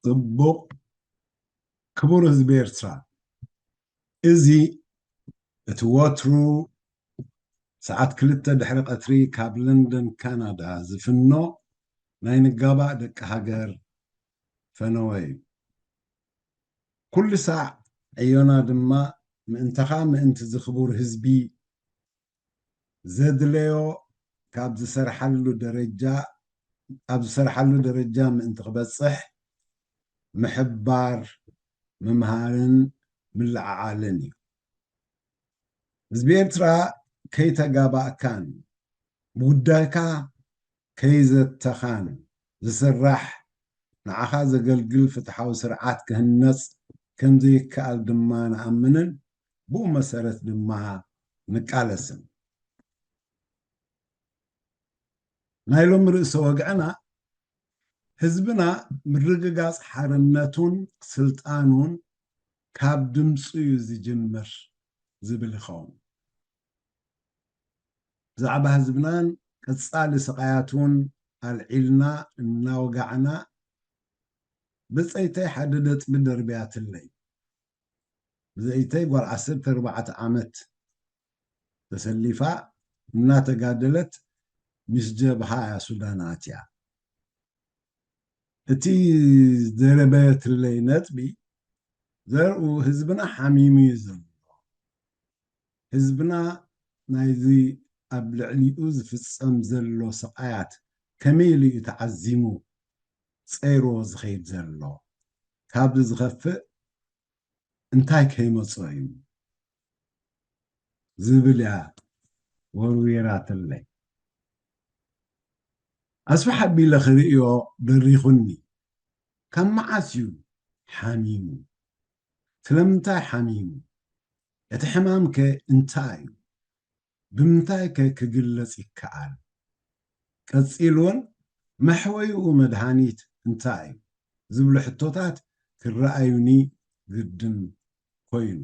ጽቡቕ። ክቡር ህዝቢ ኤርትራ፣ እዚ እቲ ወትሩ ሰዓት ክልተ ድሕሪ ቀትሪ ካብ ለንደን ካናዳ ዝፍኖ ናይ ንጋባእ ደቂ ሃገር ፈነወ እዩ። ኩሉ ሳዕ ዕዮና ድማ ምእንታኻ ምእንቲ እዚ ክቡር ህዝቢ ዘድለዮ ካብ ዝሰርሓሉ ደረጃ ኣብ ዝሰርሓሉ ደረጃ ምእንቲ ክበጽሕ ምሕባር፣ ምምሃርን ምልዕዓልን እዩ። ህዝቢ ኤርትራ ከይተጋባእካን ብጉዳይካ ከይዘተኻን ዝስራሕ ንዓኻ ዘገልግል ፍትሓዊ ስርዓት ክህነጽ ከም ዘይከኣል ድማ ንኣምንን ብኡ መሰረት ድማ ንቃለስን። ናይ ሎሚ ርእሰ ወግዕና ህዝብና ምርግጋጽ ሓርነቱን ስልጣኑን ካብ ድምፁ እዩ ዝጅምር ዝብል ይኸውን። ብዛዕባ ህዝብናን ቀጻሊ ስቓያቱን ኣልዒልና እናወጋዕና ብጸይተይ ሓደ ነጥቢ ደርብያትለይ። ብዘይተይ ጓል ዓሰርተ ኣርባዕተ ዓመት ተሰሊፋ እናተጋደለት ምስ ጀብሃ እያ ሱዳን ኣትያ። እቲ ዘረበትለይ ነጥቢ ዘርኡ ህዝብና ሓሚሙ እዩ ዘሎ። ህዝብና ናይዚ ኣብ ልዕሊኡ ዝፍጸም ዘሎ ስቓያት ከመይ ኢሉ እዩ ተዓዚሙ ጸይርዎ ዝኸይድ ዘሎ? ካብዚ ዝኸፍእ እንታይ ከይመጾ እዩ ዝብል እያ ወርዊራትለይ። ኣስፍሕ ኣቢለ ክርእዮ ደሪኹኒ። ካብ መዓስ እዩ ሓሚሙ? ስለምንታይ ሓሚሙ? እቲ ሕማም ከ እንታይ እዩ? ብምንታይ ከ ክግለጽ ይከኣል? ቀጺሉ እውን መሕወይኡ መድሃኒት እንታይ እዩ? ዝብሉ ሕቶታት ክረኣዩኒ ግድን ኮይኑ።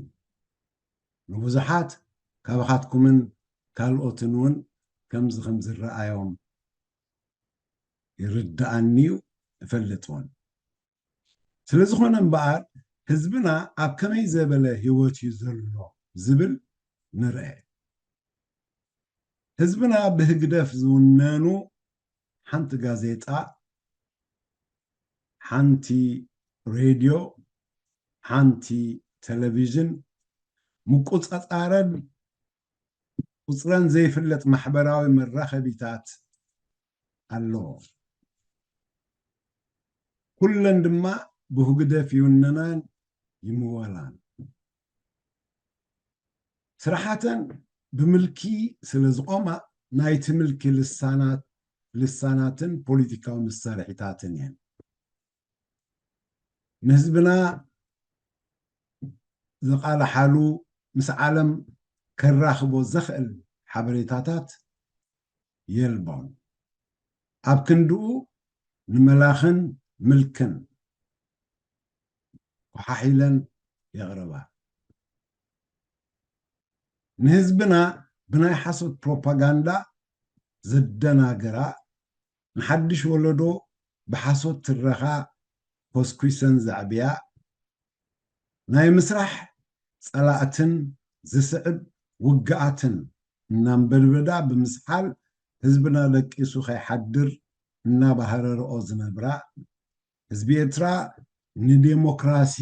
ንብዙሓት ካባኻትኩምን ካልኦትን እውን ከምዚ ከም ዝረኣዮም ይርድኣኒ እዩ፣ እፈልጥ እውን። ስለ ዝኾነ እምበኣር ህዝብና ኣብ ከመይ ዘበለ ህይወት እዩ ዘሎ ዝብል ንርአ። ህዝብና ብህግደፍ ዝውነኑ ሓንቲ ጋዜጣ፣ ሓንቲ ሬድዮ፣ ሓንቲ ቴሌቪዥን፣ ምቁጽጻረን ቁጽረን ዘይፍለጥ ማሕበራዊ መራኸቢታት ኣለዎ። ኩለን ድማ ብህግደፍ ይውነናን ይምወላን። ስራሓተን ብምልኪ ስለ ዝቖማ ናይቲ ምልኪ ልሳናት ልሳናትን ፖለቲካዊ መሳርሒታትን እየን። ንህዝብና ዘቓልሓሉ ምስ ዓለም ከራኽቦ ዘኽእል ሓበሬታታት የልቦን። ኣብ ክንድኡ ንመላኽን ምልክን ኮሓሒለን የቕርባ። ንህዝብና ብናይ ሓሶት ፕሮፓጋንዳ ዘደናግራ፣ ንሓድሽ ወለዶ ብሓሶት ትረኻ ኮስኲሰን ዘዕብያ፣ ናይ ምስራሕ ጸላእትን ዝስዕብ ውግኣትን እናንበድበዳ ብምስሓል ህዝብና ደቂሱ ከይሓድር እናባህረርኦ ዝነብራ፣ ህዝቢ ኤርትራ ንዴሞክራሲ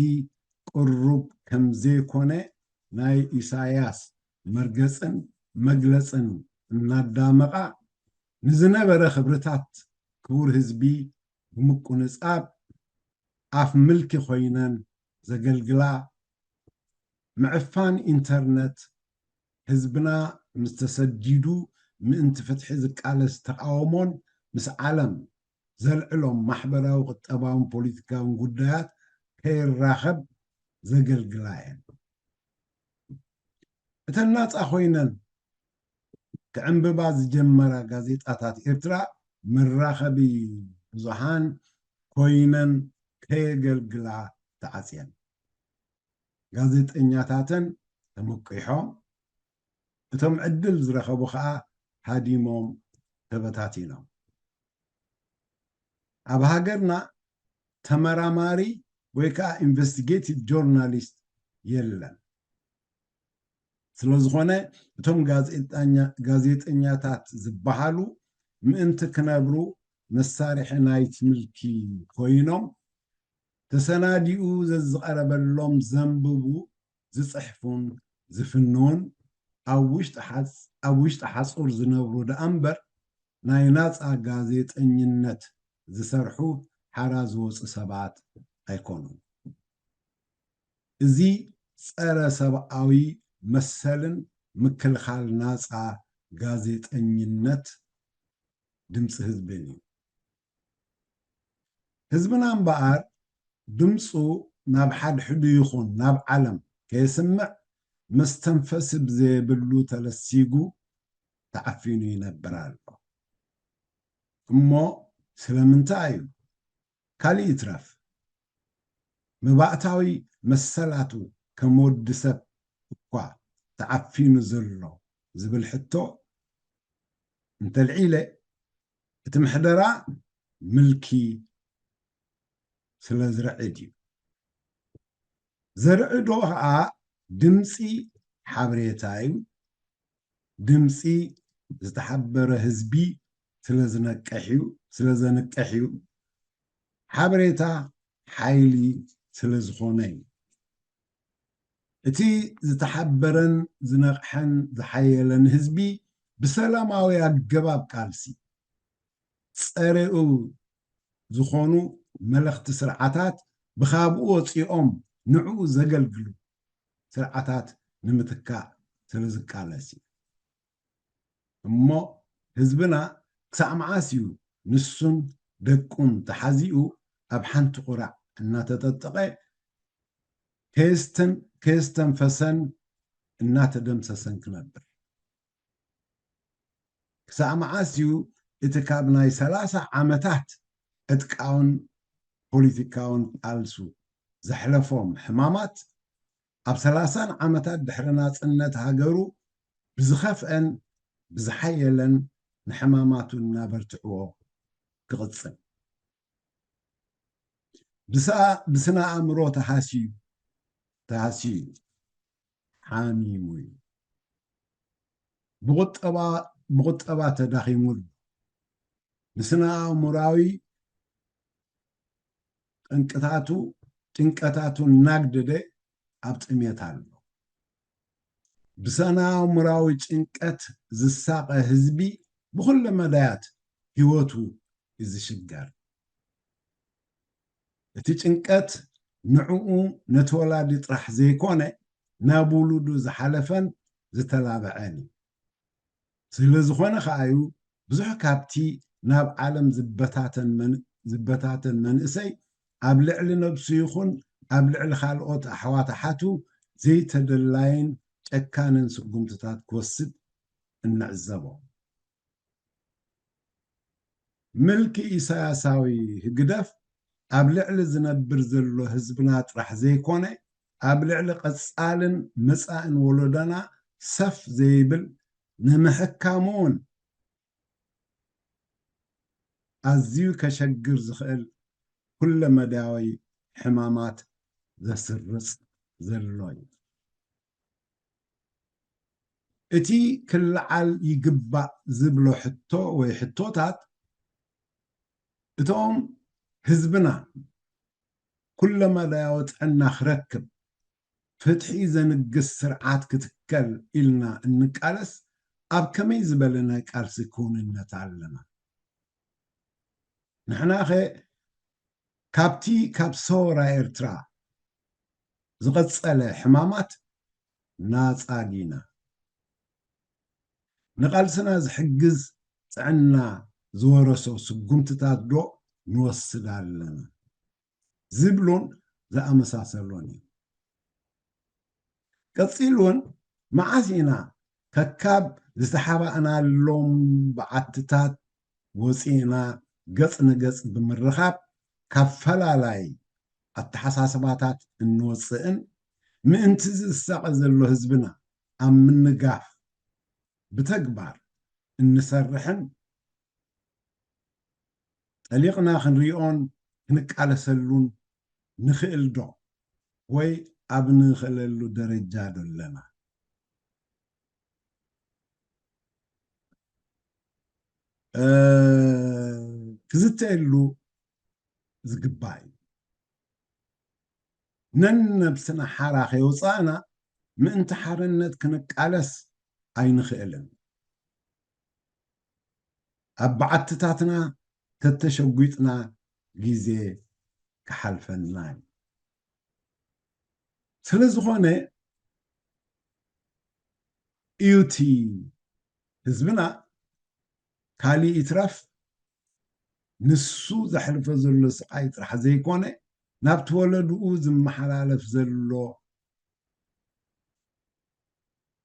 ቅሩብ ከም ዘይኮነ ናይ ኢሳያስ መርገጽን መግለጽን እናዳመቓ ንዝነበረ ክብርታት ክቡር ህዝቢ ብምቁንጻብ ኣፍ ምልኪ ኮይነን ዘገልግላ፣ ምዕፋን ኢንተርነት ህዝብና ምስ ተሰዲዱ ምእንቲ ፍትሒ ዝቃለስ ተቓውሞን ምስ ዓለም ዘልዕሎም ማሕበራዊ፣ ቁጠባውን ፖለቲካውን ጉዳያት ከይራኸብ ዘገልግላ እየን። እተን ናጻ ኮይነን ክዕንብባ ዝጀመራ ጋዜጣታት ኤርትራ መራኸቢ ብዙሃን ኮይነን ከየገልግላ ተዓጽየን። ጋዜጠኛታተን ተመቂሖም፣ እቶም ዕድል ዝረኸቡ ኸኣ ሃዲሞም ተበታቲኖም። ኣብ ሃገርና ተመራማሪ ወይ ከዓ ኢንቨስቲጌቲቭ ጆርናሊስት የለን። ስለዝኾነ እቶም ጋዜጠኛ- ጋዜጠኛታት ዝበሃሉ ምእንቲ ክነብሩ መሳርሒ ናይቲ ምልኪ ኮይኖም፣ ተሰናዲኡ ዘዝቐረበሎም ዘንብቡ፣ ዝፅሕፉን ዝፍንውን፣ ኣብ ውሽጢ ሓፅ- ኣብ ውሽጢ ሓፁር ዝነብሩ ደኣ እምበር ናይ ናፃ ጋዜጠኝነት ዝሰርሑ ሓራ ዝወፁ ሰባት ኣይኮኑን። እዚ ፀረ ሰብኣዊ መሰልን ምክልኻል ናፃ ጋዜጠኝነት ድምፂ ህዝብን እዩ። ህዝብና እምበኣር ድምፁ ናብ ሓድሕዱ ይኹን ናብ ዓለም ከየስምዕ መስተንፈሲ ብዘየብሉ ተለሲጉ ተዓፊኑ ይነብር ኣሎ። እሞ ስለምንታይ እዩ? ካልእ ይትረፍ፣ መባእታዊ መሰላቱ ከም ወዲ ሰብ እኳ ተዓፊኑ ዘሎ ዝብል ሕቶ እንተልዒለ፣ እቲ ምሕደራ ምልኪ ስለ ዝርዕድ እዩ። ዘርዕዶ ኸዓ ድምፂ ሓበሬታ እዩ። ድምፂ ዝተሓበረ ህዝቢ ስለ ዝነቅሕ እዩ፣ ስለ ዘንቅሕ እዩ። ሓበሬታ ሓይሊ ስለ ዝኾነ እዩ። እቲ ዝተሓበረን ዝነቕሐን ዝሓየለን ህዝቢ ብሰላማዊ ኣገባብ ቃልሲ ጸሬኡ ዝኾኑ መለኽቲ ስርዓታት ብኻብኡ ወፂኦም ንዕኡ ዘገልግሉ ስርዓታት ንምትካእ ስለ ዝቃለስ እዩ። እሞ ህዝብና ክሳዕ መዓስ እዩ ንሱን ደቁን ተሓዚኡ ኣብ ሓንቲ ቁራዕ እናተጠጠቐ ከየስተን- ከየስተንፈሰን እናተደምሰሰን ክነብር? ክሳዕ መዓስ እዩ እቲ ካብ ናይ ሰላሳ ዓመታት ዕጥቃውን ፖለቲካውን ቃልሱ ዘሕለፎም ሕማማት ኣብ ሰላሳን ዓመታት ድሕሪ ናጽነት ሃገሩ ብዝኸፍአን ብዝሓየለን ንሕማማቱ እናበርትዕዎ ክቕጽል? ብስኣ- ብስነ ኣእምሮ ተሃስዩ ተሃስዩ እዩ። ሓሚሙ እዩ። ብቑጠባ ብቑጠባ ተዳኺሙ ኣሎ። ብስነ ኣእምራዊ ጠንቅታቱ ጭንቀታቱ እናግደደ ኣብ ጥሜት ኣሎ። ብስነ ኣእምራዊ ጭንቀት ዝሳቐ ህዝቢ ብኹለ መዳያት ህይወቱ እዩ ዝሽገር። እቲ ጭንቀት ንዕኡ ነቲ ወላዲ ጥራሕ ዘይኮነ ናብ ውሉዱ ዝሓለፈን ዝተላብዐን እዩ። ስለ ዝኾነ ከኣ እዩ ብዙሕ ካብቲ ናብ ዓለም ዝበታተን መን- ዝበታተን መንእሰይ ኣብ ልዕሊ ነብሱ ይኹን ኣብ ልዕሊ ካልኦት ኣሕዋት ኣሓቱ ዘይተደላይን ጨካንን ስጉምትታት ክወስድ እንዕዘቦ። ምልኪ ኢሳያሳዊ ህግደፍ ኣብ ልዕሊ ዝነብር ዘሎ ህዝብና ጥራሕ ዘይኮነ ኣብ ልዕሊ ቀጻልን መጻእን ወለዶና ሰፍ ዘይብል ንምሕካሙ እውን ኣዝዩ ከሸግር ዝኽእል ኩለመዳያዊ ሕማማት ዘስርጽ ዘሎ እዩ። እቲ ክለዓል ይግባእ ዝብሎ ሕቶ ወይ ሕቶታት እቶም ህዝብና ኩለመዳያዊ ጥዕና ክረክብ ፍትሒ ዘንግስ ስርዓት ክትከል ኢልና እንቃለስ ኣብ ከመይ ዝበለ ናይ ቃልሲ ክውንነት ኣለና? ንሕናኸ ካብቲ ካብ ሰወራ ኤርትራ ዝቐጸለ ሕማማት ናጻ ዲና? ንቓልስና ዝሕግዝ ጥዕና ዝወረሶ ስጉምትታት ዶ ንወስድ ኣለና? ዝብሉን ዝኣመሳሰሉን እዩ። ቀጺሉ እውን መዓስ ኢና ከካብ ዝተሓባእናሎም በዓትታት ወፂእና ገፅ ንገፅ ብምርኻብ ካብ ፈላላይ ኣተሓሳስባታት እንወፅእን ምእንቲ ዝሳቐ ዘሎ ህዝብና ኣብ ምንጋፍ ብተግባር እንሰርሕን ጠሊቕና ክንሪኦን ክንቃለሰሉን ንኽእል ዶ? ወይ ኣብ ንኽእለሉ ደረጃ ዶ ኣለና? እ፣ ክዝተየሉ ዝግባእ እዩ። ነንነብስና ሓራ ከየውፃእና ምእንቲ ሓርነት ክንቃለስ ኣይንኽእልን። ኣብ በዓትታትና ተተሸጒጥና ግዜ ክሓልፈና እዩ። ስለ ዝኾነ እዩ እቲ ህዝብና ካሊእ ይትረፍ ንሱ ዘሕልፎ ዘሎ ስቓይ ጥራሕ ዘይኮነ ናብቲ ወለድኡ ዝመሓላለፍ ዘሎ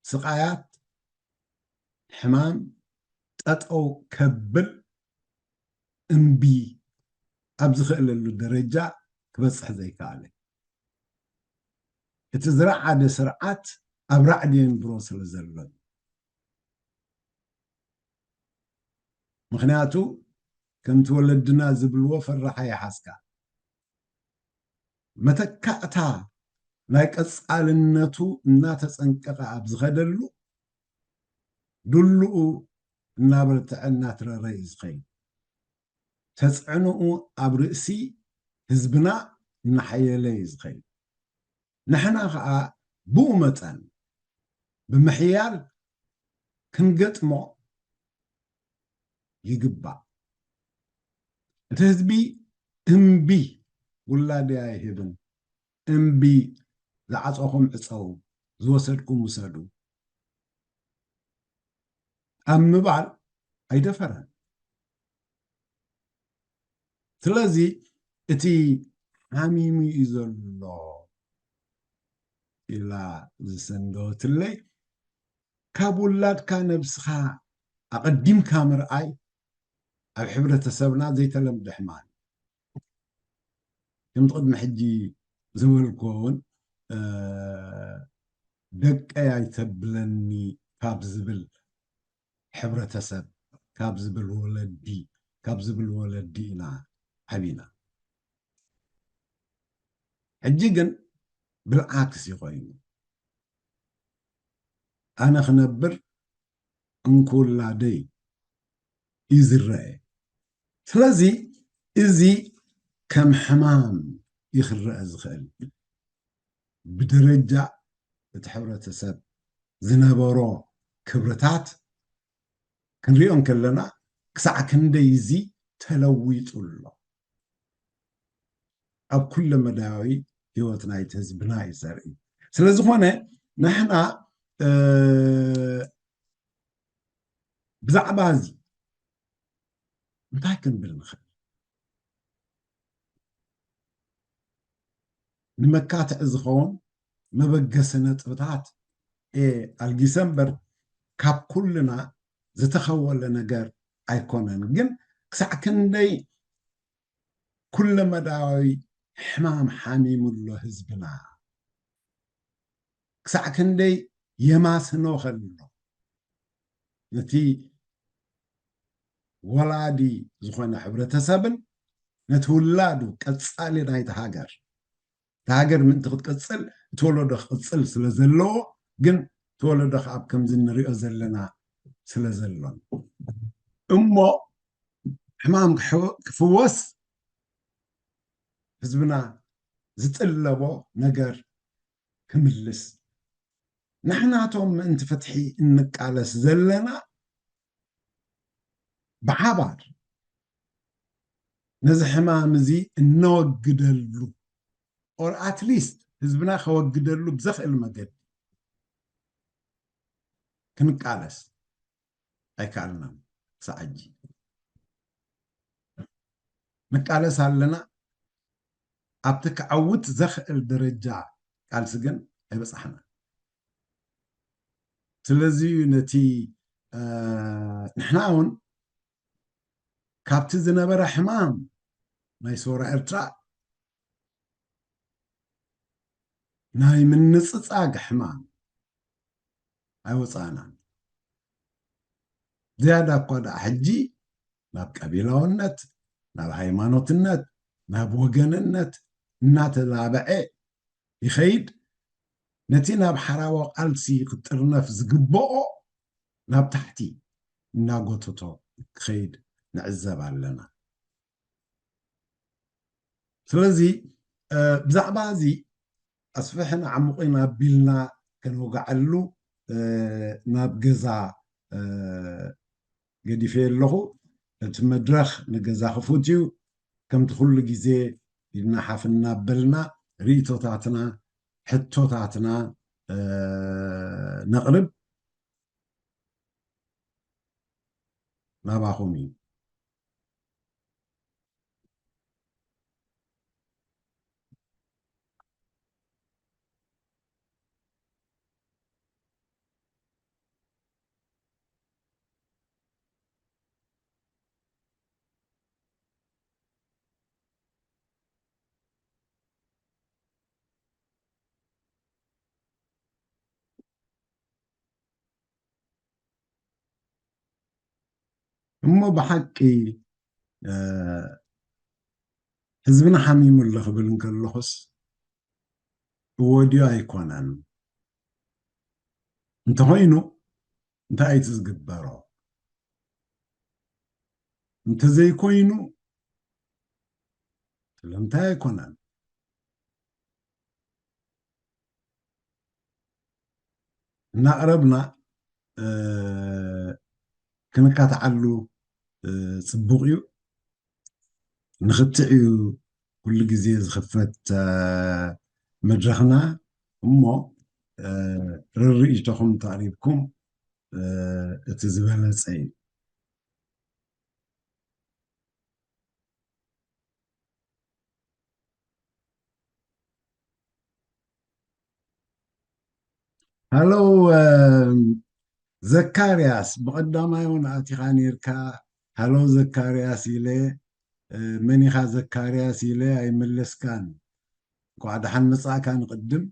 ስቓያት፣ ሕማም ጠጠው ከብል እምቢ ኣብ ዝኽእለሉ ደረጃ ክበፅሕ ዘይከኣለ። እቲ ዝረዓደ ስርዓት ኣብ ራዕዲ የንብሮ ስለ ዘሎ። ምኽንያቱ ከምቲ ወለድና ዝብልዎ ፈራሓ ይሓዝካ። መተካእታ ናይ ቀጻልነቱ እናተጸንቀቐ ኣብ ዝኸደሉ፣ ድሉኡ እናበርትዐ እናትረረ እዩ ዝኸይድ። ተጽዕኖኡ ኣብ ርእሲ ህዝብና እናሓየለ እዩ ዝኸይድ። ንሕና ኸኣ ብኡ መጠን ብምሕያል ክንገጥሞ ይግባእ። እቲ ህዝቢ እምቢ ውላደይ ኣይህብን፣ እምቢ ዝዓጸኹም ዕጸዉ፣ ዝወሰድኩም ውሰዱ ኣብ ምባል ኣይደፈረን። ስለዚ እቲ ሓሚሙ እዩ ዘሎ ኢላ ዝሰንደወትለይ፣ ካብ ውላድካ ነብስኻ ኣቐዲምካ ምርኣይ ኣብ ሕብረተሰብና ዘይተለምደ ሕማም እዩ። ከምቲ ቅድሚ ሕጂ ዝበልኩዎ እውን፣ እ፣ ደቀይ ኣይተብለኒ ካብ ዝብል ሕብረተሰብ፣ ካብ ዝብል ወለዲ፣ ካብ ዝብል ወለዲ ኢና ዓቢና። ሕጂ ግን ብልዓክስ እዩ ኮይኑ። ኣነ ክነብር እንክውላደይ እዩ ዝረአ። ስለዚ እዚ ከም ሕማም እዩ ክረአ ዝኽእል። ብደረጃ እቲ ሕብረተሰብ ዝነበሮ ክብርታት ክንሪኦ እንከለና ክሳዕ ክንደይ እዚ ተለዊጡ ኣሎ ኣብ ኩለ መዳያዊ ህይወት ናይቲ ህዝብና እዩ ዘርኢ። ስለ ዝኾነ ንሕና፣ እ፣ ብዛዕባ እዚ እንታይ ክንብል ንኽእል? ንመካትዒ ዝኸውን መበገሲ ነጥብታት እየ ኣልጊሰ እምበር ካብ ኩልና ዝተኸወለ ነገር ኣይኮነን። ግን ክሳዕ ክንደይ ኩለመዳያዊ ሕማም ሓሚሙ ኣሎ ህዝብና? ክሳዕ ክንደይ የማስኖ ከሎ ነቲ ወላዲ ዝኾነ ሕብረተሰብን ነቲ ውላዱ ቀጻሊ ናይቲ ሃገር፣ እታ ሃገር ምእንቲ ክትቅጽል እቲ ወለዶ ክቅጽል ስለ ዘለዎ፣ ግን እቲ ወለዶ ከዓ ኣብ ከምዚ እንሪኦ ዘለና ስለ ዘሎን እሞ ሕማም ክሕ-፣ ክፍወስ ህዝብና ዝጥለቦ ነገር ክምልስ፣ ንሕናቶም ምእንቲ ፍትሒ እንቃለስ ዘለና ብሓባር ነዚ ሕማም እዚ እነወግደሉ፣ or at least ህዝብና ከወግደሉ ብዘኽእል መገዲ ክንቃለስ ኣይከኣልናን። ክሳዕ ሕጂ ንቃለስ ኣለና። ኣብቲ ክዓውት ዘኽእል ደረጃ ቃልሲ ግን ኣይበጻሕናን። ስለዚ እዩ ነቲ፣ እ፣ ንሕና እውን ካብቲ ዝነበረ ሕማም ናይ ሰውራ ኤርትራ ናይ ምንጽጻግ ሕማም ኣይወጻእናን። ዝያዳ እኳ ደኣ ሕጂ ናብ ቀቢላውነት፣ ናብ ሃይማኖትነት፣ ናብ ወገንነት እናተላበዐ ይኸይድ። ነቲ ናብ ሓራቦ ቃልሲ ክጥርነፍ ዝግብኦ ናብ ታሕቲ እናጎተቶ ክኸይድ ንዕዘብ ኣለና። ስለዚ ብዛዕባ እዚ ኣስፍሕን ዓሙቕን ኣቢልና ከንወግዓሉ ናብ ገዛ ገዲፈ ኣለኹ። እቲ መድረኽ ንገዛ ክፉት እዩ። ከምቲ ኩሉ ግዜ ኢድና ሓፍ እናበልና ርእይቶታትና፣ ሕቶታትና ነቕርብ። ናባኹም እዩ። እሞ ብሓቂ ህዝብና ሓሚሙ ኣሎ ክብል እንከለኹስ እወ ድዩ ኣይኮነን? እንተኾይኑ እንታይ እቲ ዝግበሮ? እንተዘይኮይኑ ስለምንታይ ኣይኮነን? እናቕረብና ክንካትዓሉ ፅቡቕ እዩ። ንኽትዕ እዩ ኩሉ ግዜ ዝኽፈት መድረኽና። እሞ ርርኢቶኹም ተቕሪብኩም እቲ ዝበለፀ እዩ። ሃሎ ዘካርያስ፣ ብቐዳማይ እውን ኣቲኻ ነርካ። ሃሎ ዘካርያስ ኢለ፣ መን ኢኻ ዘካርያስ ኢለ ኣይመለስካን። እንኳዕ ደሓን መጻእካ። ንቕድም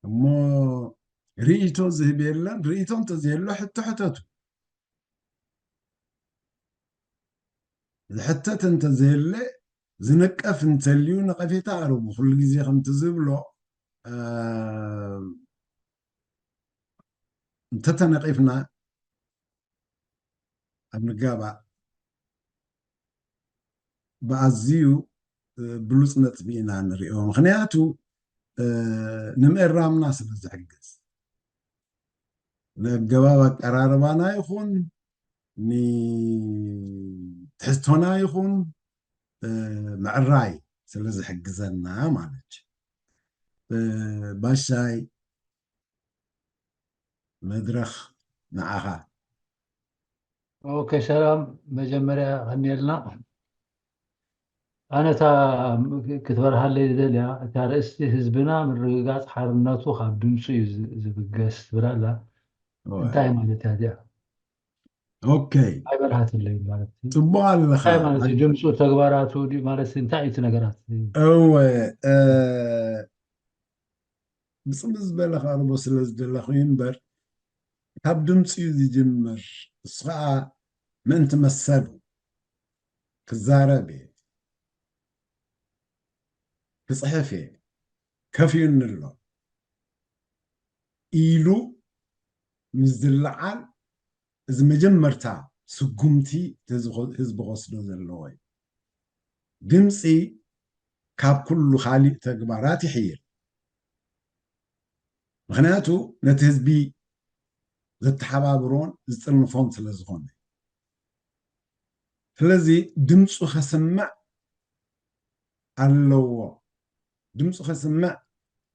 እሞ ርእይቶ ዝህብ የለን። ርእይቶ እንተዘየሎ ሕቶ ሕተቱ። ዝሕተት እንተዘየለ ዝንቀፍ እንተልዩ ነቐፌታ ኣረቡ። ኩሉ ግዜ ከምቲ ዝብሎ እንተተነቂፍና ኣብ ንጋባእ ብኣዝዩ ብሉፅ ነጥቢ ኢና ንሪኦ። ምኽንያቱ ንምእራምና ስለ ዝሕግዝ፣ ንኣገባብ ኣቀራርባና ይኹን ንትሕዝቶና ይኹን ምዕራይ ስለ ዝሕግዘና ማለት እዩ። ባሻይ መድረኽ ንዓኻ። ኦኬ፣ ሰላም። መጀመርያ ከኒኤልና ኣነ እታ ክትበርሃለይ ዝደልያ እታ ርእስቲ ህዝብና ምርግጋፅ ሓርነቱ ካብ ድምፁ እዩ ዝብገስ ትብል ኣላ። እንታይ ማለት እያ እዚኣ? ኦኬ፣ ኣይበርሃትለይ ማለት እዩ። ፅቡቅ ኣለኻ። እንታይ ማለት እዩ ድምፁ? ተግባራቱ ድዩ ማለት እንታይ እዩ እቲ ነገራት? እወ፣ ብፅምእ ዝበለ ከቕርቦ ስለ ዝደለኹ እዩ እምበር ካብ ድምፂ እዩ ዝጅምር። እሱ ከዓ ምእንቲ መሰሉ ክዛረብ እየ፣ ክፅሕፍ እየ፣ ከፊኡኒ ኣሎ ኢሉ ምስ ዝለዓል እዚ መጀመርታ ስጉምቲ ህዝቢ ክወስዶ ዘለዎ እዩ። ድምፂ ካብ ኩሉ ካሊእ ተግባራት ይሕይል። ምኽንያቱ ነቲ ህዝቢ ዘተሓባብሮን ዝጥርንፎን ስለ ዝኾነ። ስለዚ ድምፁ ከስምዕ ኣለዎ። ድምፁ ከስምዕ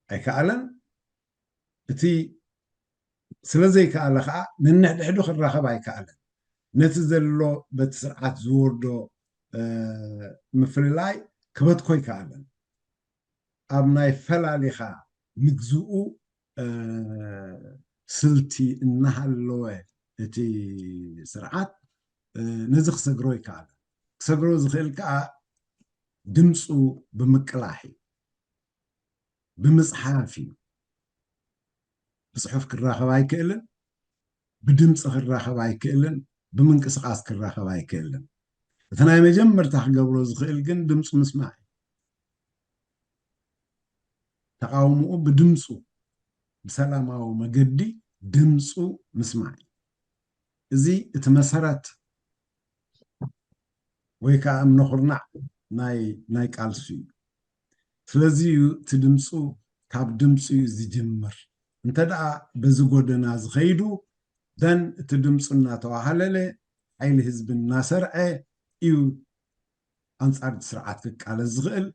ኣይከኣለን። እቲ ስለ ዘይከኣለ ከዓ ነንሕድሕዱ ክራኸብ ኣይከኣለን። ነቲ ዘሎ በቲ ስርዓት ዝወርዶ ምፍልላይ ክበትኮ ኣይከኣለን። ኣብ ናይ ፈላሊኻ ምግዝኡ ስልቲ እናሃለወ እቲ ስርዓት ነዚ ክሰግሮ ይከኣል። ክሰግሮ ዝኽእል ከዓ ድምፁ ብምቅላሕ እዩ፣ ብምፅሓፍ እዩ። ብፅሑፍ ክራኸብ ኣይክእልን፣ ብድምፂ ክራኸብ ኣይክእልን፣ ብምንቅስቃስ ክራኸብ ኣይክእልን። እቲ ናይ መጀመርታ ክገብሮ ዝኽእል ግን ድምፁ ምስማዕ እዩ። ተቃውምኡ ብድምፁ፣ ብሰላማዊ መገዲ ድምፁ ምስማዕ እዩ። እዚ እቲ መሰረት ወይ ከዓ እምነ ኩርናዕ ናይ ናይ ቃልሱ እዩ። ስለዚ እዩ እቲ ድምፁ፣ ካብ ድምፁ እዩ ዝጅምር። እንተ ደኣ በዚ ጎደና ዝኸይዱ፣ ደን እቲ ድምፁ እናተዋሃለለ፣ ሓይሊ ህዝቢ እናሰርዐ እዩ ኣንጻር እቲ ስርዓት ክቃለስ ዝኽእል።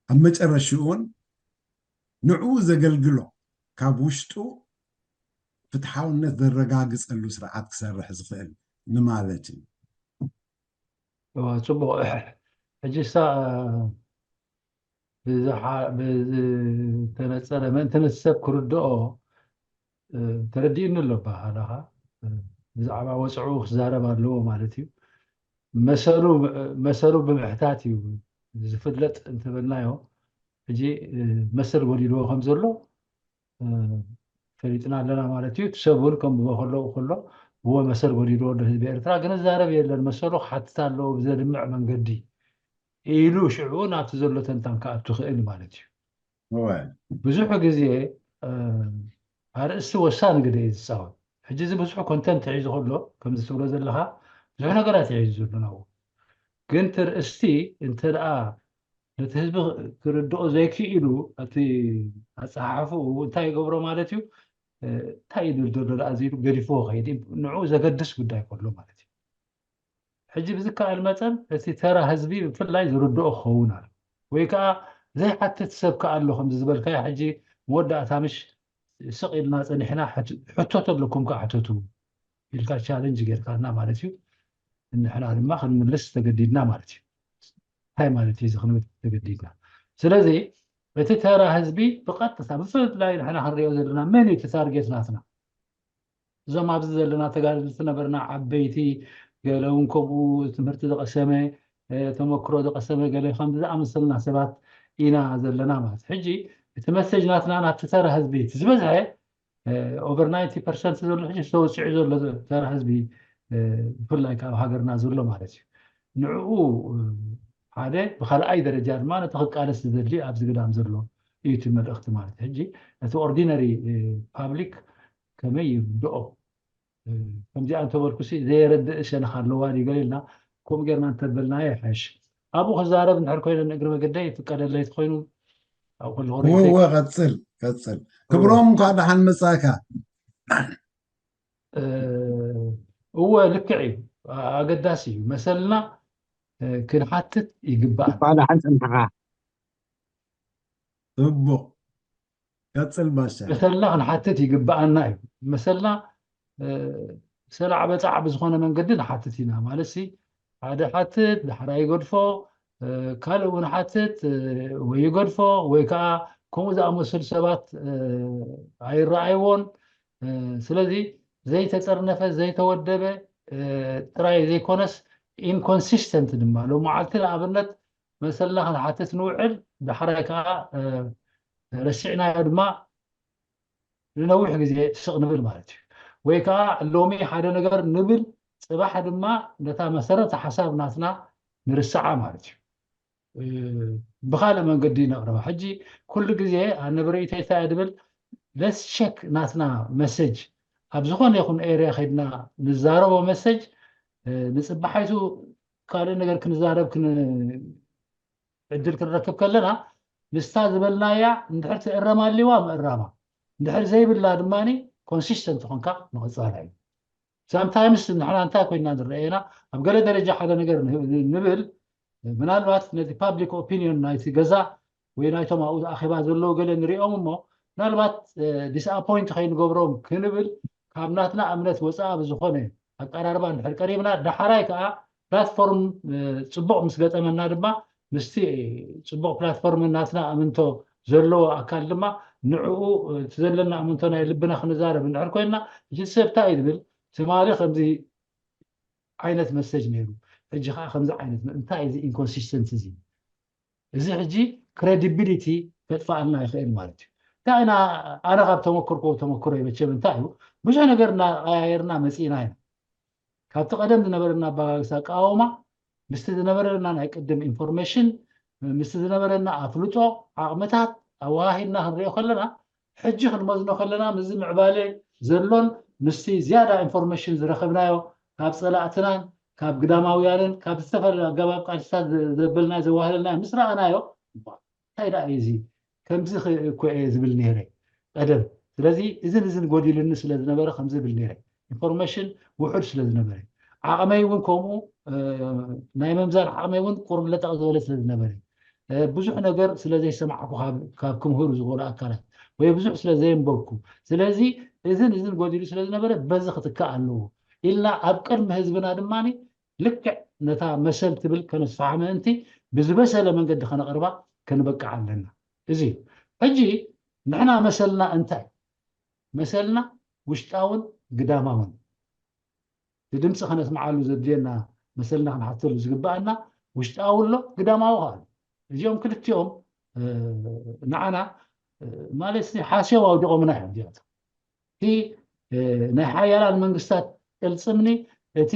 ኣብ መጨረሽኡ እውን ንዕኡ ዘገልግሎ፣ ካብ ውሽጡ ፍትሓውነት ዘረጋግጸሉ ስርዓት ክሰርሕ ዝኽእል ንማለት እዩ። እዋ፣ ጽቡቕ። ሕጂ ሳ ብዝሓ- ብዝተነጸረ፣ ምእንቲ ነቲ ሰብ ክርድኦ፣ እ፣ ተረዲኡኒ ኣሎ ኣበሃህላኻ። እ፣ ብዛዕባ ወጽዑ ክዛረብ ኣለዎ ማለት እዩ። መሰሉ መሰሉ ብምሕታት እዩ ዝፍለጥ እንተበልናዮ፣ ሕጂ፣ እ፣ መሰል ጎዲልዎ ከም ዘሎ፣ እ፣ ፈሊጥና ኣለና ማለት እዩ። እቲ ሰብ እውን ከም ብቦ ከሎ ከሎ ብቦ መሰል ጎዲልዎ ኣሎ ህዝቢ ኤርትራ፣ ግን ዝዛረብ የለን፣ መሰሉ ክሓትት ኣለዎ ብዘድምዕ መንገዲ ኢሉ ሽዑ ናብቲ ዘሎ ተንታን ክኣቱ ክእል ማለት እዩ። እወ። ብዙሕ ግዜ፣ እ፣ ኣርእስቲ ወሳኒ ግደ እዩ ዝፃወት። ሕጂ እዚ ብዙሕ ኮንተንት ሒዙ ከሎ፣ ከምዚ ትብሎ ዘለኻ፣ ብዙሕ ነገራት እዩ ሒዙ ዘሎ ናብኡ። ግን እቲ ርእስቲ እንተ ደኣ ነቲ ህዝቢ ክርድኦ ዘይክኢሉ፣ እቲ ኣፀሓሕፍኡ እንታይ ይገብሮ ማለት እዩ? እ፣ እንታይ እዩ ዝብል ዘሎ ደኣ ዘይሉ ገዲፍዎ ከይድ እዩ። ንዕኡ ዘገድስ ጉዳይ ከሎ ማለት እዩ። ሕጂ ብዝከኣል መጠን እቲ ተራ ህዝቢ ብፍላይ ዝርድኦ ክኸውን ኣሎ። ወይ ከዓ ዘይሓትት ሰብ ከኣ ኣሎ፣ ከምዚ ዝበልካዮ። ሕጂ መወዳእታ ምሽ ስቕ ኢልና ጸኒሕና፣ ሕት-፣ ሕቶ ተለኩም ከኣ ሕተቱ ኢልካ ቻለንጅ ጌርካና ማለት እዩ። ንሕና ድማ ክንምልስ ተገዲድና ማለት እዩ። እንታይ ማለት እዩ እዚ ክንብል ተገዲድና? ስለዚ እቲ ተራ ህዝቢ ብቐጥታ፣ ብፍላይ ንሕና ክንሪኦ ዘለና መን እዩ እቲ ታርጌት ናትና? እዞም ኣብዚ ዘለና ተጋደልቲ ነበርና፣ ዓበይቲ፣ ገለ እውን ከምኡ ትምህርቲ ዝቐሰመ፣ እ፣ ተመክሮ ዝቐሰመ፣ ገለ ከምዚ ዝኣመሰልና ሰባት ኢና ዘለና ማለት። ሕጂ እቲ መሴጅ ናትና ናብቲ ተራ ህዝቢ፣ እቲ ዝበዝሐ፣ እ፣ ኦቨር ናይንቲ ፐርሰንት ዘሎ ሕጂ ተወሲዑ ዘሎ ተራ ህዝቢ፣ እ፣ ብፍላይ ካብ ሃገርና ዘሎ ማለት እዩ። ንዕኡ፣ እ፣ ሓደ፣ ብኻልኣይ ደረጃ ድማ ነቲ ክቃለስ ዝደሊ ኣብዚ ግዳም ዘሎ እዩ እቲ መልእኽቲ ማለት። ሕጂ እቲ ኦርዲነሪ፣ እ፣ ፓብሊክ ከመይ ይርድኦ? እ፣ ከምዚኣ እንተበልኩሲ ዘየረድእ ሸነኽ ኣለዋ ድዩ ገለ ኢልና፣ ከምኡ ጌርና እንተበልናዮ ይሕሽ። ኣብኡ ክዛረብ እንድሕር ኮይነ ንእግሪ መገደይ ይፍቀደለይ ተኾይኑ፣ ኣብኡ ከለኹ እወ፣ ርእይተይ እወ፣ ቀጽል፣ ቀጽል። እወ። ክብሮም፣ እንኳዕ ደሓን መጻእካ። እ፣ እወ፣ ልክዕ እዩ። ኣ-፣ ኣገዳሲ እዩ። መሰልና፣ እ፣ ክንሓትት ይግባእ። እንኳዕ ደሓን ጸንሕኻ። ጽቡቕ። ቀጽል ባሻ። መሰልና ክንሓትት ይግባኣና እዩ። መሰልና፣ እ፣ ሰላዕ በጻዕ ብዝኾነ መንገዲ ንሓትት ኢና። ማለት ሲ፣ ሓደ ሓትት፣ ዳሕራይ ይገድፎ፣ እ፣ ካልእ እውን ሓትት፣ እ፣ ወይ ይገድፎ፣ ወይ ከዓ ከምኡ ዝኣመሰሉ ሰባት፣ እ፣ ኣይረኣይዎን። እ፣ ስለዚ ዘይተጠርነፈ፣ ዘይተወደበ፣ እ፣ ጥራይ ዘይኮነስ ኢንኮንሲስተንት ድማ። ሎም መዓልቲ ንኣብነት መሰልና ክንሓትት ንውዕል፣ ዳሕራይ ከዓ፣ እ፣ ረሲዕናዮ ድማ ንነዊሕ ግዜ ስቕ ንብል ማለት እዩ። ወይ ከዓ ሎሚ ሓደ ነገር ንብል፣ ጽባሕ ድማ ነታ መሰረት ሓሳብ ናትና ንርስዓ ማለት እዩ። እ፣ ብኻልእ መንገዲ ነቕርባ። ሕጂ ኩሉ ግዜ ኣነ ብርእይተይ እንታይ እየ ድብል፣ let's check ናትና መሰጅ። ኣብ ዝኾነ ይኹን ኤርያ ከይድና ንዛረቦ መሰጅ፣ እ፣ ንጽባሓይቱ ካልእ ነገር ክንዛረብ ክን-፣ ዕድል ክንረክብ ከለና፣ ምስታ ዝበልናያ እንድሕር ትእረም ኣልዋ ምእራማ፣ እንድሕር ዘይብላ ድማ ኮንሲስተንት ኾንካ ምቕጻላ እዩ። ሳምታይምስ ንሕና እንታይ ኮይና ንረኣየና፣ ኣብ ገለ ደረጃ ሓደ ነገር ንህ-፣ ንብል፣ ምናልባት ነቲ ፓብሊክ ኦፒንዮን ናይቲ ገዛ ወይ ናይቶም ኣብኡ ኣኼባ ዘለዉ ገለ ንሪኦም እሞ፣ ምናልባት፣ እ፣ ዲስኣፖይንት ከይንገብሮም ክንብል፣ ካብ ናትና እምነት ወፃኣ ብዝኾነ ኣቀራርባ እንድሕር ቀሪብና፣ ዳሕራይ ከዓ ፕላትፎርም፣ እ፣ ፅቡቕ ምስ ገጠመና ድማ ምስቲ ፅቡቕ ፕላትፎርም ናትና ኣምንቶ ዘለዎ ኣካል ድማ ንዕኡ እቲ ዘለና ኣምንቶ ናይ ልብና ክንዛረብ እንድሕር ኮይና፣ እዚ ሰብ እንታይ እዩ ዝብል? ትማሊ ከምዚ ዓይነት መሰጅ ነይሩ፣ ሕጂ ከዓ ከምዚ ዓይነት፣ እንታይ እዚ ኢንኮንሲስተንት እዚ? እዚ ሕጂ ክሬዲቢሊቲ ከጥፋኣልና ይኽእል ማለት እዩ። እንታይ ኢና፣ ኣነ ካብ ተመክርኮ ተመክሮ መቸም እንታይ እዩ፣ ብዙሕ ነገር እናቀያየርና መፂእና ኢና። ካብቲ ቀደም ዝነበረና ኣባጋግሳ ኣቃወማ ምስቲ ዝነበረና ናይ ቅድም ኢንፎርሜሽን፣ ምስቲ ዝነበረና ኣፍልጦ፣ ዓቕምታት ኣወሃሂድና ክንሪኦ ከለና፣ ሕጂ ክንመዝኖ ከለና ምስዚ ምዕባለ ዘሎን ምስቲ ዝያዳ ኢንፎርሜሽን ዝረኸብናዮ ካብ ጸላእትናን ካብ ግዳማውያንን ካብ ዝተፈላለዩ ኣገባብ ቃልስታት ዘበልና ዘዋህለልና ምስ ረኣናዮ፣ እንታይ ደኣ እዩ እዚ ከምዚ እኮ እየ ዝብል ነይረ ቀደም። ስለዚ እዝን እዝን ጎዲልኒ ስለ ዝነበረ ከምዚ ብል ነይረ። ኢንፎርሜሽን ውሑድ ስለ ዝነበረ፣ ዓቕመይ እውን ከምኡ ናይ ምምዛን ዓቕመይ እውን ቁሩብ ለጠቕ ዝበለ ስለ ዝነበረ፣ ብዙሕ ነገር ስለ ዘይሰማዕኩ ካብ ክምህሩ ዝኽእሉ ኣካላት ወይ ብዙሕ ስለ ዘየንበብኩ፣ ስለዚ እዝን እዝን ጎዲሉ ስለ ዝነበረ በዚ ክትካእ ኣለዎ ኢልና ኣብ ቅድሚ ህዝብና ድማ ልክዕ ነታ መሰል ትብል ከነስፍሓ ምእንቲ ብዝበሰለ መንገዲ ከነቕርባ ክንበቅዕ ኣለና። እዚ እዩ። ሕጂ ንሕና መሰልና እንታይ? መሰልና ውሽጣውን ግዳማውን። ብድምፂ ከነስምዓሉ ዘድልየና፣ መሰልና ክንሓተሉ ዝግባኣና ውሽጣዊ ኣሎ፣ ግዳማዊ ከኣ ኣሎ። እዚኦም ክልቲኦም ንዓና ማለት ሓስዮም ኣውዲቖምና እዮም እዚኣቶም። እቲ ናይ ሓያላን መንግስታት ቅልፅምኒ፣ እቲ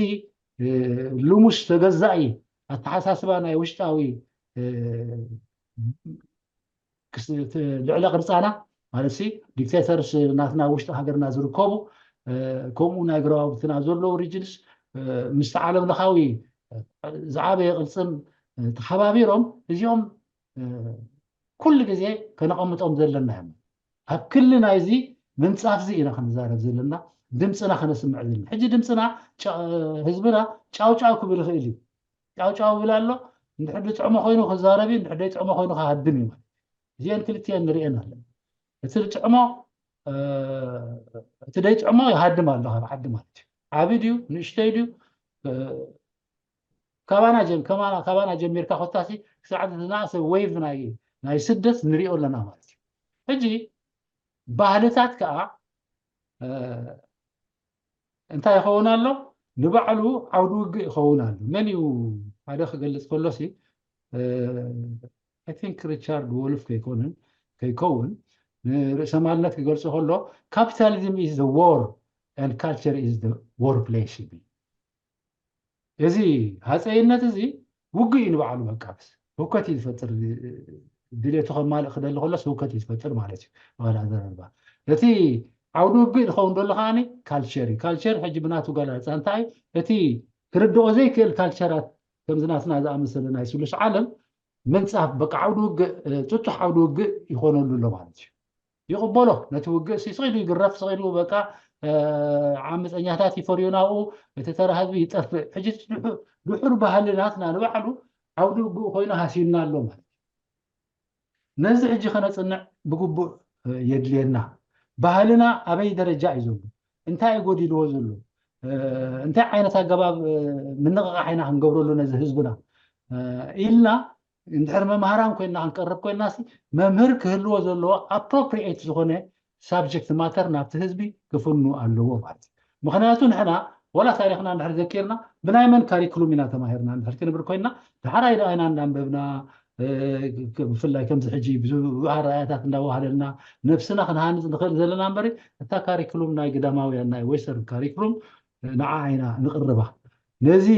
ልሙስ ተገዛኢ ኣተሓሳስባ ናይ ውሽጣዊ ልዕለ ቅርፃና ማለት ዲክቴተርስ ናትና ውሽጢ ሃገርና ዝርከቡ፣ ከምኡ ናይ ግረባብትና ዘለዉ ሪጅንስ ምስቲ ዓለም ለኻዊ ዝዓበየ ቅልፅም ተሓባቢሮም፣ እዚኦም ኩሉ ግዜ ከነቐምጦም ዘለና እዮም። ኣብ ክሊ ናይዚ ምንፃፍ እዚ ኢና ክንዛረብ ዘለና፣ ድምፅና ከነስምዕ ዘለና። ሕጂ ድምፅና ህዝብና ጫው ጫው ክብል ይኽእል እዩ። ጫው ጫው ይብል ኣሎ። እንድሕር ዝጥዕሞ ኮይኑ ክዛረብ እዩ፣ እንድሕር ዘይጥዕሞ ኮይኑ ክሃድም እዩ ማለት እዩ። እዚአን ክልቲአን ንሪአን ኣለና። እቲ ዝጥዕሞ እቲ ዘይጥዕሞ ይሃድም ኣሎ ካብ ዓዲ ማለት እዩ። ዓቢ ድዩ ንእሽተይ ድዩ? ካባና ጀም ከማና ካባና ጀሚርካ ኮታሲ ክሳዕ ዝናእሰ ዌቭ ናይ ናይ ስደት ንሪኦ ኣለና ማለት እዩ። ሕጂ ባህልታት ከዓ እንታይ ይኸውን ኣሎ? ንባዕሉ ዓውዲ ውግእ ይኸውን ኣሎ። መን እዩ ሓደ ክገልፅ ከሎሲ፣ I think ሪቻርድ ወልፍ ከይኮንን ከይከውን ንርእሰ ማልነት ክገልፆ ከሎ፣ capitalism is the war and culture is the workplace ይብል። እዚ ሃፀይነት እዚ ውግእ እዩ ንባዕሉ። በቃ ህውከት እዩ ዝፈጥር። ድሌቱ ከማልእ ክደሊ ከሎስ ህውከት እዩ ዝፈጥር ማለት እዩ። ብኻልእ ኣዘራርባ እቲ ዓውዲ ውግእ ዝኸውን ዘሎ ከዓኒ ካልቸር እዩ። ካልቸር ሕጂ ብናቱ ገላልፃ እንታይ እቲ ክርድኦ ዘይክእል ካልቸራት ከምዚ ናትና ዝኣመሰለ ናይ ስሉስ ዓለም ምንፃፍ በቃ ዓውዲ ውግእ ጥጡሕ ዓውዲ ውግእ ይኾነሉ ኣሎ ማለት እዩ። ይቕበሎ ነቲ ውግእ ስቕ ኢሉ ይግረፍ፣ ስቕ ኢሉ በቃ ዓመፀኛታት ይፈርዩ ናብኡ፣ እቲ ተራ ህዝቢ ይጠፍእ። ሕጂ ድሑር ባህሊ ናትና ንባዕሉ ዓውዲ ውግእ ኮይኑ ሃሲዩና ኣሎ ማለት እዩ። ነዚ ሕጂ ከነፅንዕ ብግቡእ የድልየና። ባህልና ኣበይ ደረጃ እዩ ዘሎ? እንታይ እዩ ጎዲልዎ ዘሎ? እንታይ ዓይነት ኣገባብ ምንቕቓሕ ኢና ክንገብረሉ ነዚ ህዝብና ኢልና እንድሕር መምሃራን ኮይና ክንቀርብ ኮይናሲ፣ መምህር ክህልዎ ዘለዎ ኣፕሮፕሪኤት ዝኾነ ሳብጀክት ማተር ናብቲ ህዝቢ ክፍኑ ኣለዎ ማለት እዩ። ምክንያቱ ንሕና ወላ ታሪክና እንድሕር ዘኪርና ብናይ መን ካሪክሉም ኢና ተማሂርና እንድሕር ክንብል ኮይና፣ ዳሕራይ ደኣ ኢና እንዳንበብና፣ ብፍላይ ከምዚ ሕጂ ብዙ ኣረኣያታት እንዳዋሃለልና ነብስና ክንሃንፅ ንኽእል ዘለና እምበሪ፣ እታ ካሪክሉም ናይ ግዳማውያን ናይ ዌስተርን ካሪክሉም ንዓ ኢና ንቕርባ። ነዚ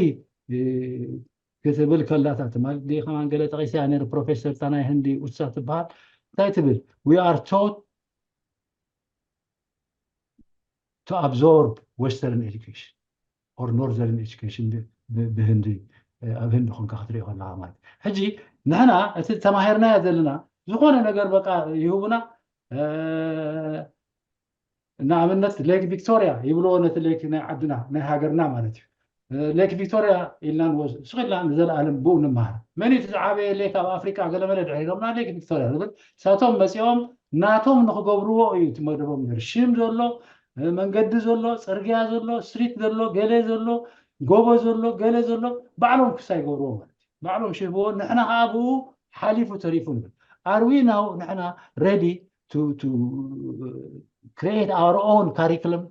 ክትብል ከላታ ትማል ዲ ከማን ገለ ጠቂሰያ ነይሩ ፕሮፌሰር ታ ናይ ህንዲ ኡሳ ትበሃል እንታይ ትብል we are taught to absorb western education or northern education ብህንዲ ኣብ ህንዲ ኮንካ ክትሪኦ ከለካ ማለት ሕጂ ንሕና እቲ ተማሂርናዮ ዘለና ዝኾነ ነገር በቃ ይህቡና ንኣብነት ሌክ ቪክቶርያ ይብልዎ ነቲ ሌክ ናይ ዓድና ናይ ሃገርና ማለት እዩ። ሌክ ቪክቶርያ ኢልና ንወስድ ስቕ ኢልና ንዘለኣለም ብኡ ንምሃር። መን እዩ እቲ ዝዓበየ ሌክ ኣብ ኣፍሪቃ ገለመለ ድሕር ኢሎምና ሌክ ቪክቶርያ ዝብል ሳቶም መፂኦም ናቶም ንክገብርዎ እዩ እቲ መደቦም ነይሩ። ሽም ዘሎ መንገዲ ዘሎ ፅርግያ ዘሎ ስትሪት ዘሎ ገለ ዘሎ ጎቦ ዘሎ ገለ ዘሎ ባዕሎም ክሳ ይገብርዎ ማለት እዩ። ባዕሎም ሽህብዎ፣ ንሕና ከዓ ብኡ ሓሊፉ ተሪፉ ንብል። Are we now ንሕና ready to to create our own curriculum?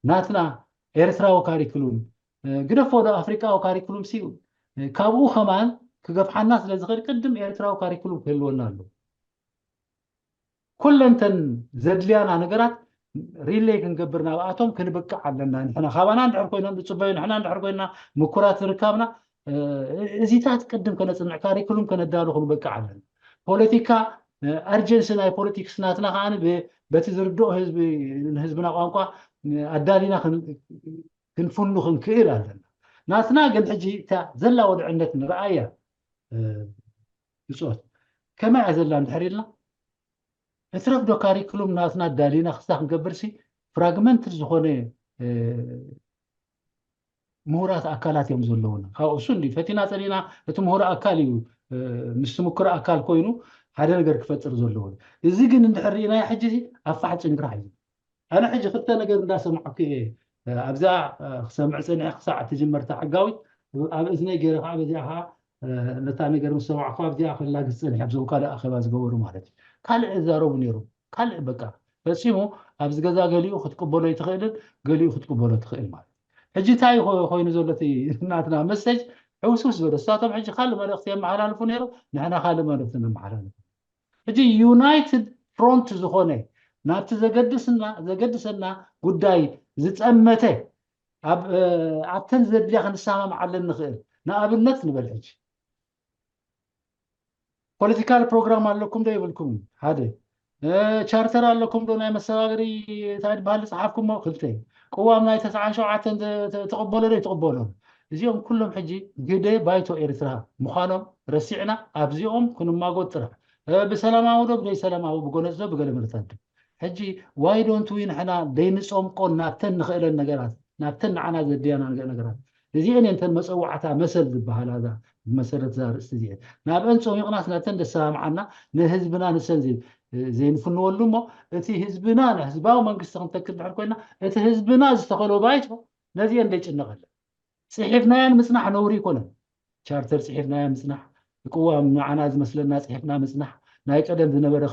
ናትና ኤርትራዊ ካሪክሉም፣ ግደፎ ዶ ኣፍሪቃዊ ካሪክሉም ሲዩ፣ ካብኡ ከማን ክገፍሓና ስለ ዝኽእል ቅድም ኤርትራዊ ካሪክሉም ክህልወና ኣለዎ። ኩለንተን ዘድልያና ነገራት ሪሌይ ክንገብር ናብኣቶም ክንብቅዕ ኣለና። ንሕና ካባና እንድሕር ኮይኖም ዝፅበዩ፣ ንሕና እንድሕር ኮይና ምኩራት ዝርካብና፣ እዚታት ቅድም ከነፅንዕ፣ ካሪክሉም ከነዳሉ ክንበቅዕ ኣለና። ፖለቲካ፣ ኣርጀንሲ ናይ ፖለቲክስ ናትና ከዓ በቲ ዝርድኦ ህዝቢ፣ ንህዝብና ቋንቋ ኣዳሊና ክንፍኑ ክንክእል ኣለና። ናትና ግን ሕጂ እታ ዘላ ወድዕነት ንረኣያ። ብፆት ከመይ እያ ዘላ እንድሕር ኢልና፣ እትረፍ ዶ ካሪክሉም ናትና ኣዳሊና ክስታ ክንገብርሲ፣ ፍራግመንት ዝኾነ ምሁራት ኣካላት እዮም ዘለውና። ካብኡ እሱ እንዲ ፈቲና ፀሊና፣ እቲ ምሁር ኣካል እዩ፣ ምስቲ ምኩር ኣካል ኮይኑ ሓደ ነገር ክፈጥር ዘለዎ። እዚ ግን እንድሕር ርኢናዮ ሕጂ ኣፋሕ ጭንግራሕ እዩ። ኣነ ሕጂ ክልተ ነገር እንዳሰማዕኩ እየ፣ ኣብዚኣ ክሰምዕ ፀኒሐ ክሳዕ ትጅመር እታ ሕጋዊት፣ ኣብ እዝነይ ገይረ ከዓ በዚኣ ከዓ ነታ ነገር ምስ ሰማዕኩ ኣብዚኣ ክላግፅ ፀኒሐ፣ ኣብዞም ካልእ ኣኼባ ዝገበሩ ማለት እዩ። ካልእ ይዛረቡ ነይሮም፣ ካልእ በቃ ፈፂሙ ኣብዚ ገዛ ገሊኡ ክትቅበሎ ይትኽእልን ገሊኡ ክትቅበሎ ትኽእል ማለት እዩ። ሕጂ እንታይ ኮይኑ ዘሎ እቲ ናትና መሰጅ ሕውስውስ ዝበለ፣ እሳቶም ሕጂ ካልእ መልእኽቲ የመሓላልፉ ነይሮም፣ ንሕና ካልእ መልእኽቲ ነመሓላልፉ። ሕጂ ዩናይትድ ፍሮንት ዝኾነ ናብቲ ዘገድስና ዘገድሰና ጉዳይ ዝጠመተ ኣብተን ዘድልያ ክንሰማምዓለን ንኽእል። ንኣብነት ንበል ሕጂ ፖለቲካል ፕሮግራም ኣለኩም ዶ የብልኩም? ሓደ ቻርተር ኣለኩም ዶ ናይ መሰጋገሪ እንታይ ዝበሃል ዝፀሓፍኩሞ? ክልተ ቅዋም ናይ ተስዓን ሸውዓተን ትቕበሎ ዶ ይትቕበሎ? እዚኦም ኩሎም ሕጂ ግደ ባይቶ ኤርትራ ምዃኖም ረሲዕና ኣብዚኦም ክንማጎት ጥራሕ። ብሰላማዊ ዶ ብዘይሰላማዊ፣ ብጎነፅ ዶ ብገለ መለታት ዶ? ሕጂ ዋይ ዶንት ዊ ንሕና ደይንፀምቆ ናብተን ንኽእለን ነገራት፣ ናብተን ንዓና ዘድልያና ነገራት፣ እዚአን እየን ተን መፀዋዕታ መሰል ዝበሃላ እዛ ብመሰረት እዛ ርእስቲ እዚአን ናብአን ፀሚቕናስ ናተን ደሰማምዓና ንህዝብና ንሰን ዘይንፍንወሉ እሞ እቲ ህዝብና ንህዝባዊ መንግስቲ ክንተክል ድሕር ኮይና እቲ ህዝብና ዝተኸሎ ባይቶ ነዚአን ደይጭነቐለን። ፅሒፍናያን ምፅናሕ ነውሪ ይኮነን። ቻርተር ፅሒፍናያ ምፅናሕ፣ ቅዋም ንዓና ዝመስለና ፅሒፍና ምፅናሕ፣ ናይ ቀደም ዝነበረ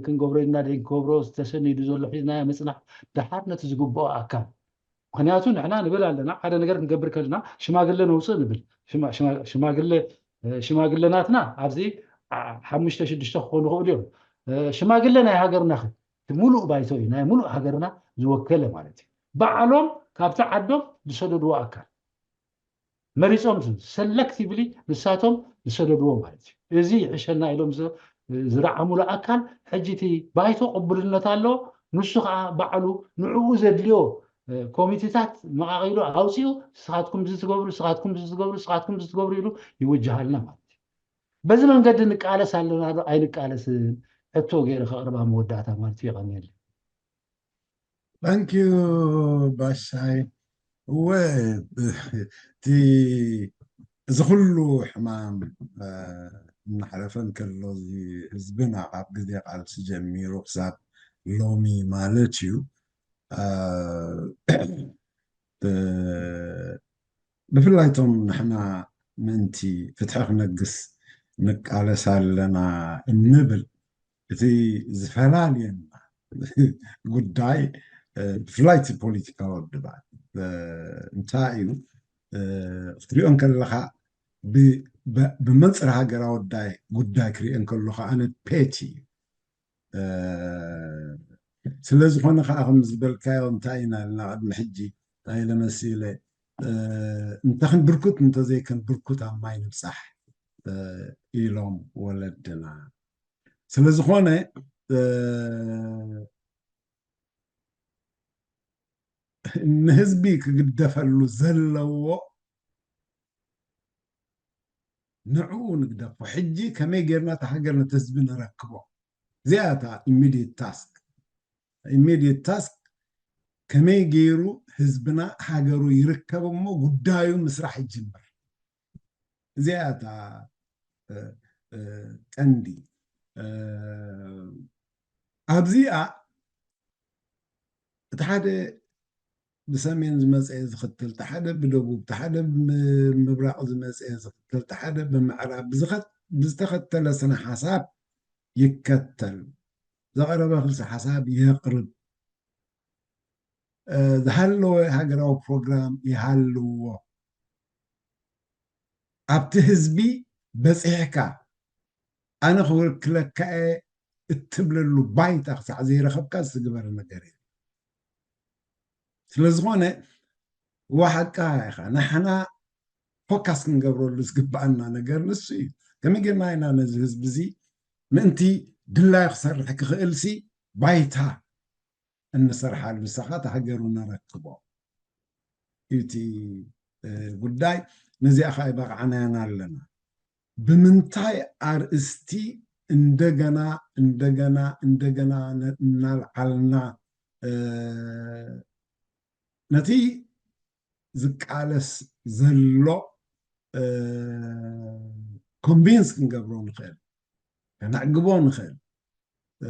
ክንገብሮ ኢልና ደይንገብሮ ዝተሰኒዱ ዘሎ ሒዝናያ ምፅናሕ፣ ደሓር ነቲ ዝግብኦ ኣካል። ምክንያቱ ንሕና ንብል ኣለና ሓደ ነገር ክንገብር ከለና ሽማግለ ነውፅእ ንብል። ሽማግለ ሽማግለ ናትና ኣብዚ ሓሙሽተ ሽዱሽተ ክኾኑ ይኽእሉ እዮም። ሽማግለ ናይ ሃገርና ኸ እቲ ሙሉእ ባይቶ እዩ ናይ ሙሉእ ሃገርና ዝወከለ ማለት እዩ። ባዕሎም ካብቲ ዓዶም ዝሰደድዎ ኣካል መሪፆም ሰለክቲቭሊ ንሳቶም ዝሰደድዎ ማለት እዩ። እዚ ይሕሸና ኢሎም ዝረዓሙሉ ኣካል ሕጂ እቲ ባይቶ ቅቡልነት ኣለዎ። ንሱ ከዓ ባዕሉ ንዕኡ ዘድልዮ ኮሚቴታት መቓቒሉ ኣውፂኡ ስኻትኩም ዝትገብሩ ስኻትኩም ዝትገብሩ ስኻትኩም ዝትገብሩ ኢሉ ይውጅሃልና ማለት እዩ። በዚ መንገዲ ንቃለስ ኣለና ዶ ኣይንቃለስን? ሕቶ ገይረ ከቕርባ መወዳእታ ማለት እዩ። የቐንየለይ። Thank you ባሻይ። እወ እቲ እዚ ኩሉ ሕማም እናሕለፈ እንከሎ እዚ ህዝብና ካብ ግዜ ቃልሲ ጀሚሩ ክሳብ ሎሚ ማለት እዩ ብፍላይ እቶም ንሕና ምእንቲ ፍትሒ ክነግስ ንቃለስ ኣለና እንብል እቲ ዝፈላልየና ጉዳይ ብፍላይ እቲ ፖለቲካዊ ውድባት እንታይ እዩ ክትሪኦ እንከለካ ብመንፅር ሃገራዊ ጉዳይ ጉዳይ ክሪኦ እንከለካ ኣነ ፔቲ እዩ ስለ ዝኾነ ከዓ ከም ዝበልካዮ እንታይ ኢና ኢልና ቅድሚ ሕጂ እንታይ ኢለ መሲለ እንተኽን ብርኩት እንተዘይከን ብርኩት ኣብ ማይ ንብፃሕ ኢሎም ወለድና ስለ ዝኾነ ንህዝቢ ክግደፈሉ ዘለዎ ንዕኡ ንግደፎ ሕጂ ከመይ ጌርና እቲ ሃገር ነቲ ህዝቢ ንረክቦ እዚኣ እታ immediate task immediate task ከመይ ገይሩ ህዝብና ሃገሩ ይርከብ እሞ ጉዳዩ ምስራሕ ይጅምር እዚኣ እታ ቀንዲ ኣብዚኣ እቲ ሓደ ብሰሜን ዝመፀ ዝኽተል ተሓደ፣ ብደቡብ ተሓደ፣ ብምብራቕ ዝመፀ ዝኽተል ተሓደ፣ ብምዕራብ ብዝኸት-፣ ብዝተኸተለ ስነ ሓሳብ ይከተል። ዘቐረበ ክልሰ ሓሳብ የቕርብ። እ፣ ዝሃለወ ሃገራዊ ፕሮግራም ይሃልዎ። ኣብቲ ህዝቢ በፂሕካ፣ ኣነ ክውክለካ እየ እትብለሉ ባይታ ክሳዕ ዘይረኸብካ ዝትግበር ነገር እዩ። ስለ ዝኾነ፣ እዋ ሓቅኻ ኢኻ። ንሕና ፎካስ ክንገብረሉ ዝግብኣና ነገር ንሱ እዩ። ከመይ ጌርና ኢና ነዚ ህዝቢ እዚ ምእንቲ ድላዩ ክሰርሕ ክኽእልሲ ባይታ እንሰርሓሉ፣ ንሳኻ እታ ሃገሩ ነረክቦ እዩ እቲ፣ እ፣ ጉዳይ። ነዚኣ ኸዓ ይበቕዓናያን ኣለና። ብምንታይ ኣርእስቲ እንደገና፣ እንደገና፣ እንደገና ነ-፣ እናልዓልና፣ እ፣ ነቲ ዝቃለስ ዘሎ፣ እ፣ ኮንቪንስ ክንገብሮ ንኽእል፣ ከነዕግቦ ንኽእል፣ እ፣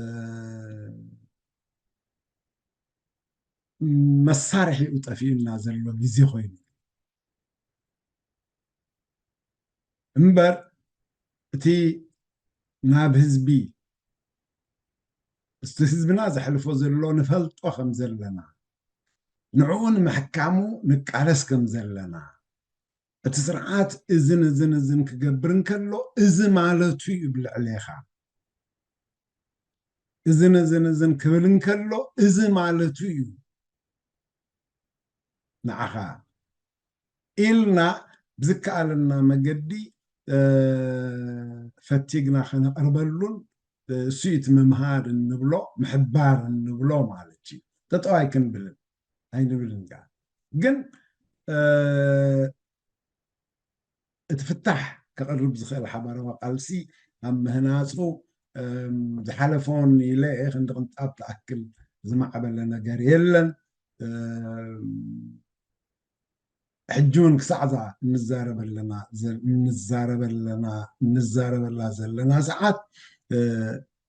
መሳርሒኡ ጠፊኡና ዘሎ ግዜ ኮይኑ። እምበር እቲ ናብ ህዝቢ፣ እቲ ህዝብና ዘሕልፎ ዘሎ ንፈልጦ ከም ዘለና፣ ንዕኡ ንምሕካሙ ንቃለስ ከም ዘለና፣ እቲ ስርዓት እዝን እዝን እዝን ክገብር እንከሎ፣ እዚ ማለቱ እዩ ብልዕሌኻ። እዝን እዝን እዝን ክብል እንከሎ፣ እዚ ማለቱ እዩ ንዓኻ ኢልና ብዝከኣለና መገዲ፣ እ፣ ፈቲግና ከነቕርበሉን፣ እ፣ እሱ እዩ እቲ ምምሃር እንብሎ፣ ምሕባር እንብሎ ማለት እዩ። ጠጠው ኣይክንብልን፣ ኣይንብልን ከኣ። ግን፣ እ፣ እቲ ፍታሕ ከቕርብ ዝኽእል ሓባራዊ ቃልሲ ኣብ ምህናጹ፣ እም፣ ዝሓለፈውን ኢለ እየ፣ ክንዲ ቅንጣብ ትኣክል ዝማዕበለ ነገር የለን። እም፣ ሕጂ እውን ክሳዕ እዛ እንዛረበለና ዘ-፣ እንዛረበለና፣ እንዛረበላ ዘለና ሰዓት፣ እ፣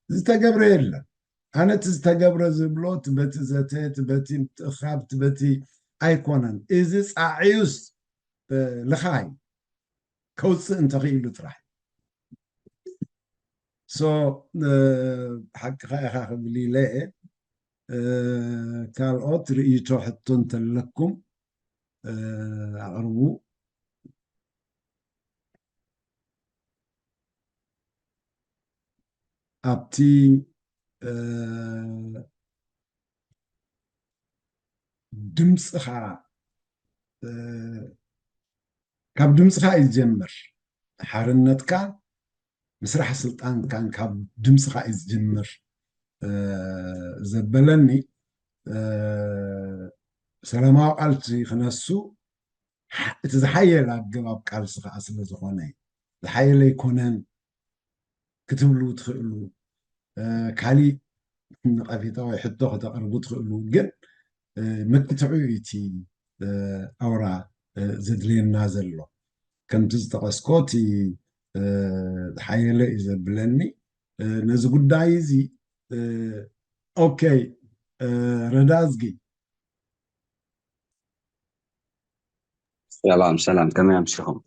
ዝተገብረ የለን። ኣነ እቲ ዝተገብረ ዝብሎ፣ እቲ በቲ ዘተ፣ እቲ በቲ ምትእኻብ፣ እቲ በቲ ኣይኮነን። እዚ ጻዕዩስ፣ እ፣ ልኻይ ከውፅእ እንተኽኢሉ ጥራሕ። ሶ፣ እ፣ ሓቅኻ ኢኻ ክብል ኢለ እየ። እ፣ ካልኦት ርእይቶ፣ ሕቶ እንተለኩም፣ እ፣ ኣቕርቡ። ኣብቲ፣ እ፣ ድምፅኻ፣ እ፣ ካብ ድምፅኻ እዩ ዝጀምር። ሓርነትካ፣ ምስራሕ ስልጣንካን ካብ ድምፅኻ እዩ ዝጅምር፣ እ፣ ዘበለኒ፣ እ፣ ሰላማዊ ቃልሲ ክነሱ፣ ሕ-፣ እቲ ዝሓየለ ኣገባብ ቃልሲ ከዓ ስለ ዝኾነ እዩ። ዝሓየለ ኣይኮነን ክትብሉ ትኽእሉ፣ እ፣ ካሊእ ነቐፌታ ወይ ሕቶ ከተቕርቡ ትኽእሉ፣ ግን፣ እ፣ መክትዑ እዩ እቲ፣ እ፣ ኣውራ፣ እ፣ ዘድልየና ዘሎ። ከምቲ ዝጠቐስኮ፣ እቲ፣ እ፣ ዝሓየለ እዩ ዘብለኒ። እ፣ ነዚ ጉዳይ እዚ፣ እ፣ ኦኬ፣ እ፣ ረዳዝጊ። ሰላም፣ ሰላም፣ ከመይ ኣምሲኹም?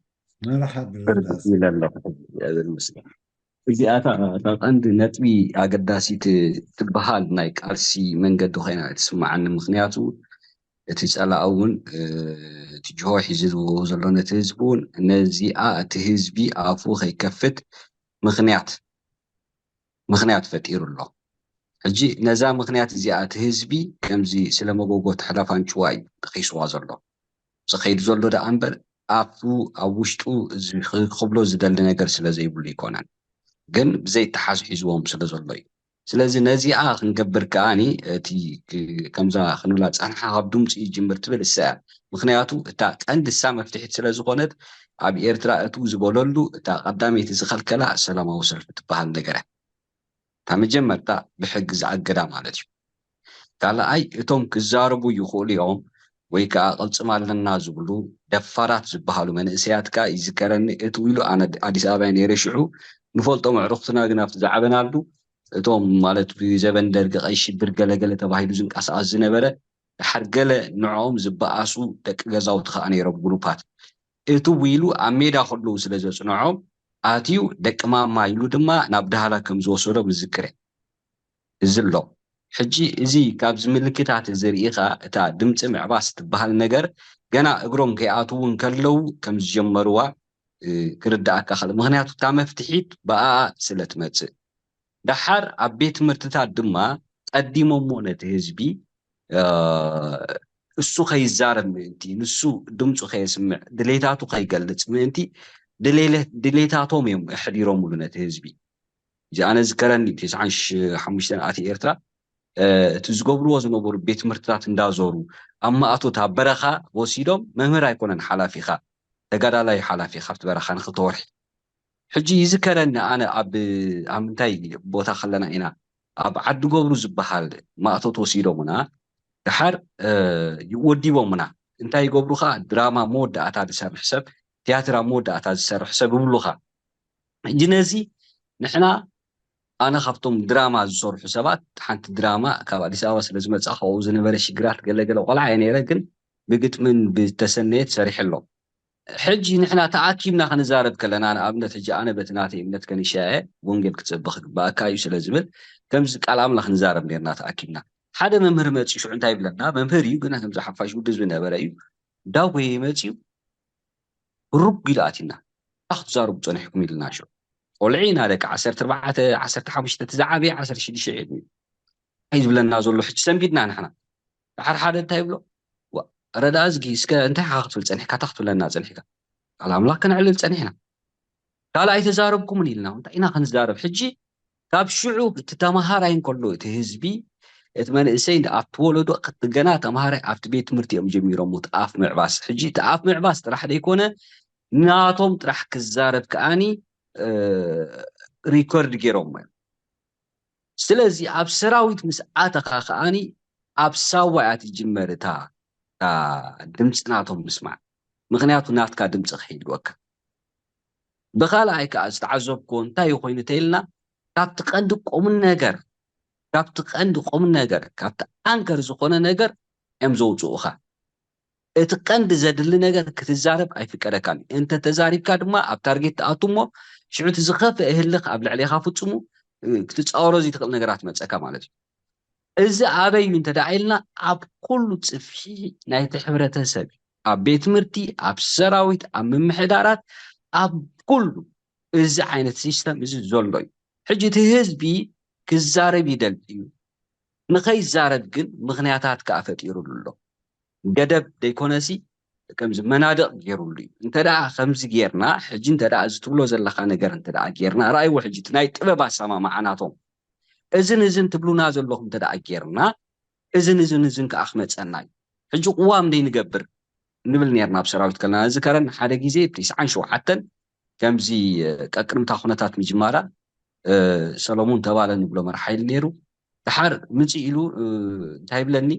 መርሓባ፣ ብርክ ረዳዝ። ኢለ ኣለኹ። እግዚኣብሔር ይመስገን። እዚኣታ እታ ቀንዲ ነጥቢ ኣገዳሲት ትበሃል ናይ ቃልሲ መንገዲ ኮይና ትስምዓኒ። ምኽንያቱ እቲ ጸላኢ እውን፣ እ፣ እቲ ጅሆ ሒዝዎ ዘሎ ነቲ ህዝቢ እውን ነዚኣ እቲ ህዝቢ ኣፉ ከይከፍት ምኽንያት፣ ምኽንያት ፈጢሩ ኣሎ። ሕጂ ነዛ ምኽንያት እዚኣ እቲ ህዝቢ ከምዚ ስለ መጎጎ ተሕላፍ ኣንጭዋ እዩ ጠቒስዋ ዘሎ። ዝኸይድ ዘሎ ደኣ እምበር ኣፉ ኣብ ውሽጡ እዚ ክብሎ ዝደሊ ነገር ስለ ዘይብሉ ኣይኮነን። ግን ብዘይተሓዝ ሒዝዎም ስለ ዘሎ እዩ። ስለዚ ነዚኣ ክንገብር ከኣኒ እቲ ክ-፣ ከምዛ ክንብላ ጸንሓ ካብ ድምፂ ይጅምር ትብል እሳ እያ። ምኽንያቱ እታ ቀንዲ እሳ መፍትሒት ስለ ዝኾነት ኣብ ኤርትራ እትው ዝበለሉ እታ ቀዳመይቲ ዝኸልከላ ሰላማዊ ሰልፊ ትበሃል ነገር እያ። እታ መጀመርታ ብሕጊ ዝኣገዳ ማለት እዩ። ካልኣይ እቶም ክዛረቡ ይኽእሉ እዮም ወይ ከዓ ቅልጽም ኣለና ዝብሉ ደፋራት ዝበሃሉ መንእሰያት ከኣ ይዝከረኒ እትው ኢሉ ኣነ ኣዲስ ኣበባ ነይረ ሽዑ ንፈልጦም ኣዕሩኽትና ግን ኣብቲ ዝዓበናሉ እቶም ማለት ብዘበን ደርጊ ቀይ ሽብር ገለገለ ተባሂሉ ዝንቀሳቐስ ዝነበረ ድሓር ገለ ንዕኦም ዝበኣሱ ደቂ ገዛውቲ ከዓ ነይሮም ግሩፓት። እቲ ዊሉ ኣብ ሜዳ ከለዉ ስለ ዘጽንዖም ኣትዩ ደቂ ማማ ኢሉ ድማ ናብ ዳህላ ከም ዝወሰዶም እዝክር እየ። እዚ ኣሎ። ሕጂ እዚ ካብዚ ምልክታት እዚ ርኢኻ እታ ድምፂ ምዕባስ ትበሃል ነገር ገና እግሮም ከይኣትዉ እንከለዉ ከም ዝጀመርዋ ክርዳእካ ክእል። ምክንያቱ እታ መፍትሒት ብኣኣ ስለ ትመፅእ። ደሓር ኣብ ቤት ትምህርትታት ድማ ቀዲሞሞ ነቲ ህዝቢ እሱ ከይዛረብ ምእንቲ፣ ንሱ ድምፁ ከየስምዕ፣ ድሌታቱ ከይገልፅ ምእንቲ ድሌታቶም እዮም ኣሕዲሮምሉ ነቲ ህዝቢ። እዚ ኣነ ዝከረኒ ትስዓን ሓሙሽተን ኣቲ ኤርትራ እቲ ዝገብርዎ ዝነበሩ ቤት ትምህርትታት እንዳዞሩ ኣብ ማእቶት ኣብ በረኻ ወሲዶም መምህር ኣይኮነን ሓላፊኻ ተጋዳላይ ሓላፊ ካብቲ በረኻ ንክልተ ወርሒ ሕጂ ይዝከረኒ ኣነ ኣብ ኣብ ምንታይ ቦታ ከለና ኢና ኣብ ዓዲ ገብሩ ዝበሃል ማእቶት ወሲዶምና ድሓር ወዲቦምና እንታይ ይገብሩ ከዓ ድራማ መወዳእታ ዝሰርሕ ሰብ ቲያትር ኣብ መወዳእታ ዝሰርሕ ሰብ ይብሉኻ ሕጂ ነዚ ንሕና ኣነ ካብቶም ድራማ ዝሰርሑ ሰባት ሓንቲ ድራማ ካብ ኣዲስ ኣበባ ስለ ዝመፅኣ ካብኡ ዝነበረ ሽግራት ገለገለ ቆልዓ እየ ነይረ ግን ብግጥምን ብተሰነየት ሰሪሐ ኣሎ ሕጂ ንሕና ተኣኪብና ክንዛረብ ከለና ንኣብነት ሕጂ ኣነ በቲ ናተይ እምነት ከንሻየ ወንጌል ክትሰብኽ ግባእካ እዩ ስለ ዝብል ከምዚ ቃል ኣምላኽ ንዛረብ ነርና ተኣኪብና ሓደ መምህር መፂኡ ሽዑ እንታይ ይብለና መምህር እዩ ግና ከምዚ ሓፋሽ ውድብ ዝነበረ እዩ ዳጎየ መፂኡ ሩግ ኢሉ ኣቲና እንታይ ክትዛረቡ ፀኒሕኩም ኢልና ሽዑ ቆልዒ ኢና ደቂ ዓሰርተ ኣርባዕተ ዓሰርተ ሓሙሽተ እቲ ዝዓበየ ዓሰርተ ሽዱሽተ ዕድሚኡ እንታይ ዝብለና ዘሎ ሕጂ ሰንቢድና ንሕና ድሓር ሓደ እንታይ ይብሎ ረዳ እዝጊ እስከ እንታይ ኢኻ ክትብል ፀኒሕካ እንታይ ክትብለና ፀኒሕካ ቃል ኣምላኽ ከነዕልል ፀኒሕና ካልእ ኣይተዛረብኩምን ኢልና እንታይ ኢና ክንዛረብ ሕጂ ካብ ሽዑ እቲ ተመሃራይ እንከሎ እቲ ህዝቢ እቲ መንእሰይ ኣብ ትወለዶ ክጥገና ተምሃራይ ኣብቲ ቤት ትምህርቲ እዮም ጀሚሮም እቲ ኣፍ ምዕባስ ሕጂ እቲ ኣፍ ምዕባስ ጥራሕ ዘይኮነ ናቶም ጥራሕ ክዛረብ ከኣኒ ሪኮርድ ገይሮሞ እዮም ስለዚ ኣብ ሰራዊት ምስ ኣተኻ ከኣኒ ኣብ ሳዋ እያ ትጅመር እታ ድምፂ ናቶም ምስማዕ ምክንያቱ ናትካ ድምፂ ክሕልወካ ብካልኣይ ከዓ ዝተዓዘብክዎ እንታይ እዩ ኮይኑ ተይልና ካብቲ ቀንዲ ቁም ነገር ካብቲ ቀንዲ ቁም ነገር ካብቲ ኣንከር ዝኾነ ነገር እዮም ዘውፅኡኻ እቲ ቀንዲ ዘድሊ ነገር ክትዛረብ ኣይፍቀደካን እዩ እንተ ተዛሪብካ ድማ ኣብ ታርጌት ትኣቱ እሞ ሽዑ እቲ ዝኸፍአ ህልኽ ኣብ ልዕሌኻ ፍፁሙ ክትፃወሮ ዘይትኽእል ነገራት መፀካ ማለት እዩ እዚ ኣበይ እዩ እንተ ኢልና ኣብ ኩሉ ፅፍሒ ናይቲ ሕብረተሰብ ኣብ ቤት ትምህርቲ ኣብ ሰራዊት ኣብ ምምሕዳራት ኣብ ኩሉ እዚ ዓይነት ሲስተም እዚ ዘሎ እዩ ሕጂ እቲ ህዝቢ ክዛረብ ይደል እዩ ንኸይዛረብ ግን ምኽንያታት ከዓ ፈጢሩሉ ኣሎ ገደብ ዘይኮነሲ ከምዚ መናድቕ ገይሩሉ እዩ እንተ ከምዚ ጌርና ሕጂ እንተ እዚ ትብሎ ዘለካ ነገር እንተ ጌርና ርኣይዎ ሕጂ ናይ ጥበብ ኣሰማማዓ ናቶም እዝን እዝን ትብሉና ዘለኹም እንተ ጌርና እዝን እዝን እዝን ከዓ ክመፀና እዩ ሕጂ ቅዋም ደይ ንገብር ንብል ነርና ኣብ ሰራዊት ከለና እዚ ከረን ሓደ ግዜ ብ ትስዓን ሸውዓተን ከምዚ ቀቅድምታ ኩነታት ምጅማራ ሰሎሙን ተባለ ንብሎ መርሓ ኢሉ ነይሩ ድሓር ምፅ ኢሉ እንታይ ይብለኒ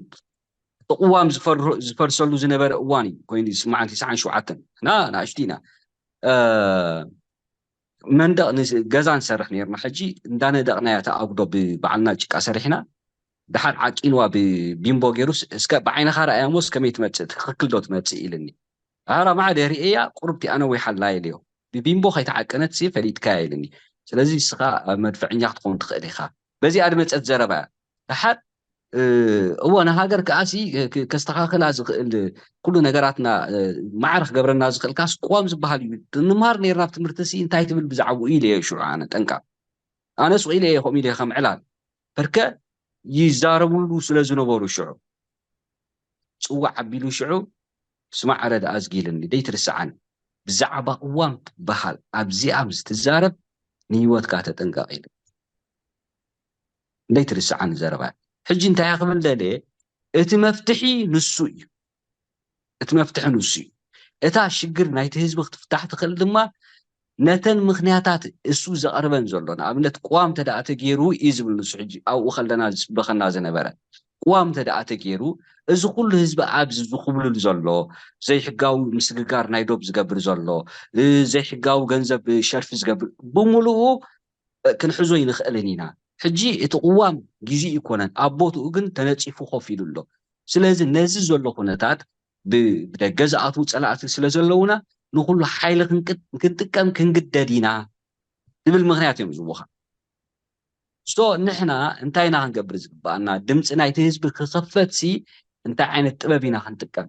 እቲ ቅዋም ዝፈርሰሉ ዝነበረ እዋን እዩ ኮይኑ ዝስማዓን ትስዓን ሸውዓተን እና ንኣሽቱ ኢና መንደቕ ገዛ ንሰርሕ ነርና ሕጂ እንዳነደቕና እያ ተኣጉዶ ብበዓልና ጭቃ ሰሪሕና ድሓር ዓቂንዋ ብቢምቦ ገይሩስ እስከ ብዓይንኻ ረኣያ ሞስ ከመይ ትመፅእ ትክክል ዶ ትመፅእ ኢልኒ ኣራ ማዕደ ርእያ ቁርብቲ ኣነ ወይ ሓላ ኢልዮ ብቢምቦ ከይተዓቀነት ሲ ፈሊጥካ ኢልኒ ስለዚ እስኻ መድፈዕኛ ክትኸውን ትኽእል ኢኻ በዚኣ ድመፀት ዘረባ እያ ድሓር እዎ ንሃገር ከኣሲ ከስተኻኽላ ዝኽእል ኩሉ ነገራትና ማዕረ ክገብረና ዝኽእል ካስ ቅዋም ዝበሃል እዩ ንምሃር ነርና ኣብ ትምህርቲ ሲ እንታይ ትብል ብዛዕባኡ ኢለ እየ ሽዑ ኣነ ጠንቃ ኣነ ሱቕ ኢለ እየ ከምኡ ኢለ ከም ዕላል በርከ ይዛረብሉ ስለ ዝነበሩ ሽዑ ጽዋዕ ኣቢሉ ሽዑ ስማዕ ረዳ ኣዝጊልኒ ደይትርስዓኒ ብዛዕባ ቅዋም ትበሃል ኣብዚኣ ምስ ትዛረብ ንህይወትካ ተጠንቀቕ ኢሉ ደይትርስዓኒ ዘረባ ሕጂ እንታይ ክብል ደልየ እቲ መፍትሒ ንሱ እዩ እቲ መፍትሒ ንሱ እዩ እታ ሽግር ናይቲ ህዝቢ ክትፍታሕ ትኽእል ድማ ነተን ምኽንያታት እሱ ዘቕርበን ዘሎ ንኣብነት ቅዋም ተደኣ ተገይሩ እዩ ዝብል ንሱ ሕጂ ኣብኡ ከለና ዝስበኸና ዝነበረ ቅዋም ተደኣ ተገይሩ እዚ ኩሉ ህዝቢ ኣብዚ ዝኹብልል ዘሎ ዘይሕጋዊ ምስግጋር ናይ ዶብ ዝገብር ዘሎ ዘይሕጋዊ ገንዘብ ሸርፊ ዝገብር ብምሉኡ ክንሕዞ ይንኽእልን ኢና ሕጂ እቲ ቅዋም ግዜ ይኮነን ኣብ ቦትኡ ግን ተነፂፉ ኮፍ ኢሉ ኣሎ ስለዚ ነዚ ዘሎ ኩነታት ብደገ ዝኣትዉ ፀላእቲ ስለ ዘለውና ንኩሉ ሓይሊ ክንጥቀም ክንግደድ ኢና ዝብል ምክንያት እዮም ዝህቡኻ። ሶ ንሕና እንታይ ኢና ክንገብር ዝግባኣና? ድምፂ ናይቲ ህዝቢ ክኸፈት ሲ እንታይ ዓይነት ጥበብ ኢና ክንጥቀም?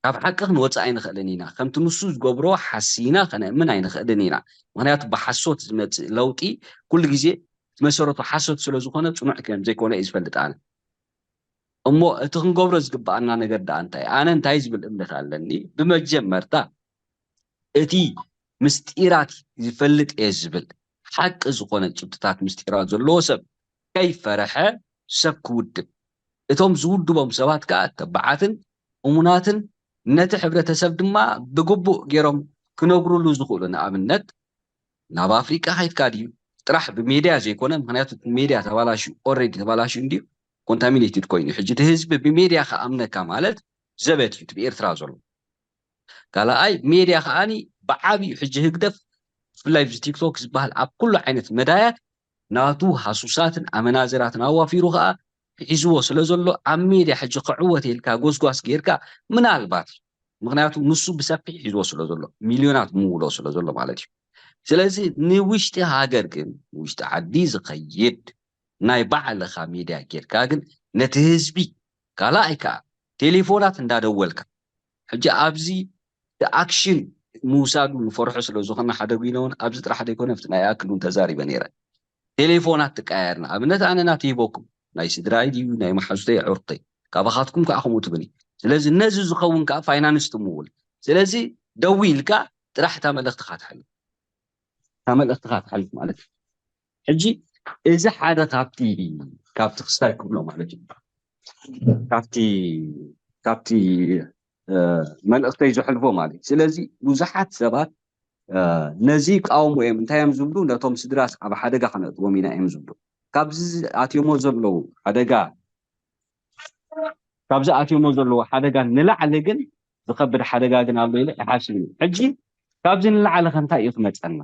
ካብ ሓቂ ክንወፅእ ኣይንኽእልን ኢና። ከምቲ ንሱ ዝገብሮ ሓሲና ከነእምን ኣይንኽእልን ኢና። ምክንያቱ ብሓሶት ዝመፅእ ለውጢ ኩሉ ግዜ እቲ መሰረቱ ሓሶት ስለ ዝኾነ ፅኑዕ ከም ዘይኮነ እዩ ዝፈልጥ ኣነ። እሞ እቲ ክንገብሮ ዝግባኣና ነገር ደኣ እንታይ? ኣነ እንታይ ዝብል እምነት ኣለኒ? ብመጀመርታ እቲ ምስጢራት ዝፈልጥ እየ ዝብል ሓቂ ዝኾነ ጭብጥታት ምስጢራት ዘለዎ ሰብ ከይፈረሐ ሰብ ክውድብ፣ እቶም ዝውድቦም ሰባት ከኣ ተባዓትን እሙናትን ነቲ ሕብረተሰብ ድማ ብግቡእ ገይሮም ክነግሩሉ ዝኽእሉ። ንኣብነት ናብ ኣፍሪቃ ከይድካ ድዩ ጥራሕ ብሜድያ ዘይኮነ፣ ምክንያቱ እቲ ሜድያ ተባላሽዩ፣ ኦልሬዲ ተባላሽዩ እንድዩ፣ ኮንታሚኔትድ ኮይኑ። ሕጂ እቲ ህዝቢ ብሜድያ ክኣምነካ ማለት ዘበት እዩ እቲ ብኤርትራ ዘሎ። ካልኣይ ሜድያ ከዓኒ ብዓብዩ ሕጂ ህግደፍ ብፍላይ ብዚ ቲክቶክ ዝበሃል ኣብ ኩሉ ዓይነት መዳያት ናቱ ሃሱሳትን ኣመናዝራትን ኣዋፊሩ ከኣ ሒዝዎ ስለ ዘሎ ኣብ ሜድያ ሕጂ ክዕወት ኢልካ ጎስጓስ ጌርካ ምናልባት ምክንያቱ ንሱ ብሰፊሕ ሒዝዎ ስለ ዘሎ ሚልዮናት ምውሎ ስለ ዘሎ ማለት እዩ። ስለዚ ንውሽጢ ሃገር ግን ንውሽጢ ዓዲ ዝኸይድ ናይ ባዕልኻ ሜድያ ጌርካ ግን ነቲ ህዝቢ ካልኣይ ከዓ ቴሌፎናት እንዳደወልካ ሕጂ ኣብዚ እቲ ኣክሽን ምውሳዱ ንፈርሖ ስለ ዝኾነ ሓደ ጉይነ እውን ኣብዚ ጥራሕ ዘይኮነ ኣብቲ ናይ ኣክል እውን ተዛሪበ ነይረ። ቴሌፎናት ትቀያየር ንኣብነት ኣነ ናተይ ሂበኩም ናይ ስድራይ ድዩ ናይ መሓዙተይ ኣዕሩኽተይ ካባኻትኩም ከዓ ከምኡ ትብል። ስለዚ ነዚ ዝኸውን ከዓ ፋይናንስ ትምውል። ስለዚ ደዊ ኢልካ ጥራሕ እታ መልእኽትኻ ትሓልፍ እታ መልእኽትኻ ትሓልፍ ማለት እዩ። ሕጂ እዚ ሓደ ካብቲ ካብቲ ክስታይ ክብሎ ማለት እዩ ካብቲ ካብቲ መልእኽተይ ዘሕልፎ ማለት እዩ። ስለዚ ብዙሓት ሰባት ነዚ ይቃወሙ እዮም። እንታይ እዮም ዝብሉ? ነቶም ስድራስ ኣብ ሓደጋ ከነእትዎም ኢና እዮም ዝብሉ። ካብዚ ኣትዮሞ ዘለዉ ሓደጋ ካብዚ ኣትዮሞ ዘለዉ ሓደጋ ንላዕሊ ግን ዝኸብድ ሓደጋ ግን ኣሎ ኢለ ይሓስብ እዩ። ሕጂ ካብዚ ንላዕሊ ከ እንታይ እዩ ክመፀና?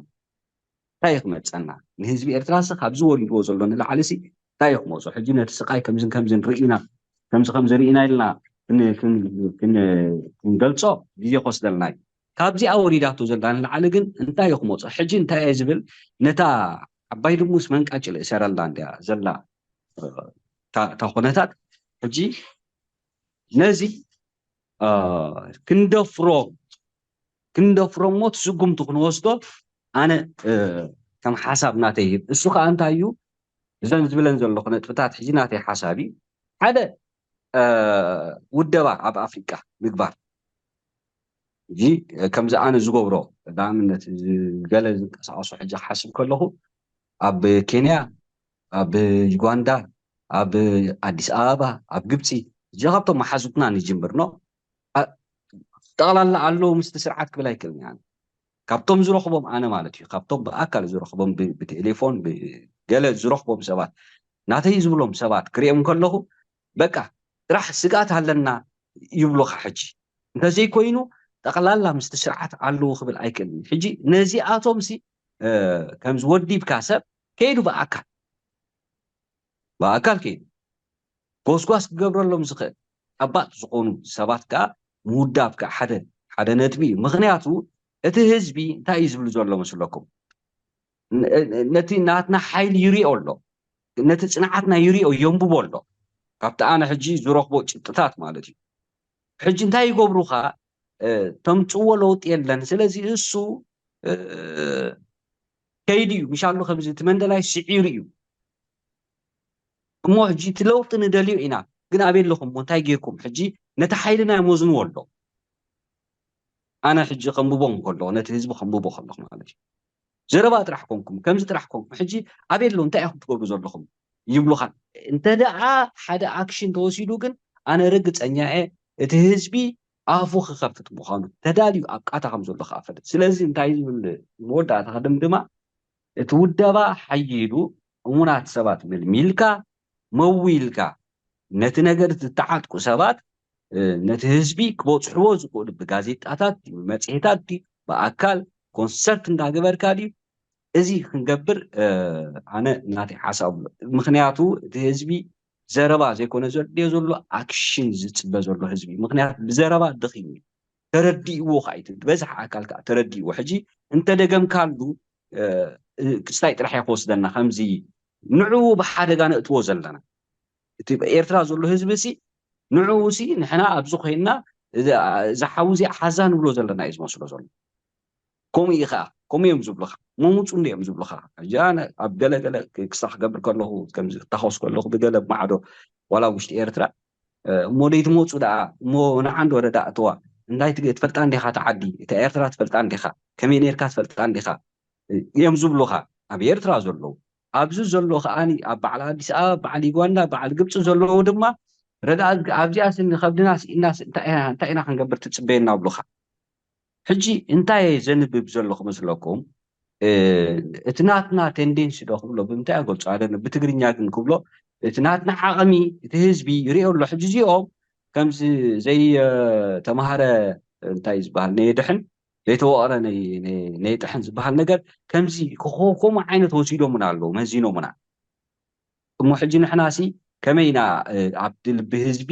እንታይ እዩ ክመፀና? ንህዝቢ ኤርትራ ሲ ካብዚ ወሪድዎ ዘሎ ንላዕሊ ሲ እንታይ እዩ ክመፆ? ሕጂ ነቲ ስቃይ ከምዝን ከምዝን ርኢና ከምዚ ከምዚ ርኢና ኢልና ክንገልፆ ግዜ ክወስደልና እዩ። ካብዚኣ ወሪዳቶ ዘላ ንላዕሊ ግን እንታይ እዩ ክመፆ? ሕጂ እንታይ እየ ዝብል ነታ ዓባይ ድሙስ መንቃጭ ልእሰረላ እንድያ ዘላ እታ ኩነታት ሕጂ ነዚ ክንደፍሮ ክንደፍሮ እሞ እቲ ስጉምቲ ክንወስዶ ኣነ ከም ሓሳብ ናተይ ይህብ። እሱ ከዓ እንታይ እዩ እዘን ዝብለን ዘለኹ ነጥብታት ሕጂ ናተይ ሓሳብ እዩ። ሓደ ውደባ ኣብ ኣፍሪቃ ምግባር እዚ ከምዚ ኣነ ዝገብሮ ንኣብነት ገለ ዝንቀሳቀሱ ሕጂ ክሓስብ ከለኹ ኣብ ኬንያ ኣብ ዩጋንዳ ኣብ ኣዲስ ኣበባ ኣብ ግብፂ እዚ ካብቶም መሓዙትና ንጅምር ኖ ጠቕላላ ኣለዉ ምስቲ ስርዓት ክብል ኣይክእልን እያ። ካብቶም ዝረኽቦም ኣነ ማለት እዩ ካብቶም ብኣካል ዝረኽቦም ብቴሌፎን ብገለ ዝረኽቦም ሰባት ናተይ ዝብሎም ሰባት ክሪኦም ከለኹ በቃ ጥራሕ ስግኣት ኣለና ይብሉኻ። ሕጂ እንተዘይኮይኑ ጠቕላላ ምስቲ ስርዓት ኣለዉ ክብል ኣይክእልን። ሕጂ ነዚኣቶም ሲ ከምዚ ወዲብካ ሰብ ከይዱ ብኣካል ብኣካል ከይዱ ጎስጓስ ክገብረሎም ዝኽእል ኣባጥ ዝኾኑ ሰባት ከዓ ምውዳብ ከዓ ሓደ ሓደ ነጥቢ እዩ። ምክንያቱ እቲ ህዝቢ እንታይ እዩ ዝብሉ ዘሎ መስለኩም? ነቲ ናትና ሓይሊ ይሪኦ ኣሎ፣ ነቲ ፅንዓትና ይሪኦ የንብቦ ኣሎ። ካብቲ ኣነ ሕጂ ዝረኽቦ ጭብጥታት ማለት እዩ። ሕጂ እንታይ ይገብሩኻ? ተምፅዎ ለውጢ የለን። ስለዚ እሱ ከይዱ እዩ ምሻሉ ከምዚ እቲ መንደላይ ስዒሩ እዩ። እሞ ሕጂ እቲ ለውጢ ንደልዮ ኢና፣ ግን ኣበይ ኣለኹም? እንታይ ጌርኩም? ሕጂ ነቲ ሓይልና ይመዝንዎ ኣሎ። ኣነ ሕጂ ከንብቦም ከለኹ ነቲ ህዝቢ ከንብቦ ከለኹ ማለት እዩ። ዘረባ ጥራሕ ኮንኩም ከምዚ ጥራሕ ኮንኩም ሕጂ ኣበይ ኣለዉ እንታይ ኢኹም ትገብሩ ዘለኹም ይብሉኻ። እንተ ደኣ ሓደ ኣክሽን ተወሲዱ ግን ኣነ ርግፀኛ እየ እቲ ህዝቢ ኣፉ ክኸፍት ምዃኑ ተዳልዩ ኣብ ቃታ ከም ዘሎ ክኣፈለ። ስለዚ እንታይ ዝብል መወዳእታ ክድምድማ እቲ ውደባ ሓይሉ እሙናት ሰባት ምልሚልካ መዊልካ ነቲ ነገር ዝተዓጥቁ ሰባት ነቲ ህዝቢ ክበፅሕዎ ዝኽእሉ ብጋዜጣታት ብመፅሄታት ብኣካል ኮንሰርት እንዳገበርካ ድዩ እዚ ክንገብር ኣነ ናተይ ሓሳብ ኣሎ። ምክንያቱ እቲ ህዝቢ ዘረባ ዘይኮነ ዘድልዮ ዘሎ፣ ኣክሽን ዝፅበ ዘሎ ህዝቢ እዩ። ምክንያቱ ብዘረባ ደኺሙ እዩ። ተረዲእዎ ከዓ እዩ፣ ዝበዝሐ ኣካል ከዓ ተረዲእዎ። ሕጂ እንተደገምካሉ ክስታይ ጥራሕ እየ ክወስደና። ከምዚ ንዕኡ ብሓደጋ ነእትዎ ዘለና፣ እቲ ኤርትራ ዘሎ ህዝቢ ሲ ንዕኡ ሲ ንሕና ኣብዚ ኮይንና እዚ ሓዊ እዚ ሓዛ ንብሎ ዘለና እዩ ዝመስሎ ዘሎ። ከምኡ እዩ ከዓ፣ ከምኡ እዮም ዝብሉኻ። መሙፁ እንዲ እዮም ዝብሉኻ። ሕጂ ኣነ ኣብ ገለገለ ክሳ ክገብር ከለኹ፣ ከምዚ ክታኸስ ከለኹ ብገለ ማዕዶ ዋላ ውሽጢ ኤርትራ እሞ ደይትመፁ ደኣ እሞ ንዓንዶ ወረዳ እተዋ እንታይ ትፈልጣ እንዲኻ? ተዓዲ እታ ኤርትራ ትፈልጣ እንዲኻ? ከመይ ነርካ ትፈልጣ እንዲኻ? እዮም ዝብሉኻ። ኣብ ኤርትራ ዘለዉ፣ ኣብዚ ዘሎ ከዓኒ ኣብ በዓል ኣዲስ ኣበባ፣ በዓል ዩጋንዳ፣ በዓል ግብፂ ዘለዉ ድማ ረዳ ኣብዚኣ ስኒ ከብድና ስኢናስ እንታይ ኢና እንታይ ኢና ክንገብር ትፅበየና ብሉኻ። ሕጂ እንታይ ዘንብብ ዘለኹ መስለኩም? እቲ ናትና ቴንዴንሲ ዶ ክብሎ ብምንታይ ኣገልፆ ኣደ ብትግርኛ ግን ክብሎ፣ እቲ ናትና ዓቕሚ እቲ ህዝቢ ይሪኦ ኣሎ። ሕጂ እዚኦም ከምዚ ዘይተማሃረ እንታይ ዝበሃል ነየድሕን ዘይተወቕረ ነይጥሕን ዝበሃል ነገር ከምዚ ከምኡ ዓይነት ወሲዶምና ኣለዉ፣ መዚኖምና። እሞ ሕጂ ንሕና ሲ ከመይ ኢና ኣብቲ ልቢ ህዝቢ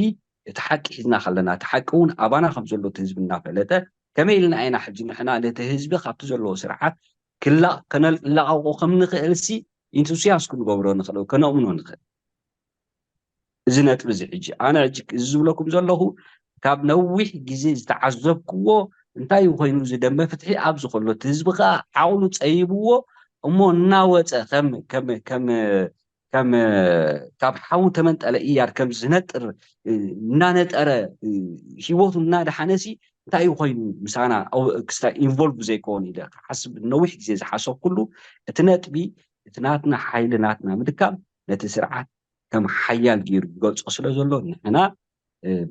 እቲ ሓቂ ሒዝና ከለና፣ እቲ ሓቂ እውን ኣባና ከም ዘሎ እቲ ህዝቢ እናፈለጠ፣ ከመይ ኢልና ኢና ሕጂ ንሕና ነቲ ህዝቢ ካብቲ ዘለዎ ስርዓት ክላቕ ከነላቐቆ ከም ንኽእል ሲ ኢንቱስያስ ክንገብሮ ንኽእል፣ ከነእምኖ ንኽእል። እዚ ነጥቢ እዚ ሕጂ ኣነ ሕጂ እዚ ዝብለኩም ዘለኹ ካብ ነዊሕ ግዜ ዝተዓዘብክዎ እንታይ ኮይኑ እዚ ደንበ ፍትሒ ኣብዚ ከሎ እቲ ህዝቢ ከዓ ዓቕሉ ፀይብዎ እሞ እናወፀ ከም ከም ከም ከም ካብ ሓዊ ተመንጠለ እያድ ከም ዝነጥር እናነጠረ ህይወቱ እናደሓነ ሲ እንታይ እዩ ኮይኑ ምሳና ክስታ ኢንቮልቭ ዘይከውን ኢለ ክሓስብ ነዊሕ ግዜ ዝሓሰብኩሉ እቲ ነጥቢ እቲ ናትና ሓይሊ ናትና ምድካም ነቲ ስርዓት ከም ሓያል ገይሩ ይገልጾ ስለ ዘሎ ንሕና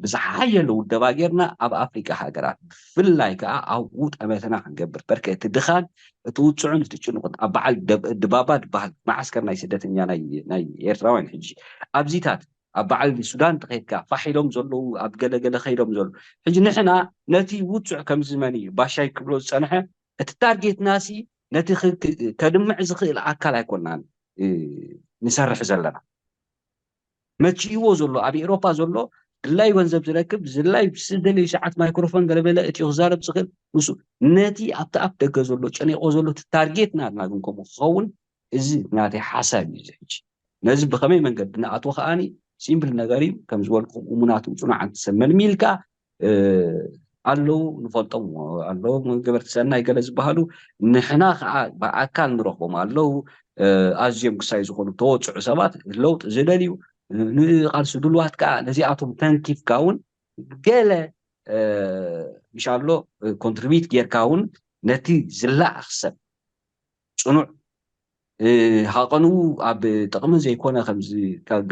ብዝሓየለ ውደባ ጌርና ኣብ ኣፍሪቃ ሃገራት ብፍላይ ከዓ ኣብኡ ጠመተና ክንገብር በርከ እቲ ድኻን እቲ ውፅዑን እቲ ጭኑቕን ኣብ በዓል ድባባ ዝበሃል መዓስከር ናይ ስደተኛ ናይ ኤርትራውያን ሕጂ ኣብዚታት ኣብ በዓል ሱዳን ተኸይድካ ፋሕ ኢሎም ዘለዉ ኣብ ገለገለ ከይዶም ዘለዉ ሕጂ ንሕና ነቲ ውፅዕ ከምዚ መን እዩ ባሻይ ክብሎ ዝፀንሐ እቲ ታርጌትና ሲ ነቲ ከድምዕ ዝኽእል ኣካል ኣይኮናን ንሰርሕ ዘለና መቺእዎ ዘሎ ኣብ ኤሮፓ ዘሎ ድላይ ገንዘብ ዝረክብ ዝላይ ዝደለዩ ሰዓት ማይክሮፎን ገለበለ እትዮ ክዛረብ ዝኽእል ንሱ ነቲ ኣብቲ ኣፍ ደገ ዘሎ ጨኒቆ ዘሎ እቲ ታርጌት ናትና ግን ከምኡ ክኸውን እዚ ናተይ ሓሳብ እዩ እዚ ሕጂ ነዚ ብኸመይ መንገዲ ንኣትዎ ከዓኒ ሲምፕል ነገር እዩ ከም ዝበልኩም እሙናትን ፅኑዓን ሰብ መልሚልካ ኣለዉ ንፈልጦም ኣለዉ ገበርቲ ሰናይ ገለ ዝበሃሉ ንሕና ከዓ ብኣካል ንረኽቦም ኣለዉ ኣዝዮም ክሳይ ዝኾኑ ተወፅዑ ሰባት ለውጢ ዝደልዩ ንቃልሲ ድልዋት ከዓ ነዚኣቶም ተንኪፍካ እውን ገለ ምሻሎ ኮንትሪቢት ጌርካ እውን ነቲ ዝላኣኽ ሰብ ፅኑዕ ሃቐኑ ኣብ ጥቕሚ ዘይኮነ ከምዚ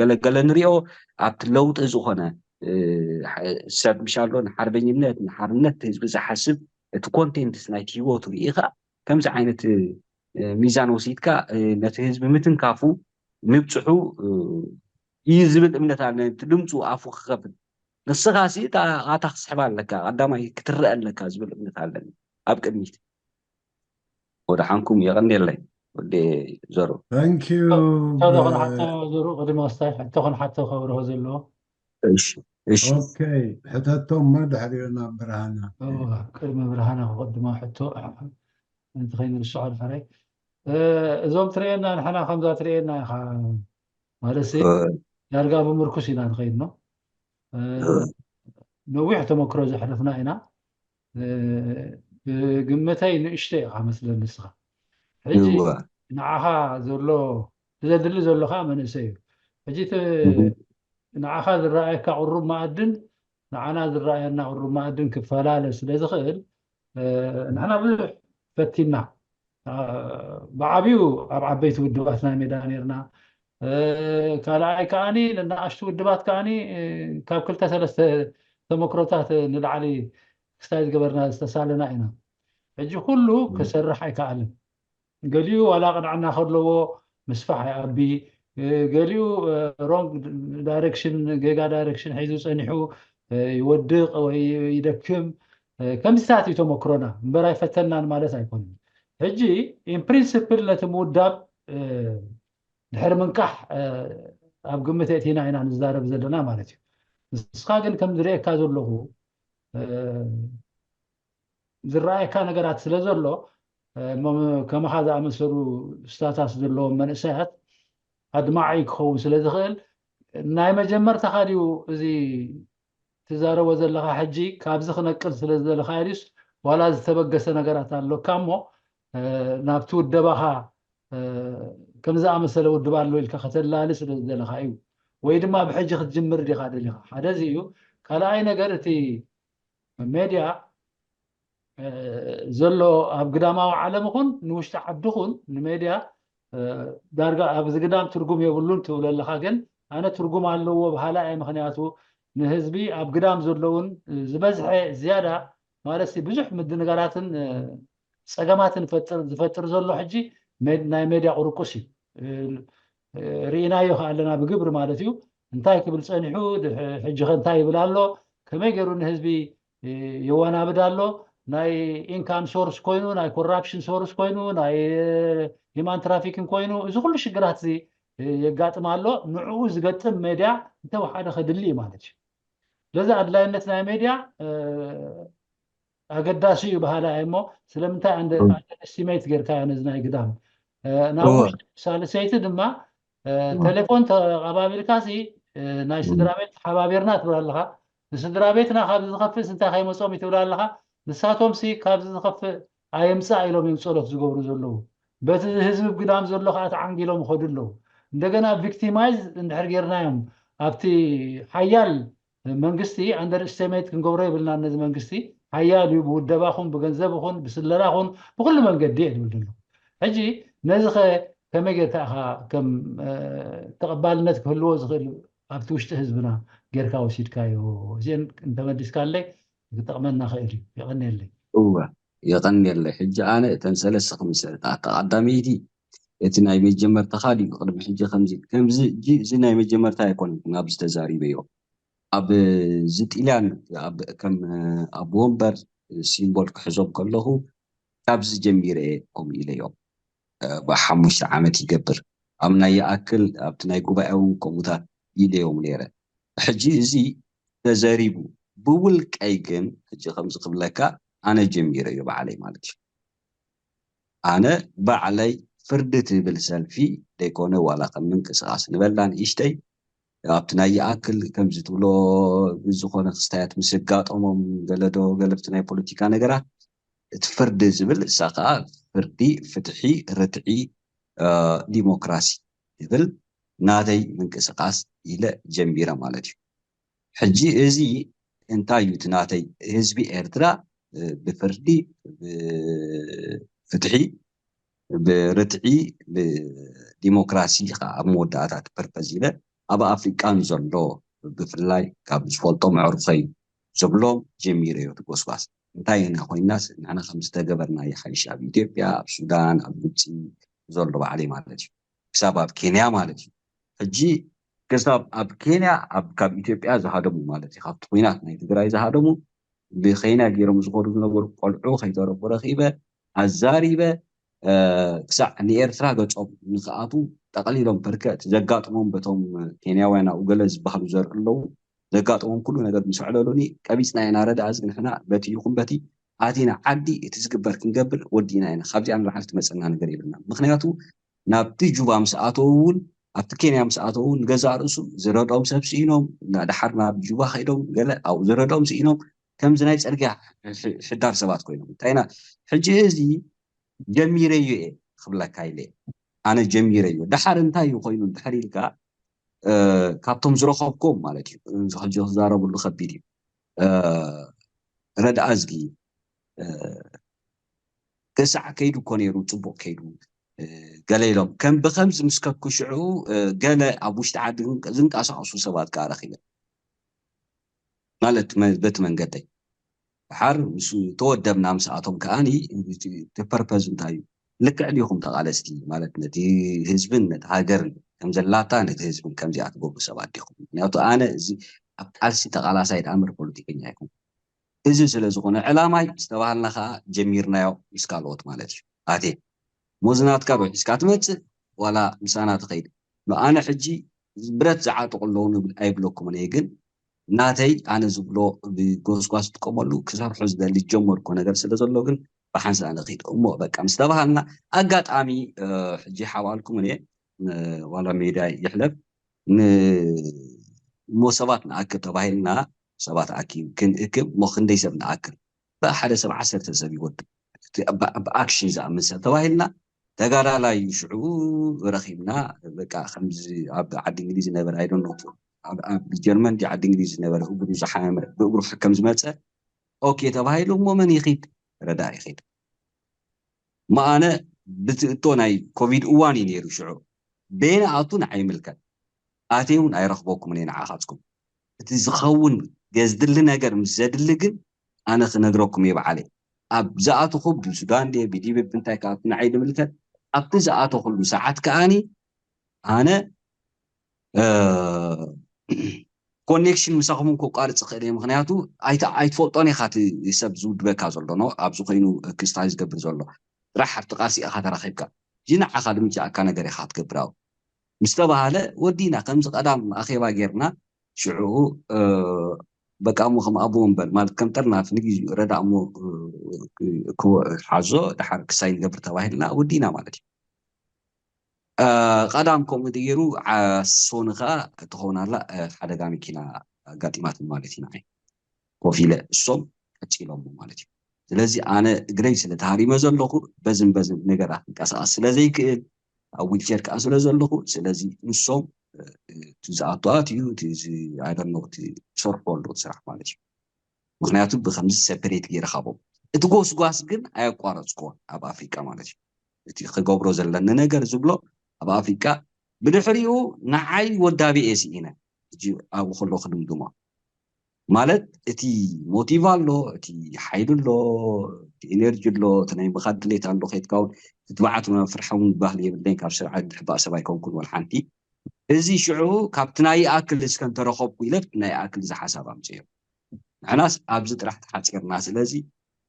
ገለገለ ንሪኦ ኣብቲ ለውጢ ዝኾነ ሰብ ምሻሎ ንሓርበኝነት ንሓርነት ህዝቢ ዝሓስብ እቲ ኮንቴንትስ ናይቲ ህይወቱ ርኢኻ ከምዚ ዓይነት ሚዛን ወሲድካ ነቲ ህዝቢ ምትንካፉ ምብፅሑ እዩ ዝብል እምነት ኣለኒ። እቲ ድምፁ ኣፉ ክኸፍት ንስኻ ሲ ኣታ ክስሕባ ኣለካ ቀዳማይ ክትረአ ኣለካ ዝብል እምነት ኣለኒ ኣብ ቅድሚት። ወደሓንኩም የቐንየለይ ወዲ ዘሩ። ታንኪዩ ሕቶ ዶ ክንሓቶ ዘሩ ቅድሚ ወስታይ ሕቶ ክንሓቶ ከብርሆ ዘለዎ እሺ እሺ ኦኬ ሕተቶም ማ ድሕሪኡ ናብ ብርሃና እዋ ቅድሚ ብርሃና ክቐድማ ሕቶ እንተ ከይንርስዖ ድሕረይ እዞም ትርእየና ንሕና ከምዛ ትርእየና ኢኻ ማለት ዳርጋ ብምርኩስ ኢና ንኸይድ ነው ነዊሕ ተመክሮ ዘሕለፍና ኢና ብግምተይ ንእሽተይ ኢኻ መስለኒ ንስኻ ሕጂ ንዓኻ ዘሎ ዘድሊ ዘሎ ከዓ መንእሰይ እዩ ሕጂ ንዓኻ ዝረኣየካ ቁሩብ መኣድን ንዓና ዝረኣየና ቁሩብ መኣድን ክፈላለ ስለ ዝኽእል ንሕና ብዙሕ ፈቲና ብዓብዩ ኣብ ዓበይቲ ውድባትና ሜዳ ነርና ካልኣይ ከዓኒ ንናኣሽቱ ውድባት ከዓኒ ካብ ክልተ ሰለስተ ተመክሮታት ንላዕሊ ክስታይ ዝገበርና ዝተሳለና ኢና ሕጂ ኩሉ ክሰርሕ ኣይከኣልን ገሊኡ ዋላ ቅንዕና ከለዎ ምስፋሕ ይኣቢ ገሊኡ ሮንግ ዳይሬክሽን ጌጋ ዳይሬክሽን ሒዙ ፀኒሑ ይወድቕ ወይ ይደክም ከምዚታት እዩ ተመክሮና እምበር ኣይፈተናን ማለት ኣይኮንን ሕጂ ኢንፕሪንስፕል ነቲ ምውዳብ ድሕሪ ምንቃሕ ኣብ ግምት እቲና ኢና ንዛረብ ዘለና ማለት እዩ። ንስኻ ግን ከም ዝርእየካ ዘለኹ ዝረኣየካ ነገራት ስለ ዘሎ ከማኻ ዝኣመሰሉ ስታታስ ዘለዎም መንእሰያት ኣድማዒ ክኸውን ስለ ዝኽእል ናይ መጀመርታኻ ድዩ እዚ ትዛረቦ ዘለኻ ሕጂ ካብዚ ክነቅል ስለ ዝደለኻ ድዩስ ዋላ ዝተበገሰ ነገራት ኣሎካ እሞ ናብቲ ውደባኻ ከም ዝኣመሰለ ውድብ ኣሎ ኢልካ ከተላሊ ስለ ዝደለኻ እዩ ወይ ድማ ብሕጂ ክትጅምር ዲኻ ደሊኻ ሓደ እዚ እዩ ካልኣይ ነገር እቲ ሜድያ ዘሎ ኣብ ግዳማዊ ዓለም ኹን ንውሽጢ ዓዲ ኹን ንሜድያ ዳርጋ ኣብዚ ግዳም ትርጉም የብሉን ትብሎ ኣለኻ ግን ኣነ ትርጉም ኣለዎ በሃላ እየ ምክንያቱ ንህዝቢ ኣብ ግዳም ዘለውን ዝበዝሐ ዝያዳ ማለት ብዙሕ ምድንጋራትን ፀገማትን ዝፈጥር ዘሎ ሕጂ ናይ ሜድያ ቁርቁስ እዩ ርኢናዮ ከዓ ኣለና ብግብሪ ማለት እዩ እንታይ ክብል ፀኒሑ ሕጂ ከ እንታይ ይብል ኣሎ ከመይ ገይሩ ንህዝቢ የዋናብድ ኣሎ ናይ income source ኮይኑ ናይ corruption source ኮይኑ ናይ human trafficking ኮይኑ እዚ ኩሉ ሽግራት እዚ የጋጥም ኣሎ ንዕኡ ዝገጥም ሜድያ እንተወሓደ ከድሊ እዩ ማለት እዩ ስለዚ ኣድላይነት ናይ ሜድያ ኣገዳሲ እዩ በሃላ እሞ ስለምንታይ underestimate ጌርካዮ ነዚ ናይ ግዳም ናብ ሳልሰይቲ ድማ ቴሌፎን ተቐባቢልካ ሲ ናይ ስድራ ቤት ተሓባቢርና ትብል ኣለኻ ንስድራ ቤትና ካብዚ ዝኸፍእ እንታይ ከይመፆም ትብል ኣለኻ ንሳቶም ሲ ካብዚ ዝኸፍእ ኣየምፃእ ኢሎም እዮም ፀሎት ዝገብሩ ዘለዉ በቲ ህዝቢ ግዳም ዘሎ ከዓ ተዓንጊሎም ይኸዱ ኣለዉ እንደገና victimize እንድሕር ጌርናዮም ኣብቲ ሓያል መንግስቲ underestimate ክንገብሮ የብልና ነዚ መንግስቲ ሓያል እዩ ብውደባኹን ብገንዘብኹን ብስለላኹን ብኩሉ መንገዲ እየ ዝብል ዘሎ ሕጂ ነዚ ከ ከመይ ጌርካ ኢኻ ከም ተቐባልነት ክህልዎ ዝኽእል ኣብቲ ውሽጢ ህዝብና ጌርካ ወሲድካዮ እዚአን እንተመሊስካለይ ክጠቕመና ኽእል እዩ የቐንየለይ እወ የቐንየለይ ሕጂ ኣነ እተን ሰለስተ ክምስል ኣታ ቀዳመይቲ እቲ ናይ መጀመርታ ካሊኡ ቅድሚ ሕጂ ከምዚ ከምዚ እዚ ናይ መጀመርታ ኣይኮነን ኣብዚ ተዛሪበዮ ኣብ ዝጥልያን ከም ኣቦ ወንበር ሲምቦል ክሕዞም ከለኹ ካብዚ ጀሚረ እየ ከምኡ ኢለዮም ብሓሙሽተ ዓመት ይገብር ኣብ ናይ ይኣክል ኣብቲ ናይ ጉባኤ እውን ከምኡታት ኢለዮም ነይረ ሕጂ እዚ ተዘሪቡ ብውልቀይ ግን ሕጂ ከምዚ ክብለካ ኣነ ጀሚረ እዩ ባዕለይ ማለት እዩ ኣነ ባዕለይ ፍርዲ ትብል ሰልፊ ደይኮነ ዋላ ከም ምንቅስቃስ ንበላ ንእሽተይ ኣብቲ ናይ ይኣክል ከምዚ ትብሎ ብዝኾነ ክስታያት ምስ ኣጋጠሞም ገለዶ ገለብቲ ናይ ፖለቲካ ነገራት እቲ ፍርዲ ዝብል እሳ ከዓ ፍርዲ ፍትሒ ርትዒ ዲሞክራሲ ዝብል ናተይ ምንቅስቃስ ኢለ ጀሚረ ማለት እዩ ሕጂ እዚ እንታይ እዩ እቲ ናተይ ህዝቢ ኤርትራ ብፍርዲ ብፍትሒ ብርትዒ ብዲሞክራሲ ከዓ ኣብ መወዳእታ እቲ ፐርፐዝ ኢለ ኣብ ኣፍሪቃ ንዘሎ ብፍላይ ካብ ዝፈልጦም ኣዕሩኸይ ዝብሎም ጀሚረዮ እቲ ጎስጓስ እንታይ ኢና ኮይናስ ንሕና ከም ዝተገበርና ይሓይሽ ኣብ ኢትዮጵያ ኣብ ሱዳን ኣብ ግብፂ ዘሎ ባዕለይ ማለት እዩ ክሳብ ኣብ ኬንያ ማለት እዩ ሕጂ ክሳብ ኣብ ኬንያ ካብ ኢትዮጵያ ዝሃደሙ ማለት እዩ ካብቲ ኩናት ናይ ትግራይ ዝሃደሙ ብኸይና ገይሮም ዝኸዱ ዝነበሩ ቆልዑ ከይተረፉ ረኺበ ኣዛሪበ ክሳዕ ንኤርትራ ገጾም ንክኣቱ ጠቕሊሎም ፐርከ እቲ ዘጋጥሞም በቶም ኬንያውያን ኣብኡ ገለ ዝበሃሉ ዘርኢ ኣለዉ ዘጋጥሞም ኩሉ ነገር ምስ ኣዕለሉኒ ቀቢፅና ኢና ረድኣ እዚ ንሕና በቲ ይኹን በቲ ኣቲና ዓዲ እቲ ዝግበር ክንገብር ወዲእና ኢና ካብዚኣ ንላዕሊ ትመፀና ነገር የብልና ምክንያቱ ናብቲ ጁባ ምስ ኣተዉ እውን ኣብቲ ኬንያ ምስ ኣተዉ እውን ገዛእ ርእሱ ዝረድኦም ሰብ ስኢኖም እና ደሓር ናብ ጁባ ከይዶም ገለ ኣብኡ ዝረድኦም ስኢኖም ከምዚ ናይ ፅርግያ ሕዳር ሰባት ኮይኖም እንታይ ኢና ሕጂ እዚ ጀሚረዮ እየ ክብለካ ኢለ ኣነ ጀሚረዮ ደሓር እንታይ እዩ ኮይኑ እንድሕር ኢልካ ካብቶም ዝረኸብኩም ማለት እዩ ሕጂ ክዛረብሉ ከቢድ እዩ ረድኣ እዝጊ ክሳዕ ከይዱ እኮ ነይሩ ፅቡቅ ከይዱ ገለ ኢሎም ከም ብከምዚ ምስ ከኩሽዑ ገለ ኣብ ውሽጢ ዓዲ ዝንቀሳቀሱ ሰባት ከዓ ረኪበ ማለት በቲ መንገደይ ድሓር ምስ ተወደብና ምስኣቶም ከዓኒ እቲ ፐርፐዝ እንታይ እዩ ልክዕ ዲኹም ተቃለስቲ ማለት ነቲ ህዝብን ነቲ ሃገርን ከም ዘላታ ነቲ ህዝብን ከምዚኣ ትገብሩ ሰባት ዲኹም ምክንያቱ ኣነ እዚ ኣብ ቃልሲ ተቃላሳይ ተኣምር ፖለቲከኛ ይኹም እዚ ስለ ዝኾነ ዕላማይ ዝተባሃልና ከዓ ጀሚርናዮ ምስ ካልኦት ማለት እዩ ኣቴ ሞዝናትካ ዶ ሒዝካ ትመፅእ ዋላ ምሳና ትኸይድ ኣነ ሕጂ ብረት ዝዓጥቑ ኣለዉ ንብል ኣይብለኩምን እየ፣ ግን ናተይ ኣነ ዝብሎ ብጎስጓስ ዝጥቀመሉ ክሰርሖ ዝደሊ ዝጀመርኮ ነገር ስለ ዘሎ ግን ብሓንሳእ ንኺድ እሞ በቃ ምስ ተባሃልና ኣጋጣሚ ሕጂ ሓባልኩም እየ ዋላ ሜድያ ይሕለፍ እሞ ሰባት ንኣክብ ተባሂልና ሰባት ኣኪብ ክንእክብ እሞ ክንደይ ሰብ ንኣክል ብሓደ ሰብ ዓሰርተ ሰብ ይወድእ ብኣክሽን ዝኣምን ሰብ ተባሂልና ተጋዳላይ ሽዑ ረኺብና በቃ ከምዚ ኣብ ዓዲ እንግሊዝ ዝነበረ ኣይደኖ ኣብ ጀርመን ዓዲ እንግሊዝ ዝነበረ እግሩ ዝሓመመ ብእግሩ ከም ዝመፀ ኦኬ ተባሂሉ እሞ መን ይኺድ ረዳ ይኺድ እሞ ኣነ ብትእቶ ናይ ኮቪድ እዋን እዩ ነይሩ ሽዑ በየነ ኣቱ ንዓይ ይምልከት ኣትየ እውን ኣይረኽበኩምን እየ ንዓኻትኩም እቲ ዝኸውን ገዝድሊ ነገር ምስ ዘድሊ ግን ኣነ ክነግረኩም እየ በዓለይ ኣብ ዝኣተኹ ብሱዳን ድየ ብዲበ ብንታይ ከኣቱ ንዓይ ዝምልከት ኣብቲ ዝኣተኹሉ ሰዓት ከኣኒ ኣነ ኮኔክሽን ምሳኹም እውን ከቋርፅ ይኽእል እየ ምክንያቱ ኣይትፈልጦን ኢኻ እቲ ሰብ ዝውድበካ ዘሎ ኣብዚ ኮይኑ ክስታይ ዝገብር ዘሎ ጥራሕ ኣብቲ ቃልሲ ኢኻ ተራኺብካ እዚ ንዓኻ ድምፅኣካ ነገር ኢኻ ክትገብር ኣብ ምስ ተባሃለ ወዲና ከምዚ ቀዳም ኣኼባ ጌርና ሽዑ በቃ እሞ ከም ኣብኡ እምበር ማለት ከም ጥርናፍ ንግዜኡ ረዳ እሞ ሓዞ ድሓር ክሳይ ንገብር ተባሂልና ወዲና ማለት እዩ ቀዳም ከምኡ ተገይሩ ሶኒ ከዓ ትኸውን ኣላ ሓደጋ መኪና ኣጋጢማት ማለት እዩ ንዓይ ኮፍ ኢለ እሶም ቀፂሎም ማለት እዩ ስለዚ ኣነ እግረይ ስለ ተሃሪመ ዘለኹ በዝን በዝን ነገራት ክንቀሳቀስ ስለ ዘይክእል ኣብ ዊልቸር ከዓ ስለ ዘለኹ ስለዚ ንሶም ዝኣቱ ኣትዩ ዝኣደነው ዝሰርሑ ኣለዉ ስራሕ ማለት እዩ ምክንያቱ ብከምዚ ሰፐሬት ገይረ ካብኦም እቲ ጎስጓስ ግን ኣየቋረፅክዎን ኣብ ኣፍሪቃ ማለት እዩ እቲ ክገብሮ ዘለኒ ነገር ዝብሎ ኣብ ኣፍሪቃ ብድሕሪኡ ንዓይ ወዳቢ እየ ስኢነ ሕጂ ኣብኡ ከሎ ክድምድሞ ማለት እቲ ሞቲቭ ኣሎ እቲ ሓይሊ ኣሎ እቲ ኤነርጂ ኣሎ እቲ ናይ ምኻድ ድሌት ኣሎ ከይትካውን ክትበዓት ፍርሐውን ባህሊ የብለኝ ካብ ስርዓት ድሕባእ ሰብ ኣይኮንኩን ወላ ሓንቲ እዚ ሽዑ ካብቲ ናይ ይኣክል እስከ እንተረኸብኩ ኢለ ናይ ይኣክል እዚ ሓሳብ ኣምፅዮ ንሕናስ ኣብዚ ጥራሕ ተሓፂርና ስለዚ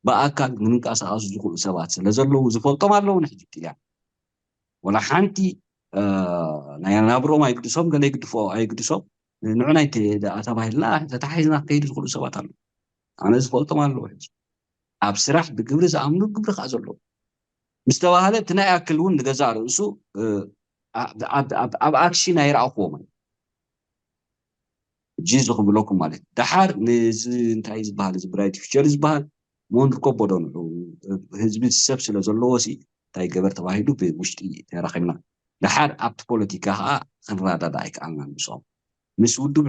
ብኣካል ምንንቀሳቐሱ ዝኽእሉ ሰባት ስለ ዘለዉ ዝፈልጦም ኣለዉ ንሕጂ ጥልያን ወላ ሓንቲ ናይ ናብሮም ኣይግድሶም ገለ ይግድፎ ኣይግድሶም ንዑ ናይ ተባሂልና ተታሒዝና ክከይዱ ዝኽእሉ ሰባት ኣለዉ ኣነ ዝፈልጦም ኣለዉ ሕጂ ኣብ ስራሕ ብግብሪ ዝኣምኑ ግብሪ ከዓ ዘለዉ ምስ ተባሃለ እቲ ናይ ኣክል እውን ንገዛእ ርእሱ ኣብ ኣክሽን ኣይረኣኽዎም ሕጂ እዚ ክብለኩም ማለት እዩ። ደሓር ንዚ እንታይ ዝበሃል እዚ ብራይት ፊቸር ዝበሃል ሞንድር ኮቦዶ ንዑ ህዝቢ ሰብ ስለ ዘለዎ ሲ እንታይ ገበር ተባሂሉ ብውሽጢ ተራኺብና። ደሓር ኣብቲ ፖለቲካ ከዓ ክንረዳዳ ኣይከኣልናን ምስኦም። ምስ ውድብ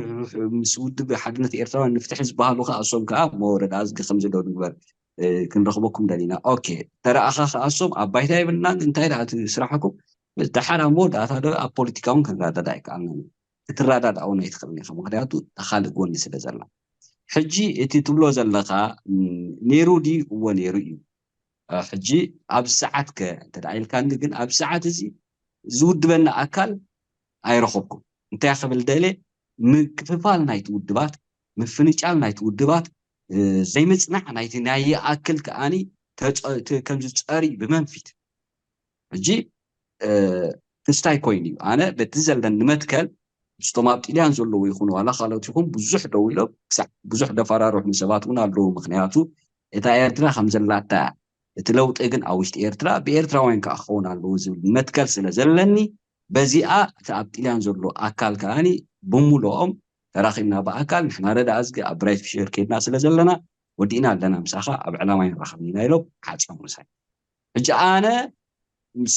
ምስ ውድብ ሓድነት ኤርትራውያን ንፍትሒ ዝበሃሉ ከዓ እሶም ከዓ መወረዳ እዝጊ ከምዚ ዶ ንግበር ክንረኽበኩም ደሊና። ኦኬ ተረኣኻ ከዓ እሶም ኣብ ባይታ የብልናን እንታይ ደኣ እቲ ስራሕኩም ደሓር ኣብ መወዳእታ ዶ ኣብ ፖለቲካ እውን ክንረዳዳ ኣይከኣልናን። ክትረዳድኣ እውን ኣይትኽእልን ኢኻ ምክንያቱ እታ ካልእ ጎኒ ስለ ዘላ ሕጂ እቲ ትብሎ ዘለኻ ነይሩ ድዩ እወ ነይሩ እዩ ሕጂ ኣብዚ ሰዓት ከ እንተ ኢልካኒ ግን ኣብዚ ሰዓት እዚ ዝውድበና ኣካል ኣይረኸብኩም እንታይ ክብል ደለ ምክፍፋል ናይቲ ውድባት ምፍንጫል ናይቲ ውድባት ዘይምፅናዕ ናይቲ ናይ ይኣክል ከኣኒ ከምዚ ፀሪ ብመንፊት ሕጂ ክስታይ ኮይኑ እዩ ኣነ በቲ ዘለኒ መትከል ምስቶም ኣብ ጥልያን ዘለዉ ይኹኑ ዋላ ካልኦት ይኹን ብዙሕ ደው ኢሎም ክሳዕ ብዙሕ ደፈራርሑ ሰባት እውን ኣለዉ ምክንያቱ እታ ኤርትራ ከም ዘላታ እቲ ለውጢ ግን ኣብ ውሽጢ ኤርትራ ብኤርትራውያን ከዓ ክኸውን ኣለዎ ዝብል መትከል ስለ ዘለኒ በዚኣ እቲ ኣብ ጥልያን ዘሎ ኣካል ከዓኒ ብምልኦም ተራኺብና ብኣካል ንሕና ረዳ ኣዝጊ ኣብ ብራይት ፊሸር ከይድና ስለ ዘለና ወዲእና ኣለና ምሳኻ ኣብ ዕላማ ይራኸብና ኢና ኢሎም ሓፂኦም ምሳይ ሕጂ ኣነ ምስ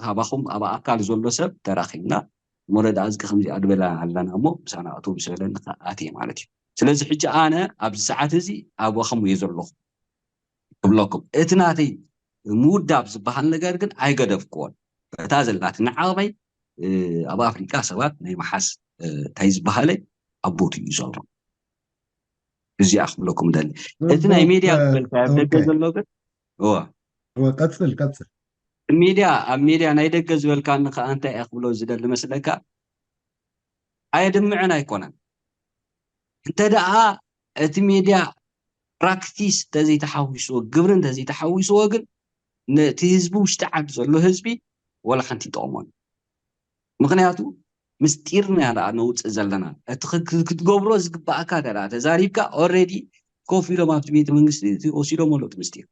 ካባኹም ኣብ ኣካል ዘሎ ሰብ ተራኺብና እሞ ረዳ ኣዝጊ ከምዚኣ ድበላ ኣለና እሞ ምሳና ኣቶ ምስ በለኒ ኣትየ ማለት እዩ ስለዚ ሕጂ ኣነ ኣብዚ ሰዓት እዚ ኣባኹም እየ ዘለኹ ክብለኩም እቲ ናተይ ምውዳብ ዝበሃል ነገር ግን ኣይገደፍክዎን በታ ዘላትኒ ዓቕመይ ኣብ ኣፍሪቃ ሰባት ናይ መሓዝ እንታይ ዝበሃለ ኣብ ቦትኡ እዩ ዘሎ እዚኣ ክብለኩም ደሊ እቲ ናይ ሜድያ ዝበልካ ኣብ ደገ ዘሎ ግን እወ ቀፅል ቀፅል ሜድያ ኣብ ሜድያ ናይ ደገ ዝበልካኒ ከዓ እንታይ እየ ክብሎ ዝደሊ መስለካ ኣየድምዕን ኣይኮነን እንተ ደኣ እቲ ሜድያ ፕራክቲስ እንተዘይተሓዊስዎ ግብሪ እንተዘይተሓዊስዎ ግን ነቲ ህዝቢ ውሽጢ ዓዲ ዘሎ ህዝቢ ወላ ሓንቲ ይጠቕሞን ምክንያቱ ምስጢርና ደኣ ነውፅእ ዘለና። እቲ ክትገብሮ ዝግባኣካ ደኣ ተዛሪብካ፣ ኦልሬዲ ኮፍ ኢሎም ኣብቲ ቤተ መንግስቲ ወሲዶም ኣለዉ እቲ ምስጢር።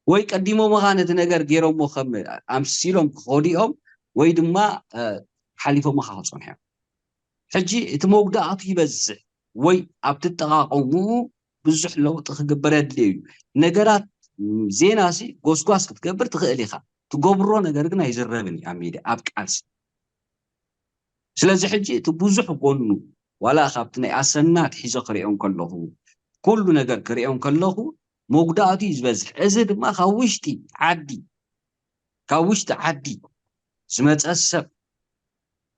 ወይ ቀዲሞምኻ ነቲ ነገር ገይሮሞ ከም ኣምሲሎም ክኸዱ እዮም፣ ወይ ድማ ሓሊፎምኻ ክፀንሑ እዮም። ሕጂ እቲ መጉዳእቱ ይበዝሕ ወይ ኣብ ትጠቓቐሙ ብዙሕ ለውጢ ክግበር የድልዮ እዩ። ነገራት ዜና ሲ ጎስጓስ ክትገብር ትኽእል ኢኻ፣ ትገብሮ ነገር ግን ኣይዝረብን እዩ ኣብ ሚድያ ኣብ ቃልሲ። ስለዚ ሕጂ እቲ ብዙሕ ጎኑ ዋላ ካብቲ ናይ ኣሰናት ሒዞ ክሪኦ ከለኹ፣ ኩሉ ነገር ክሪኦ ከለኹ መጉዳእቱ እዩ ዝበዝሕ። እዚ ድማ ካብ ውሽጢ ዓዲ ካብ ውሽጢ ዓዲ ዝመፀ ሰብ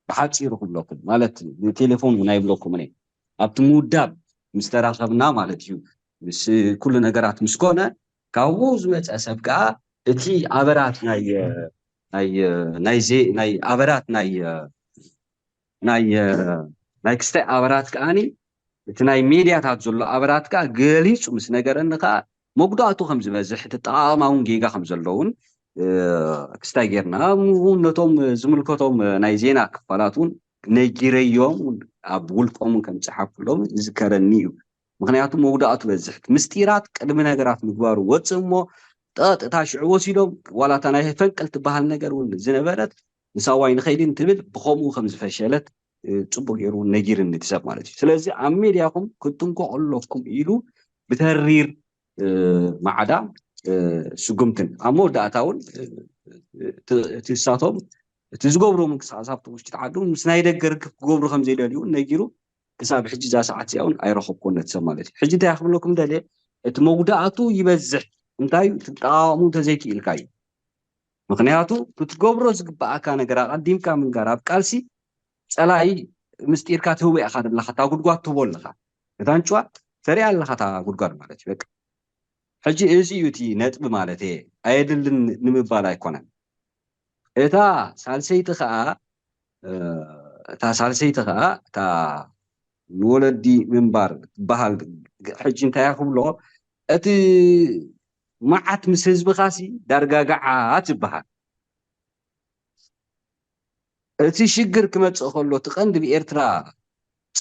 ብሓፂሩ ክብለኩም ማለት ብቴሌፎን እውን ኣይብለኩምን እየ። ኣብቲ ምውዳብ ምስ ተራኸብና ማለት እዩ ምስ ኩሉ ነገራት ምስ ኮነ ካብኡ ዝመፀ ሰብ ከዓ እቲ ኣበራት ናይ ናይ ናይ ዜ ናይ ኣበራት ናይ ናይ ናይ ክስታይ ኣበራት ከዓኒ እቲ ናይ ሜድያታት ዘሎ ኣበራት ከዓ ገሊፁ ምስ ነገረኒ ከዓ መጉዳእቱ ከም ዝበዝሕ እቲ ጠቃማ እውን ጌጋ ከም ዘለውን ክስታይ ጌርና እውን ነቶም ዝምልከቶም ናይ ዜና ክፋላት እውን ነጊረዮም እውን ኣብ ውልቆም እውን ከም ፀሓፍሎም ዝዝከረኒ እዩ። ምክንያቱ መጉዳእቱ በዝሕ ምስጢራት ቅድሚ ነገራት ምግባሩ ወፅእ እሞ ጠጥታ ሽዑ ወሲዶም ዋላ እታ ናይ ፈንቅል ትበሃል ነገር እውን ዝነበረት ምሳዋይ ንኸይድን ትብል ብኸምኡ ከም ዝፈሸለት ፅቡቅ ገይሩ ነጊርኒ እቲ ሰብ ማለት እዩ። ስለዚ ኣብ ሜድያኹም ክትጥንቀቁ ኣለኩም ኢሉ ብተሪር ማዕዳ ስጉምትን ኣብ መወዳእታ እውን እቲ እሳቶም እቲ ዝገብሮ ምንቅስቃስ ኣብቲ ውሽጢ ዓዱ ምስ ናይ ደገ ርክብ ክገብሩ ከም ዘይደልዩ እውን ነጊሩ ክሳብ ሕጂ እዛ ሰዓት እዚኣ እውን ኣይረኸብኩን ነቲ ሰብ ማለት እዩ። ሕጂ እንታይ ክብለኩም ደልየ እቲ መጉዳእቱ ይበዝሕ እንታይ እዩ ትጠቃቀሙ እንተዘይክኢልካ እዩ። ምክንያቱ ክትገብሮ ዝግባኣካ ነገር ኣቀዲምካ ምንጋር ኣብ ቃልሲ ፀላኢ ምስጢርካ ትህቦ ኢኻ ዘለኻ እታ ጉድጓድ ትህቦ ኣለኻ እታ ንጭዋ ተሪኣ ኣለኻ እታ ጉድጓድ ማለት እዩ በቃ ሕጂ እዚ እዩ እቲ ነጥቢ ማለት እየ ኣየድልን ንምባል ኣይኮነን እታ ሳልሰይቲ ከዓ እታ ሳልሰይቲ ከዓ እታ ንወለዲ ምንባር ትበሃል ሕጂ እንታይ ክብሎ እቲ መዓት ምስ ህዝብኻሲ ዳርጋ ገዓት ይበሃል እቲ ሽግር ክመፅእ ከሎ እቲ ቀንዲ ብኤርትራ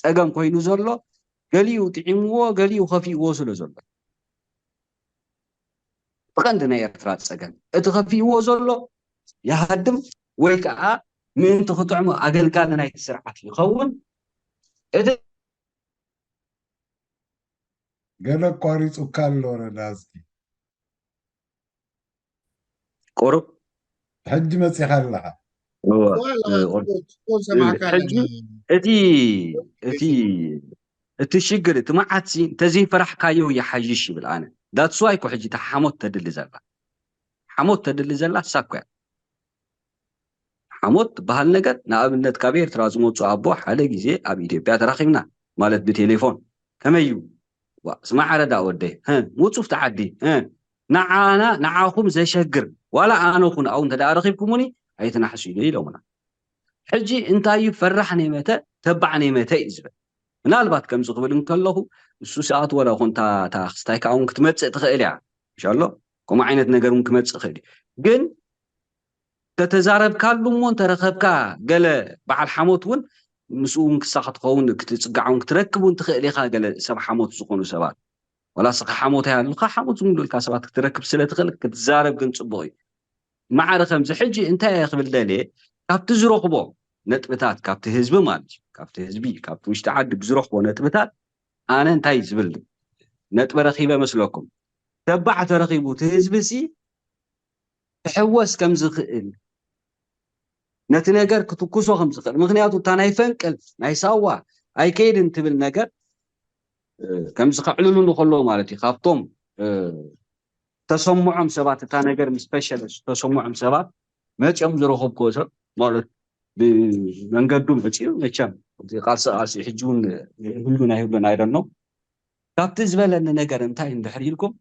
ፀገም ኮይኑ ዘሎ ገሊኡ ጥዒምዎ ገሊኡ ከፊእዎ ስለ ዘሎ እቲ ቀንዲ ናይ ኤርትራ ፀገም እቲ ከፊእዎ ዘሎ ይሃድም ወይ ከዓ ምእንቲ ክጥዕሞ ኣገልጋሊ ናይቲ ስርዓት ይኸውን እቲ ገለ ኣቋሪፁካ ኣሎ ረዳዝኪ ቁሩብ ሕጂ መፂኻ ኣለኻ ሕጂ እቲ እቲ እቲ ሽግር እቲ መዓት ሲ እንተዘይፈራሕካዮ ይሓይሽ ይብል ኣነ that's why እኮ ሕጂ እታ ሓሞት ተድሊ ዘላ ሓሞት ተድሊ ዘላ እሳ እኮ እያ ሓሞት ትበሃል ነገር ንኣብነት ካብ ኤርትራ ዝመፁ ኣቦ ሓደ ግዜ ኣብ ኢትዮጵያ ተራኺብና ማለት ብቴሌፎን ከመይ እዩ ስማዕ ረዳ ወደይ ምፁ ፍቲ ዓዲ ንዓና ንዓኹም ዘሸግር ዋላ ኣነ ኩን ኣው እንተ ረኺብኩሙኒ ኣይትናሕሱ ኢሉ ኢሎምና ሕጂ እንታይ እዩ ፈራሕ ነይመተ ተባዕ ነይመተ እዩ ዝብል ምናልባት ከምዚ ክብል እንከለኹ ንሱ ሰኣት ወላ ኮንታ ክስታይ ከዓ እውን ክትመፅእ ትኽእል እያ ሻሎ ከምኡ ዓይነት ነገር እውን ክመፅእ ይኽእል እዩ ግን ተተዛረብካሉ እሞ እንተረኸብካ ገለ በዓል ሓሞት እውን ምስኡ እውን ክሳኽ ትኸውን ክትፅጋዕ እውን ክትረክብ እውን ትኽእል ኢኻ ገለ ሰብ ሓሞት ዝኾኑ ሰባት ዋላ ስኻ ሓሞት ኣይሃሉካ ሓሞት ዝምሉልካ ሰባት ክትረክብ ስለ ትኽእል ክትዛረብ ግን ፅቡቕ እዩ ማዕረ ከምዚ ሕጂ እንታይ እየ ክብል ደልየ ካብቲ ዝረኽቦ ነጥብታት ካብቲ ህዝቢ ማለት እዩ ካብቲ ህዝቢ ካብቲ ውሽጢ ዓዲ ብዝረኽቦ ነጥብታት ኣነ እንታይ ዝብል ነጥቢ ረኺበ መስለኩም ተባዕ ተረኺቡ እቲ ህዝቢ ሲ ክሕወስ ከም ዝኽእል ነቲ ነገር ክትኩሶ ከም ዝኽእል ምክንያቱ እታ ናይ ፈንቅል ናይ ሳዋ ኣይከይድን ትብል ነገር ከምዚ ከዕልሉ ንከሎ ማለት እዩ ካብቶም ተሰምዖም ሰባት እታ ነገር ምስ ፈሸለ ተሰምዖም ሰባት መፂኦም ዝረኸብክዎ ሰብ ማለት ብመንገዱ መፂኡ መቸም ቃልሲ ቃልሲ ሕጂ እውን ይህሉ ናይ ህሉን ኣይደኖ ካብቲ ዝበለኒ ነገር እንታይ እንድሕር ኢልኩም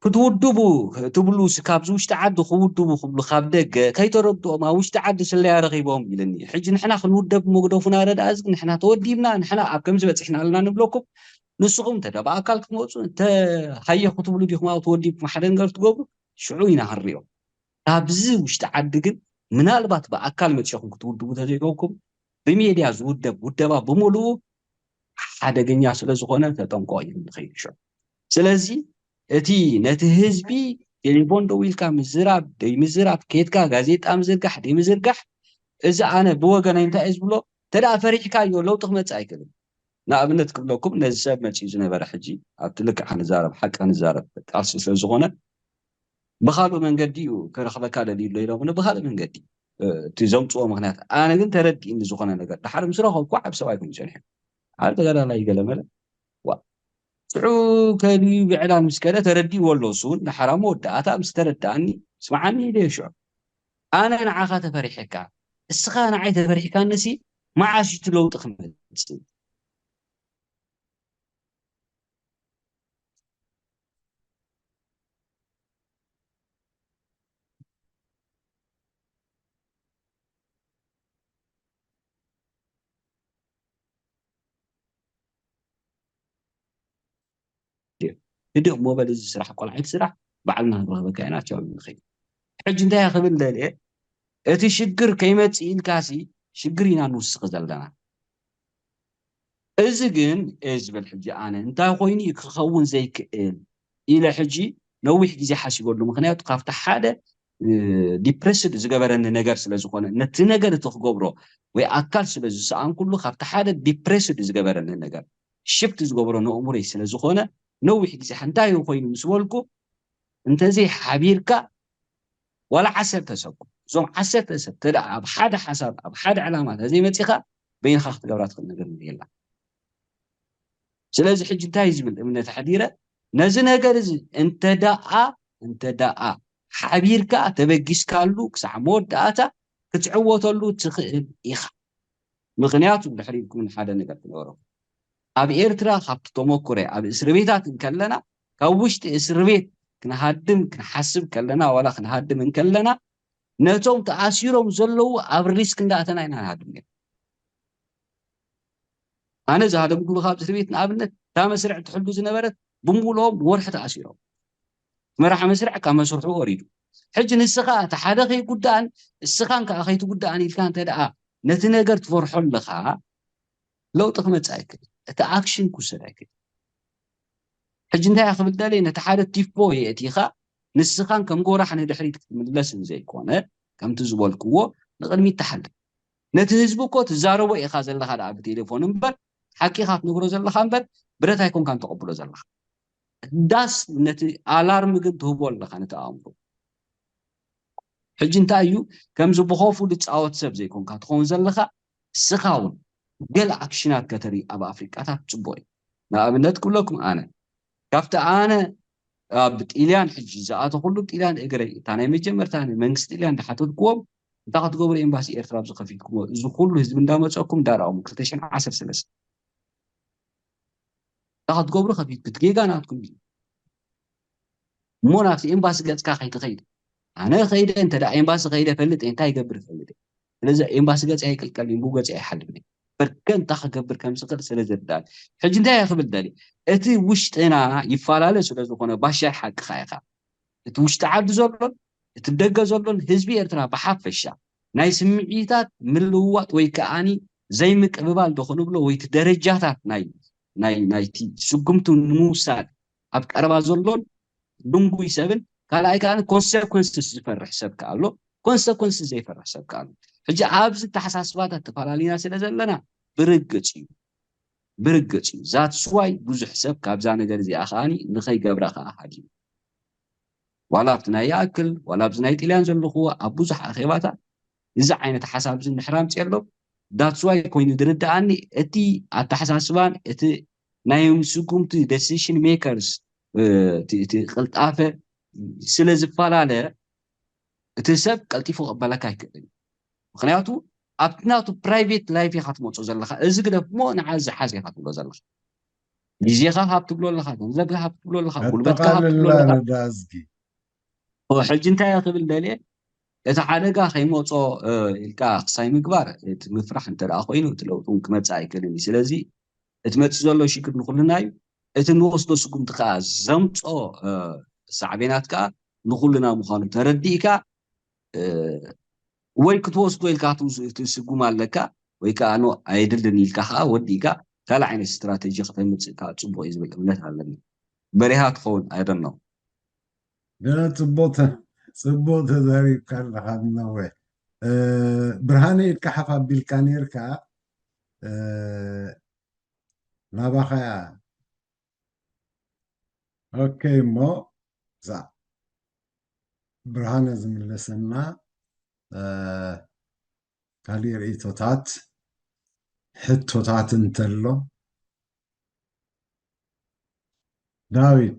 ክትውድቡ ትብሉ ካብዚ ውሽጢ ዓዲ ክውድቡ ክብሉ ካብ ደገ ከይተረድኦም ኣብ ውሽጢ ዓዲ ስለያ ረኺቦም ኢልኒ ሕጂ ንሕና ክንውደብ መግደፉና ረድኣ እዚ ንሕና ተወዲብና ንሕና ኣብ ከምዚ በፂሕና ኣለና ንብለኩም ንስኹም እንተ ብኣካል ክትመፁ እንተ ሃየ ክትብሉ ዲኹም ኣብ ተወዲብኩም ሓደ ነገር ትገብሩ ሽዑ ኢና ክንሪኦ ካብዚ ውሽጢ ዓዲ ግን ምናልባት ብኣካል መፂኹም ክትውድቡ ተዘይገብኩም ብሜድያ ዝውደብ ውደባ ብምሉኡ ሓደገኛ ስለ ዝኾነ ተጠንቀቑ እዩ ንኸይድ ሽዑ። ስለዚ እቲ ነቲ ህዝቢ ቴሌፎን ደው ኢልካ ምዝራብ ደይ ምዝራብ፣ ኬድካ ጋዜጣ ምዝርጋሕ ደይ ምዝርጋሕ፣ እዚ ኣነ ብወገነይ እንታይ እየ ዝብሎ፣ ተደኣ ፈሪሕካዮ ለውጢ ክመጽእ ኣይክእልን። ንኣብነት ክብለኩም፣ ነዚ ሰብ መጺኡ ዝነበረ ሕጂ ኣብቲ ልክዕ ክንዛረብ ሓቂ ክንዛረብ ቃልሲ ስለ ዝኾነ ብኻልእ መንገዲ እዩ ክረኽበካ ደልዩ ኣሎ ኢሎም ብኻልእ መንገዲ እቲ ዘምፅዎ ምክንያት ኣነ ግን ተረዲእኒ ዝኾነ ነገር ድሓር ምስ ረኸብኩ ዓብ ሰብኣይ ኮይኑ ፀኒሑ ዓብ ተጋዳላይ ገለመለ ሽዑ ከድዩ ብዕላል ምስ ከደ ተረዲእዎ ኣሎ እሱ እውን ድሓራ መወዳእታ ምስ ተረዳእኒ ስምዓኒ ኢለ ሽዑ ኣነ ንዓኻ ተፈሪሐካ እስኻ ንዓይ ተፈሪሕካንሲ መዓስ እቲ ለውጢ ክመፅእ ህድእ እሞ በል እዚ ስራሕ ቆልዓ እቲ ስራሕ ባዕልና ክንረኽበካ ኢና ቻው ንኸይድ ሕጂ እንታይ ክብል ደልየ እቲ ሽግር ከይመፅእ ኢልካሲ ሽግር ኢና ንውስኽ ዘለና እዚ ግን እየ ዝብል ሕጂ ኣነ እንታይ ኮይኑ እዩ ክኸውን ዘይክእል ኢለ ሕጂ ነዊሕ ግዜ ሓሲበሉ ምክንያቱ ካብቲ ሓደ ዲፕረስድ ዝገበረኒ ነገር ስለ ዝኾነ ነቲ ነገር እቲ ክገብሮ ወይ ኣካል ስለ ዝሰኣንኩሉ ካብቲ ሓደ ዲፕረስድ ዝገበረኒ ነገር ሽፍት ዝገብሮ ንእምሮይ ስለ ዝኾነ ነዊሕ ግዜ እንታይ እዩ ኮይኑ ምስ በልኩ እንተዘይ ሓቢርካ ዋላ ዓሰርተ ሰብ እዞም ዓሰርተ ሰብ ተደ ኣብ ሓደ ሓሳብ ኣብ ሓደ ዕላማ ተዘይመፂኻ በይንኻ ክትገብራ ትኽእል ነገር የላ ስለዚ ሕጂ እንታይ ዝብል እምነት ኣሕዲረ ነዚ ነገር እዚ እንተ ደኣ እንተ ደኣ ሓቢርካ ተበጊስካሉ ክሳዕ መወዳእታ ክትዕወተሉ ትኽእል ኢኻ ምኽንያቱ ድሕሪ ኢልኩም ሓደ ነገር ክነገረኩም ኣብ ኤርትራ ካብቲ ተመኩረ ኣብ እስር ቤታት እንከለና ካብ ውሽጢ እስር ቤት ክንሃድም ክንሓስብ ከለና ዋላ ክንሃድም እንከለና ነቶም ተኣሲሮም ዘለዉ ኣብ ሪስክ እንዳእተና ኢና ንሃድም ነርና ኣነ ዝሃደምኩሉ ካብ እስር ቤት ንኣብነት እታ መስርዕ ትሕሉ ዝነበረት ብምሉኦም ወርሒ ተኣሲሮም መራሕ መስርዕ ካብ መስርሑ ወሪዱ ሕጂ ንስኻ እቲ ሓደ ከይጉዳእን እስኻን ከዓ ከይትጉዳእን ኢልካ እንተ ደኣ ነቲ ነገር ትፈርሖ ኣለኻ ለውጢ ክመፅእ ኣይክእል እቲ ኣክሽን ክውሰድ ኣይክእል ሕጂ እንታይ ክብል ደለ ነቲ ሓደ ቲፎ የእቲኻ ንስኻን ከም ጎራሕ ንድሕሪት ክትምለስን ዘይኮነ ከምቲ ዝበልክዎ ንቕድሚት ትሓልፍ ነቲ ህዝቢ እኮ ትዛረቦ ኢኻ ዘለኻ ደኣ ብቴሌፎን እምበር ሓቂ ኢኻ ትነግሮ ዘለኻ እምበር ብረት ኣይኮንካን ተቐብሎ ዘለኻ ዳስ ነቲ ኣላርም ግን ትህቦ ኣለኻ ነቲ ኣእምሮ ሕጂ እንታይ እዩ ከምዚ ብኸፉ ዝፃወት ሰብ ዘይኮንካ ትኸውን ዘለኻ እስኻ እውን ገለ ኣክሽናት ከተርኢ ኣብ ኣፍሪቃታት ፅቡቅ እዩ ንኣብነት ክብለኩም ኣነ ካብቲ ኣነ ኣብ ጢልያን ሕጂ ዝኣተኩሉ ጢልያን እግረይ እታ ናይ መጀመርታ ናይ መንግስቲ ጢልያን እንዳሓተትክዎም እንታይ ክትገብሩ ኤምባሲ ኤርትራ ኣብዚ ከፊትኩሞ እዚ ኩሉ ህዝቢ እንዳመፀኩም እንዳረኣሙ ክልተ ሽሕን ዓሰርተ ሰለስተ እንታይ ክትገብሩ ከፊትኩ እቲ ጌጋ ናትኩም እዩ እሞ ናብቲ ኤምባሲ ገፅካ ከይትኸይድ ኣነ ከይደ እንተ ኤምባሲ ከይደ ፈልጥ እንታይ ይገብር ፈልጥ ስለዚ ኤምባሲ ገፂ ኣይቅልቀል እምቡ ገፂ ኣይሓልፍን በርከ እንታይ ክገብር ከም ዝኽእል ስለ ዝርዳእ ሕጂ እንታይ ክብል ደሊ እቲ ውሽጥና ይፈላለ ስለ ዝኾነ ባሻይ ሓቅኻ ኢኻ እቲ ውሽጢ ዓዲ ዘሎን እቲ ደገ ዘሎን ህዝቢ ኤርትራ ብሓፈሻ ናይ ስምዒታት ምልውዋጥ ወይ ከዓኒ ዘይምቅብባል ዶ ክንብሎ ወይ እቲ ደረጃታት ናይ ናይ ናይቲ ስጉምቱ ንምውሳድ ኣብ ቀረባ ዘሎን ድንጉይ ሰብን ካልኣይ ከዓ ኮንሰኮንስስ ዝፈርሕ ሰብ ከኣሎ ኮንሰኮንስስ ዘይፈርሕ ሰብ ከኣሎ ሕጂ ኣብዚ ተሓሳስባታት ተፈላለና ስለ ዘለና ብርግፅ እዩ ብርግፅ እዩ ዛትስዋይ ብዙሕ ሰብ ካብዛ ነገር እዚኣ ከዓኒ ንኸይገብራ ከዓ ሃዲሙ ዋላ ኣብቲ ናይ ይኣክል ዋላ ኣብዚ ናይ ጥልያን ዘለኹዎ ኣብ ብዙሕ ኣኼባታት እዚ ዓይነት ሓሳብ እዚ እንድሕር ኣምፅኤሎም that's why ኮይኑ ዝርድኣኒ እቲ ኣተሓሳስባን እቲ ናይ ስጉምቲ decision makers እቲ ቅልጣፈ ስለ ዝፈላለ እቲ ሰብ ቀልጢፉ ክቕበለካ ኣይክእልን እዩ ምክንያቱ ኣብቲ ናቱ private life ኢኻ ትመፁ ዘለካ እዚ ግደፍ እሞ ንዓ ዝሓዝ ኢኻ ትብሎ ዘለካ ግዜኻ ካብ ትብሎ ኣለካ ገንዘብካ ካብ ትብሎ ኣለካ ጉልበትካ ካብ ትብሎ ኣለካ ሕጂ እንታይ ክብል ደልየ እቲ ሓደጋ ከይመፆ ኢልካ ክሳይ ምግባር እቲ ምፍራሕ እንተ ኮይኑ እቲ ለውጢ እውን ክመፅእ ኣይክእልን እዩ ስለዚ እቲ መፅእ ዘሎ ሽግር ንኩልና እዩ እቲ ንወስዶ ስጉምቲ ከዓ ዘምፆ ሳዕቤናት ከዓ ንኩልና ምኳኑ ተረዲእካ ወይ ክትወስዶ ኢልካ ትስጉም ኣለካ ወይ ከዓ ኖ ኣየድልን ኢልካ ከዓ ወዲእካ ካልእ ዓይነት ስትራተጂ ከተምፅእ ከዓ ፅቡቅ እዩ ዝብል እምነት ኣለኒ። በሪሃ ትኸውን ኣይደኖ። ገለ ጽቡቅ ተ- ጽቡቅ ተዛሪብካ ኣለኻ ነወ። ብርሃነ ኢድካ ሓፍ ኣቢልካ ነርካ። ናባኻ ኦኬ እሞ እዛ ብርሃነ ዝምለሰና ካሊእ ርእቶታት ሕቶታት እንተሎ ዳዊት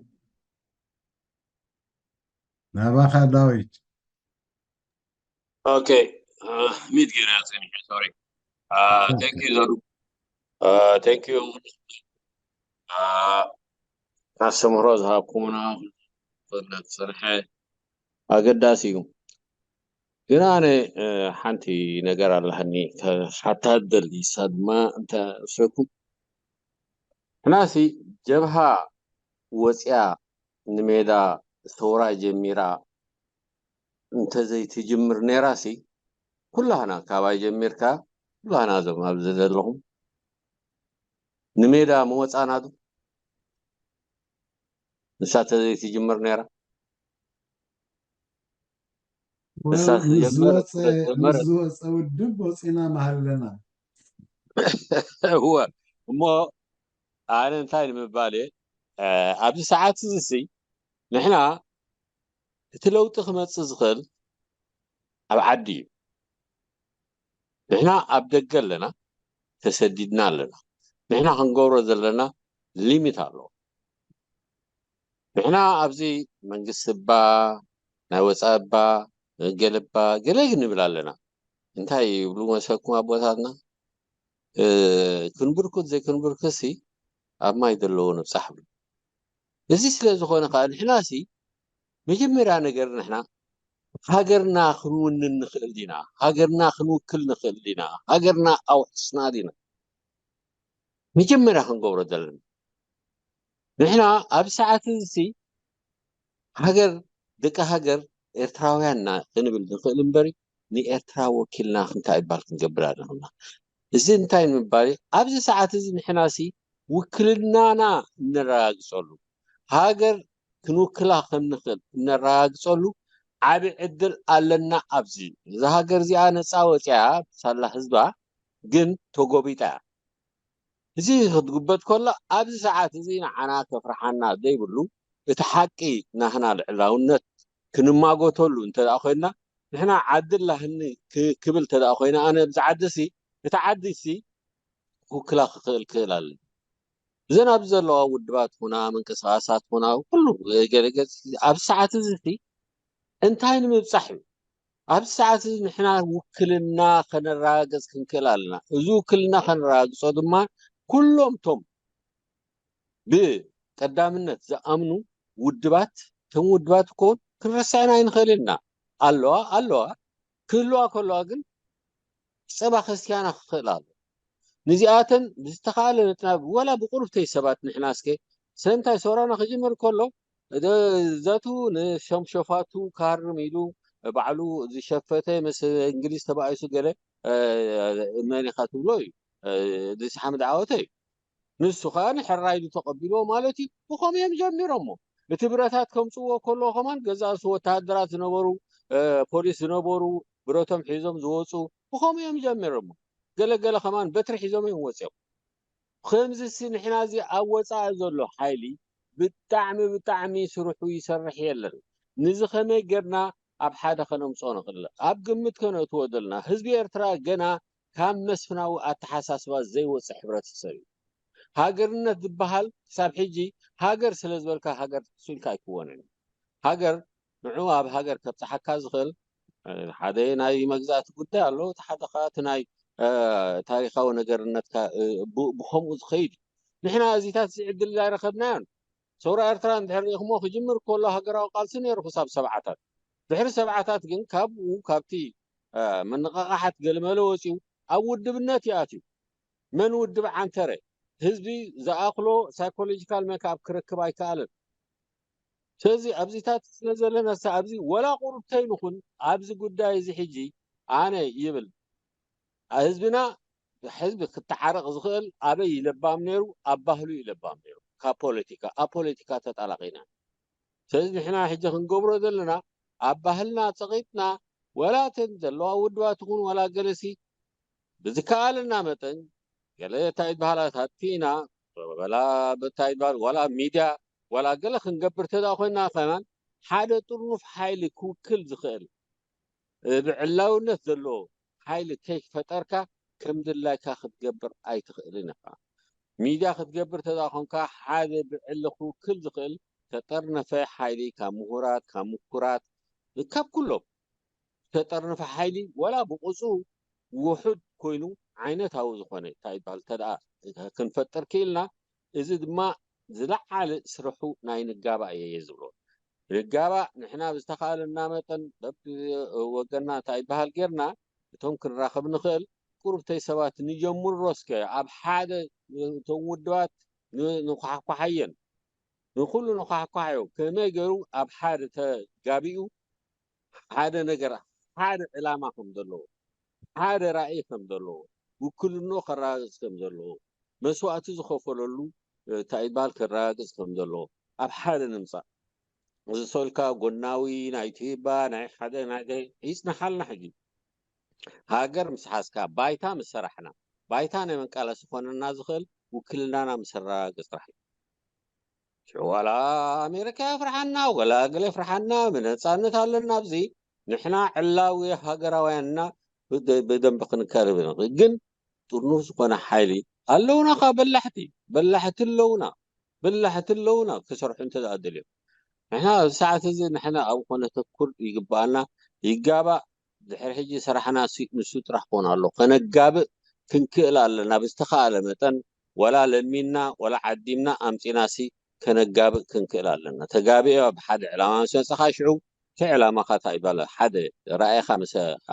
ናባኻ ዳዊት Okay, uh, ሚድ ገይረ ጸኒሐ sorry. Uh, thank you ዘሩ. Uh, thank you. Uh, ኣስተምህሮ ዝሃብኩምና ክፍለጥ ዝጸንሐ ኣገዳሲ እዩ። ግን ኣነ ሓንቲ ነገር ኣለሃኒ ሓታ ደሊ እሳ ድማ እንተ ስረኩም ሕናሲ ጀብሃ ወፅያ ንሜዳ ሰውራ ጀሚራ እንተዘይትጅምር ነይራሲ ኩላህና ካባይ ጀሚርካ ኩላህና ዞም ኣብዚ ዘለኹም ንሜዳ ምወፃና ዶ ንሳ ተዘይትጅምር ነይራ ንሳ ትጀመር ዝወፀ ውድብ ወፂና መሃለና እወ እሞ ኣነ እንታይ ንምባል እየ ኣብዚ ሰዓት እዚ ንሕና እቲ ለውጢ ክመፅእ ዝኽእል ኣብ ዓዲ እዩ ንሕና ኣብ ደገ ኣለና ተሰዲድና ኣለና ንሕና ክንገብሮ ዘለና ሊሚት ኣለዎ ንሕና ኣብዚ መንግስቲ እባ ናይ ወፃኢ እባ ገለባ ገለ ንብል ኣለና እንታይ ይብሉ መሰልኩም ኣቦታትና ክንብርኩት ዘይክንብርኩሲ ኣብ ማይ ዘለዎ ንብፃሕ ብሉ እዚ ስለ ዝኾነ ከዓ ንሕናሲ መጀመርያ ነገር ንሕና ሃገርና ክንውንን ንኽእል ዲና ሃገርና ክንውክል ንኽእል ዲና ሃገርና ኣውሕስና ዲና መጀመርያ ክንገብሮ ዘለና ንሕና ኣብ ሰዓት እዚ ሃገር ደቂ ሃገር ኤርትራውያንና ክንብል ንኽእል እምበሪ ንኤርትራ ወኪልና ክንታይ ይባል ክንገብር ኣለና እዚ እንታይ ንምባል ኣብዚ ሰዓት እዚ ንሕናሲ ውክልናና እነረጋግፀሉ ሃገር ክንውክላ ከም ንኽእል እነረጋግፀሉ ዓቢ ዕድል ኣለና ኣብዚ እዛ ሃገር እዚኣ ነፃ ወፅያ ሳላ ህዝባ ግን ተጎቢጣ እያ እዚ ክትጉበጥ ከሎ ኣብዚ ሰዓት እዚ ንዓና ከፍርሓና ዘይብሉ እቲ ሓቂ ናህና ልዕላውነት ክንማጎተሉ እንተ ኮይንና ንሕና ዓዲ ላህኒ ክብል እንተ ኮይና ኣነ ኣብዚ ዓዲ ሲ እቲ ዓዲ ሲ ክውክላ ክኽእል ክእል ኣለ እዘን ኣብዚ ዘለዋ ውድባት ኩና ምንቅስቃሳት ኩና ኩሉ ገለገ ኣብዚ ሰዓት እዚ ሲ እንታይ ንምብፃሕ እዩ ኣብዚ ሰዓት እዚ ንሕና ውክልና ከነረጋግፅ ክንክእል ኣለና እዚ ውክልና ከነረጋግፆ ድማ ኩሎም ቶም ብቀዳምነት ዝኣምኑ ውድባት እቶም ውድባት ክኸውን ክንረስዐን ኣይንኽእል ኢና ኣለዋ ኣለዋ ክህልዋ ከለዋ ግን ፀባ ከስትያና ክኽእል ኣሎ ንዚኣተን ብዝተኻለ ነጥናብ ወላ ብቁሩብተይ ሰባት ንሕና እስከ ሰንታይ ሶራና ክጅምር ከሎ ዘቱ ንሸምሸፋቱ ካርም ኢሉ ባዕሉ ዝሸፈተ ምስ እንግሊዝ ተባኢሱ ገለ መኒኻ ትብሎ እዩ እዚ ሓምድ ዓወተ እዩ ንሱ ከዓ ንሕራይ ኢሉ ተቐቢልዎ ማለት እዩ ብኸምኡ እዮም ጀሚሮሞ እቲ ብረታት ከምፅዎ ከለዎ ከማን ገዛእሱ ወተሃደራት ዝነበሩ ፖሊስ ዝነበሩ ብረቶም ሒዞም ዝወፁ ብኸምኡ እዮም ጀሚሮሞ ገለገለ ከማን በትሪ ሒዞም እዮም ወፅኦም ከምዚ ሲ ንሕና እዚ ኣብ ወፃኢ ዘሎ ሓይሊ ብጣዕሚ ብጣዕሚ ስርሑ ይሰርሕ የለን ንዚ ከመይ ጌርና ኣብ ሓደ ከነምፅኦ ንኽእል ኣብ ግምት ከነእትዎ ዘለና ህዝቢ ኤርትራ ገና ካብ መስፍናዊ ኣተሓሳስባ ዘይወፅእ ሕብረተሰብ እዩ ሃገርነት ዝበሃል ክሳብ ሕጂ ሃገር ስለ ዝበልካ ሃገር ትሕሱ ኢልካ ኣይክወንን እዩ ሃገር ንዑ ኣብ ሃገር ከብፅሓካ ዝኽእል ሓደ ናይ መግዛእቲ ጉዳይ ኣሎ እቲ ሓደ ከዓ እቲ ናይ ታሪካዊ ነገርነትካ ብከምኡ ዝኸይድ እዩ ንሕና እዚታት እዚ ዕድል ኣይረኸብናዮን ሰውራ ኤርትራ እንድሕር ርኢኽሞ ክጅምር ከሎ ሃገራዊ ቃልሲ ነይሩ ክሳብ ሰብዓታት ድሕሪ ሰብዓታት ግን ካብኡ ካብቲ መነቃቃሓት ገለመለ ወፂኡ ኣብ ውድብነት ይኣትዩ መን ውድብ ዓንተረ ህዝቢ ዝኣኽሎ ሳይኮሎጂካል ሜክኣፕ ክረክብ ኣይከኣለን ስለዚ ኣብዚታት ስለ ዘለና ኣብዚ ወላ ቁሩብተይ ንኹን ኣብዚ ጉዳይ እዚ ሕጂ ኣነ ይብል ህዝብና ህዝቢ ክተዓረቕ ዝኽእል ኣበይ እዩ ለባም ነይሩ? ኣብ ባህሉ እዩ ለባም ነይሩ። ካብ ፖለቲካ፣ ኣብ ፖለቲካ ተጣላቒና። ስለዚ ንሕና ሕጂ ክንገብሮ ዘለና ኣብ ባህልና ጸቒጥና፣ ወላ እተን ዘለዋ ውድባት ይኹን ወላ ገለሲ ብዝከኣለና መጠን ገለ እንታይ ዝበሃላ ታቲና ወላ እንታይ ዝበሃል ወላ ሚድያ ወላ ገለ ክንገብር ተዳ ኮይና ከማን ሓደ ጥርኑፍ ሓይሊ ክውክል ዝኽእል ብዕላውነት ዘለዎ ሓይሊ ከይፈጠርካ ከም ድላይካ ክትገብር ኣይትኽእልን ኢኻ። ሚድያ ክትገብር ተዳ ኮንካ ሓደ ብዕሊ ክውክል ዝኽእል ተጠርነፈ ሓይሊ ካብ ምሁራት፣ ካብ ምኩራት፣ ካብ ኩሎም ዝተጠርነፈ ሓይሊ ወላ ብቑፅሩ ውሑድ ኮይኑ ዓይነታዊ ዝኾነ እንታይ ይበሃል እንተ ደኣ ክንፈጥር ክኢልና፣ እዚ ድማ ዝለዓለ ስርሑ ናይ ንጋባእ እየ ዝብሎ። ንጋባእ ንሕና ብዝተኻእለና መጠን በብወገንና እንታይ ይበሃል ጌርና እቶም ክንራኸብ ንኽእል ቁሩብተይ ሰባት ንጀምሮ እስከ ኣብ ሓደ እቶም ውድባት ንኳሕኳሓየን ንኩሉ ንኳሕኳሕዮ ከመይ ገይሩ ኣብ ሓደ ተጋቢኡ ሓደ ነገር ሓደ ዕላማ ከም ዘለዎ ሓደ ራእይ ከም ዘለዎ ውክልኖ ከረጋግፅ ከም ዘለዎ መስዋእቲ ዝኸፈለሉ እንታይ ይበሃል ከረጋግፅ ከም ዘለዎ ኣብ ሓደ ንምፃእ እዚ ሰልካ ጎናዊ ናይ ቲባ ናይ ሓደ ናይ ይፅንሓልና ሕጂ ሃገር ምስ ሓዝካ ባይታ ምስ ሰራሕና ባይታ ናይ መንቃለሲ ኮነና ዝኽእል ውክልናና ምስ ኣረጋገፅ ጥራሕ እዩ። ሽዑ ዋላ ኣሜሪካ የፍርሓና ወላ ገለ የፍርሓና ብነፃነት ኣለና ኣብዚ ንሕና ዕላዊ ሃገራውያንና ብደንቢ ክንከርብ ንኽእል ግን ጥርኑፍ ዝኾነ ሓይሊ ኣለውና ካብ በላሕቲ በላሕቲ ኣለውና በላሕቲ ኣለውና ክሰርሑ እንተ ደኣ ደልዮም ንሕና ኣብዚ ሰዓት እዚ ንሕና ኣብ ኮነ ተኩር ይግባኣና ይጋባእ ድሕሪ ሕጂ ስራሕና ንሱ ጥራሕ ክኾን ኣሎ ከነጋብእ ክንክእል ኣለና ብዝተኻእለ መጠን ወላ ለሚንና ወላ ዓዲምና ኣምፂናሲ ከነጋብእ ክንክእል ኣለና ተጋቢኦ ብሓደ ዕላማ ምስ መፀኻ ሽዑ እቲ ዕላማኻ እንታይ ይባለ ሓደ ራእይኻ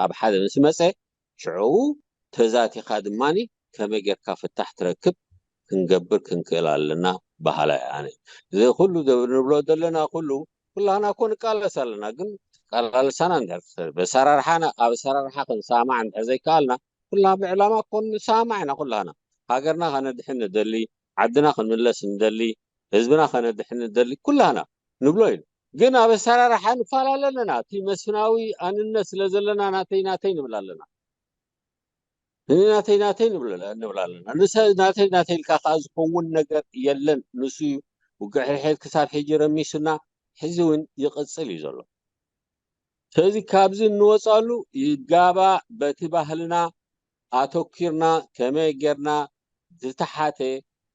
ኣብ ሓደ ምስ መፀ ሽዑ ተዛቲኻ ድማ ከመይ ጌርካ ፍታሕ ትረክብ ክንገብር ክንክእል ኣለና በሃላይ ኣነ። እዚ ኩሉ ንብሎ ዘለና ኩሉ ኩላህና እኮ ንቃለስ ኣለና፣ ግን ቃላልሳና እንድሕር በሰራርሓና ኣብ ኣሰራርሓ ክንሰማማዕ እንድሕር ዘይከኣልና ኩልና ብዕላማ እኮ ንሰማማዕ ኢና ኩላህና። ሃገርና ከነድሕን ንደሊ፣ ዓድና ክንምለስ ንደሊ፣ ህዝብና ከነድሕን ንደሊ ኩላህና ንብሎ ኢሉ። ግን ኣብ ኣሰራርሓ ንፈላለ ኣለና። እቲ መስፍናዊ ኣንነት ስለ ዘለና ናተይ ናተይ ንብል ኣለና። ንናተይ ናተይ ንብል ኣለና። ንሰ ናተይ ናተይ ኢልካ ከዓ ዝኸውን ነገር የለን። ንሱ እዩ ውግእ ሕድሕድ ክሳብ ሕጂ ረሚሱና ሕዚ እውን ይቕፅል እዩ ዘሎ። ስለዚ ካብዚ እንወፃሉ ይጋባእ በቲ ባህልና ኣተኪርና ከመይ ጌርና ዝተሓተ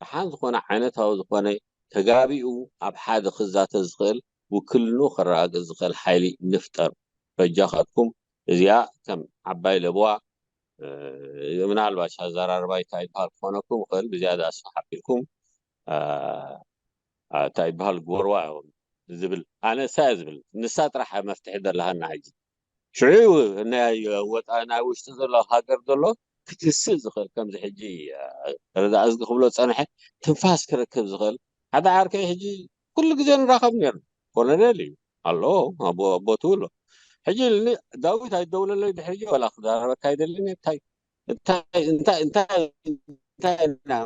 ደሓን ዝኾነ ዓይነታዊ ዝኾነ ተጋቢኡ ኣብ ሓደ ክዛተ ዝኽእል ውክልንኡ ከረጋግፅ ዝኽእል ሓይሊ ንፍጠር። በጃኻትኩም እዚኣ ከም ዓባይ ለበዋ ምናልባሽ ኣዘራርባይ እንታይ ይበሃል ክኾነኩም ይኽእል ብዝያዳ ኣስፍሕ ኣቢልኩም እንታይ ይበሃል ግበርዋ ዝብል ኣነ እሳ እየ ዝብል ንሳ ጥራሕ መፍትሒ ዘለሃና ሕጂ ሽዑ ናይ ወፃኢ ናይ ውሽጢ ዘሎ ሃገር ዘሎ ክትስእ ዝኽእል ከምዚ ሕጂ ረዳእ እዚ ክብሎ ዝፀንሐ ትንፋስ ክረክብ ዝኽእል ሓደ ዓርከይ ሕጂ ኩሉ ግዜ ንራኸብ ነርና ኮሎኔል እዩ ኣሎ ኣቦቱ ኣሎ ሕጂ ኢልኒ ዳዊት ኣይደውለለይ ድሕሪ ዋላ ክዛረበካ ኣይደልን እንታይ እንታይ እንታይ እንታይ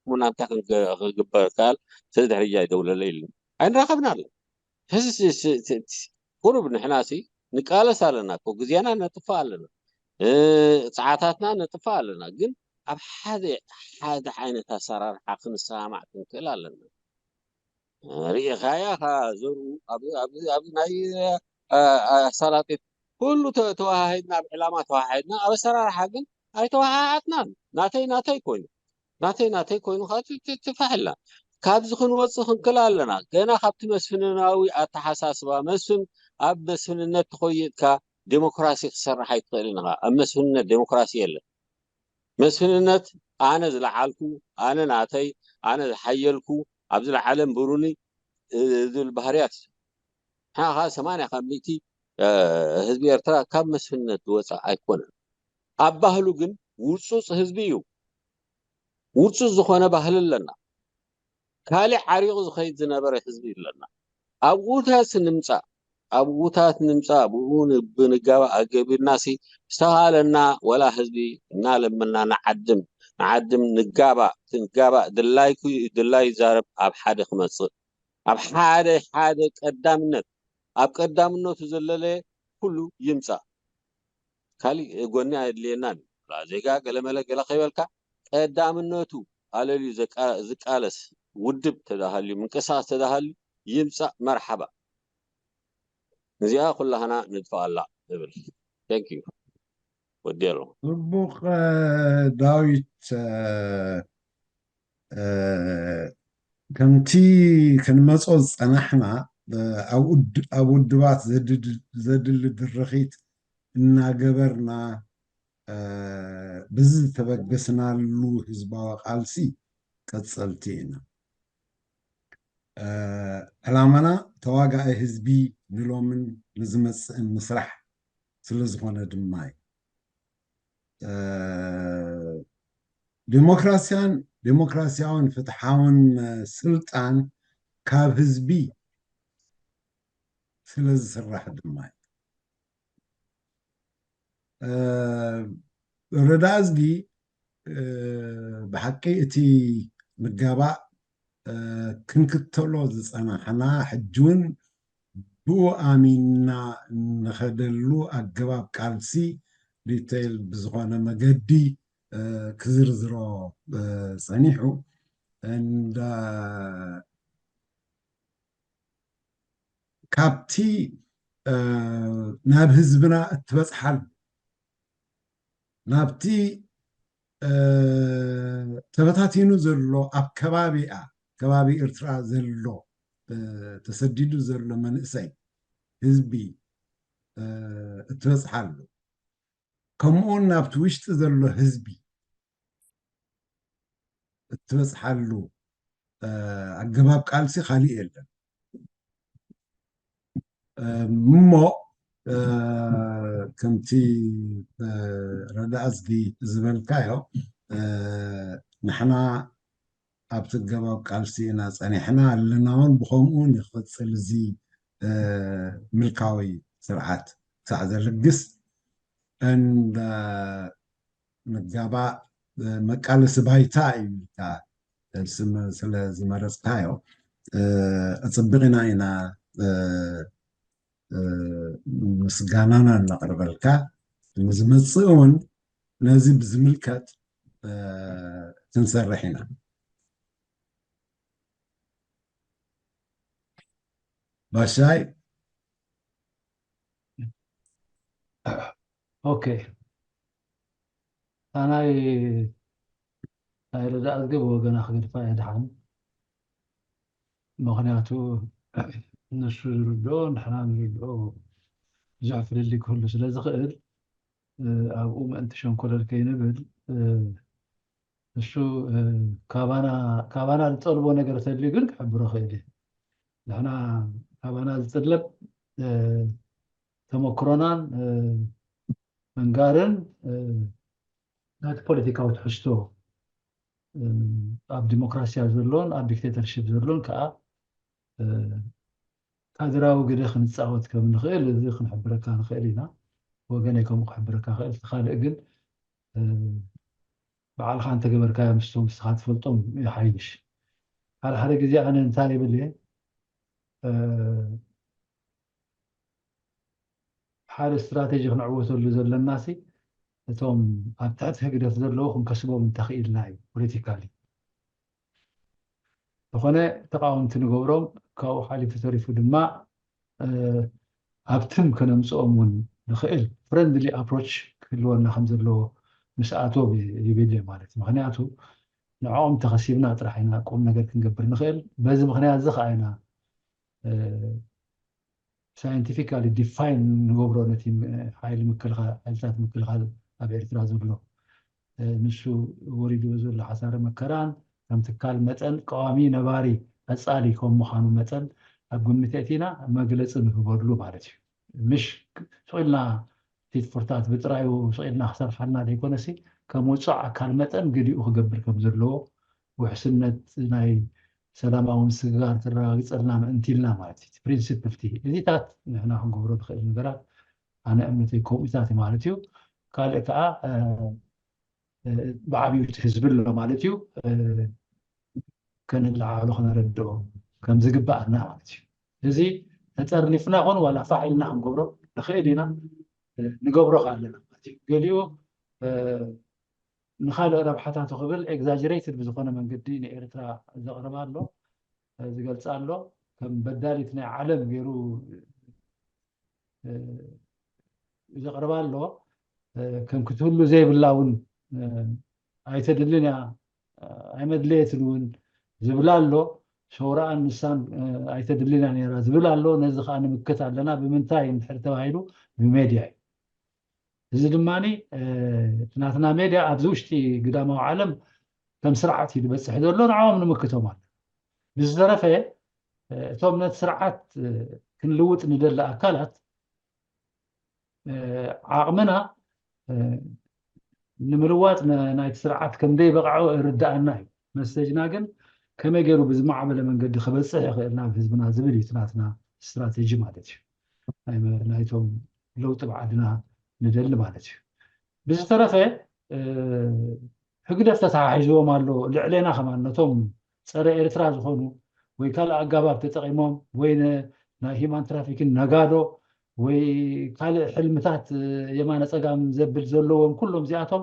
ሙና እንታይ ክግበር ካል ስለ ድሕሪ ኣይደውለለይ ኢልኒ ኣይንራኸብና ኣሎ ሕዚ ቁሩብ ንሕና ሲ ንቃለስ ኣለና እኮ ግዜና ነጥፋ ኣለና ፀዓታትና ነጥፋ ኣለና ግን ኣብ ሓደ ሓደ ዓይነት ኣሰራርሓ ክንሰማማዕ ክንክእል ኣለና ርኢኻያ ካ ዘርኡ ኣብዚ ናይ ኣሳላጢት ኩሉ ተዋሃሂድና ኣብ ዕላማ ተዋሃሂድና ኣብ ኣሰራርሓ ግን ኣይተዋሃሃድናን ናተይ ናተይ ኮይኑ ናተይ ናተይ ኮይኑ ትፋሕልና ካብዚ ክንወፅእ ክንክል ኣለና ገና ካብቲ መስፍንናዊ ኣተሓሳስባ መስፍን ኣብ መስፍንነት ተኾይጥካ ዴሞክራሲ ክሰርሕ ኣይትኽእልን ኢኻ ኣብ መስፍንነት ዴሞክራሲ የለን መስፍንነት ኣነ ዝለዓልኩ ኣነ ናተይ ኣነ ዝሓየልኩ ኣብዚ ለዓለ ንብሩኒ ዝብል ባህርያት እዩ ንሕና ከዓ ሰማንያ ካብ ሚእቲ ህዝቢ ኤርትራ ካብ መስፍንነት ዝወፀ ኣይኮነን ኣብ ባህሉ ግን ውፁፅ ህዝቢ እዩ ውፁፅ ዝኾነ ባህሊ ኣለና ካሊእ ዓሪቑ ዝኸይድ ዝነበረ ህዝቢ ኣለና ኣብኡ ተስ ንምፃእ ኣብኡታት ንምጻእ፣ ብኡ ን-፣ ብንጋባእ ኣገቢርናሲ ዝተኻለና ወላ ህዝቢ እናለመና ንዓድም፣ ንዓድም ንጋባእ፣ ክንጋባእ ድላይኩ ድላይ ይዛረብ ኣብ ሓደ ክመጽእ። ኣብ ሓደ ሓደ ቀዳምነት፣ ኣብ ቀዳምነቱ ዘለለ ኩሉ ይምጻእ። ካሊእ ጎኒ ኣየድልየናን እዩ። ላ ዜጋ ገለመለ ገለ ከይበልካ ቀዳምነቱ ኣለልዩ ዘቃ-፣ ዝቃለስ ውድብ ተዳሃልዩ፣ ምንቅስቃስ ተዳሃልዩ ይምጻእ፣ መርሓባ። እዚኣ ኩላህና ንድፍኣላ እብል። Thank you። ወዲ ኣለኹ። ጽቡቕ፣ እ፣ ዳዊት፣ እ፣ እ፣ ከምቲ ክንመጾ ዝጸናሕና፣ እ፣ ኣብ ውድ-፣ ኣብ ውድባት ዘድድ-፣ ዘድሊ ድርኺት እናገበርና፣ እ፣ ብዝተበገስናሉ ህዝባዊ ቃልሲ ቀጸልቲ ኢና። እ፣ ዕላማና ተዋጋኢ ህዝቢ ንሎምን ንዝመጽእን ምስራሕ ስለ ዝኾነ ድማ እዩ። እ፣ ዲሞክራስያን፣ ዲሞክራስያውን ፍትሓውን፣ እ፣ ስልጣን ካብ ህዝቢ ስለ ዝስራሕ ድማ እዩ። እ፣ ረዳእዝጊ፣ እ፣ ብሓቂ እቲ ምጋባእ፣ እ፣ ክንክተሎ ዝጸናሕና፣ ሕጂ እውን ብኡ ኣሚንና እንኸደሉ ኣገባብ ቃልሲ ዲቴይል ብዝኾነ መገዲ፣ እ፣ ክዝርዝሮ፣ እ፣ ጸኒሑ። እንዳ-፣ ካብቲ፣ እ፣ ናብ ህዝብና እትበጽሓሉ፣ ናብቲ፣ እ፣ ተበታቲኑ ዘሎ፣ ኣብ ከባቢኣ፣ ከባቢ ኤርትራ ዘሎ፣ እ፣ ተሰዲዱ ዘሎ መንእሰይ ህዝቢ፣ እ፣ እትበጽሓሉ፣ ከምኡውን ናብቲ ውሽጢ ዘሎ ህዝቢ እትበጽሓሉ፣ እ፣ ኣገባብ ቃልሲ ካሊእ የለን። እ፣ እሞ፣ እ፣ ከምቲ፣ እ፣ ረዳእዝጊ ዝበልካዮ፣ እ፣ ንሕና ኣብቲ ኣገባብ ቃልሲ ኢና ጸኒሕና ኣለና፣ እውን ብኸምኡ ንኽቕጽል እዚ፣ እ፣ ምልካዊ ስርዓት ክሳዕ ዘልግስ እንዳ ምጋባእ፣ እ፣ መቃለሲ ባይታ እዩ ኢልካ፣ እ፣ ስም ስለ ዝመረጽካዮ፣ እ፣ ኣጸቢቕና ኢና፣ እ፣ እ፣ ምስጋናና እነቕርበልካ። ንዝመጽእ እውን ነዚ ብዝምልከት፣ እ፣ ክንሰርሕ ኢና። ባሻይ። ኦኬ። ኣናይ ናይ ረዳእዝጊ ብወገና ክገድፋ እየ ድሓን። ምኽንያቱ ንሱ ዝርድኦ ንሕና ንርድኦ ብዙሕ ፍልልይ ክህሉ ስለ ዝኽእል፣ እ፣ ኣብኡ ምእንቲ ሸንኮለል ከይንብል፣ እ፣ እሱ፣ እ፣ ካባና፣ ካባና ዝጠልቦ ነገር ተልዩ ግን ክሕብሮ ክእል እየ። ንሕና ካባና ዝጥለብ፣ እ፣ ተመክሮናን፣ እ፣ ምንጋርን፣ እ፣ ናቲ ፖለቲካዊ ትሕዝቶ፣ እ፣ ኣብ ዲሞክራሲያ ዘሎን ኣብ ዲክቴተርሺፕ ዘሎን ከዓ፣ እ፣ ካድራዊ ግደ ክንጻወት ከም ንኽእል እዚ ክንሕብረካ ንኽእል ኢና። ወገነይ ከምኡ ክሕብረካ ክእል። እቲ ካልእ ግን፣ እ፣ ባዕልኻ እንተገበርካዮ ምስቶም ንስኻ ትፈልጦም ይሓይሽ። ሓደ ሓደ ግዜ ኣነ እንታይ ይብል እየ፣ እ፣ ሓደ ስትራቴጂ ክንዕወተሉ ዘለናሲ እቶም ኣብ ትሕቲ ህግደፍ ዘለዉ ክንከስቦም እንተኽኢልና እዩ ፖለቲካሊ። ዝኾነ ተቃወምቲ ንገብሮም፣ ካብኡ ሓሊፉ ተሪፉ ድማ፣ እ፣ ኣብ ትም ከነምጽኦም እውን ንኽእል ፍሬንድሊ ኣፕሮች ክህልወና ከም ዘለዎ ምስ ኣቶም ይብል እየ ማለት እዩ። ምኽንያቱ ንዕኦም ተኸሲብና ጥራሕ ኢና ቁም ነገር ክንገብር ንኽእል። በዚ ምኽንያት እዚ ኸዓ ኢና፣ እ፣ ሳይንቲፊካሊ ዲፋይን ንገብሮ ነቲ ም-፣ ሓይሊ ምክልኻል፣ ሓይልታት ምክልኻል ኣብ ኤርትራ ዘሎ፣ እ፣ ንሱ ወሪድዎ ዘሎ ሓሳረ መከራን ከም ትካል መጠን ቀዋሚ ነባሪ ቀጻሊ ከም ምዃኑ መጠን ኣብ ግምት ኣእቲና መግለጺ ንህበሉ ማለት እዩ። ምሽ ክ-፣ ስቕ ኢልና ቲት ፎር ታት ብጥራዩ ስቕ ኢልና ክሰርሓልና ዘይኮነሲ ከም ውጹዕ ኣካል መጠን ገሊኡ ክገብር ከም ዘለዎ ውሕስነት ናይ ሰላማዊ ምስግጋር ተረጋግፀልና ምእንቲ ኢልና ማለት እዩ። ፕሪንሲፕል እቲ እዚታት ንሕና ክንገብሮ ንኽእል ነገራት ኣነ እምነተይ ከምኡታት እዩ ማለት እዩ። ካልእ ከዓ ብዓብዩ እቲ ህዝቢ ኣሎ ማለት እዩ። ከንለዓሉ ከነረድኦ ከም ዝግባኣና ማለት እዩ። እዚ ተጠርኒፍና ኮን ዋላ ፋሕ ኢልና ክንገብሮ ንኽእል ኢና፣ ንገብሮ ከ ኣለና ማለት እዩ። ገሊኡ ንኻልእ ረብሓታቱ ክብል ኤግዛጀሬትድ ብዝኾነ መንገዲ ንኤርትራ ዘቕርባ ኣሎ፣ ዝገልጻ ኣሎ። ከም በዳሊት ናይ ዓለም ገይሩ ዘቕርባ ኣሎ። ከም ክትህሉ ዘይብላ እውን ኣይተድልን እያ፣ ኣይመድለየትን እውን ዝብላ ኣሎ። ሸውራኣን ንሳን ኣይተድልን እያ ነይራ ዝብል ኣሎ። ነዚ ከዓ ንምክት ኣለና። ብምንታይ እንድሕር ተባሂሉ ብሜድያ እዩ። እዚ ድማ ናትና ሜድያ ኣብዚ ውሽጢ ግዳማዊ ዓለም ከም ስርዓት እዩ ዝበፅሕ ዘሎ፣ ንዕኦም ንምክቶም ኣሎ። ብዝተረፈ እቶም ነቲ ስርዓት ክንልውጥ ንደሊ ኣካላት ዓቕምና ንምልዋጥ ናይቲ ስርዓት ከም ዘይበቕዖ ይርዳኣና እዩ። መሰጅና ግን ከመይ ገይሩ ብዝማዕበለ መንገዲ ክበፅሕ ይኽእል ናብ ህዝብና ዝብል እዩ ናትና ስትራቴጂ ማለት እዩ። ናይቶም ለውጢ ብዓድና ንደሊ ማለት እዩ። ብዝተረፈ ህግደፍ ተተሓሒዝዎም ኣሎ ልዕሌና ከማን ነቶም ፀረ ኤርትራ ዝኾኑ ወይ ካልእ ኣጋባብ ተጠቒሞም ወይ ናይ ሂማን ትራፊኪን ነጋዶ ወይ ካልእ ሕልምታት የማነ ፀጋም ዘብል ዘለዎም ኩሎም እዚኣቶም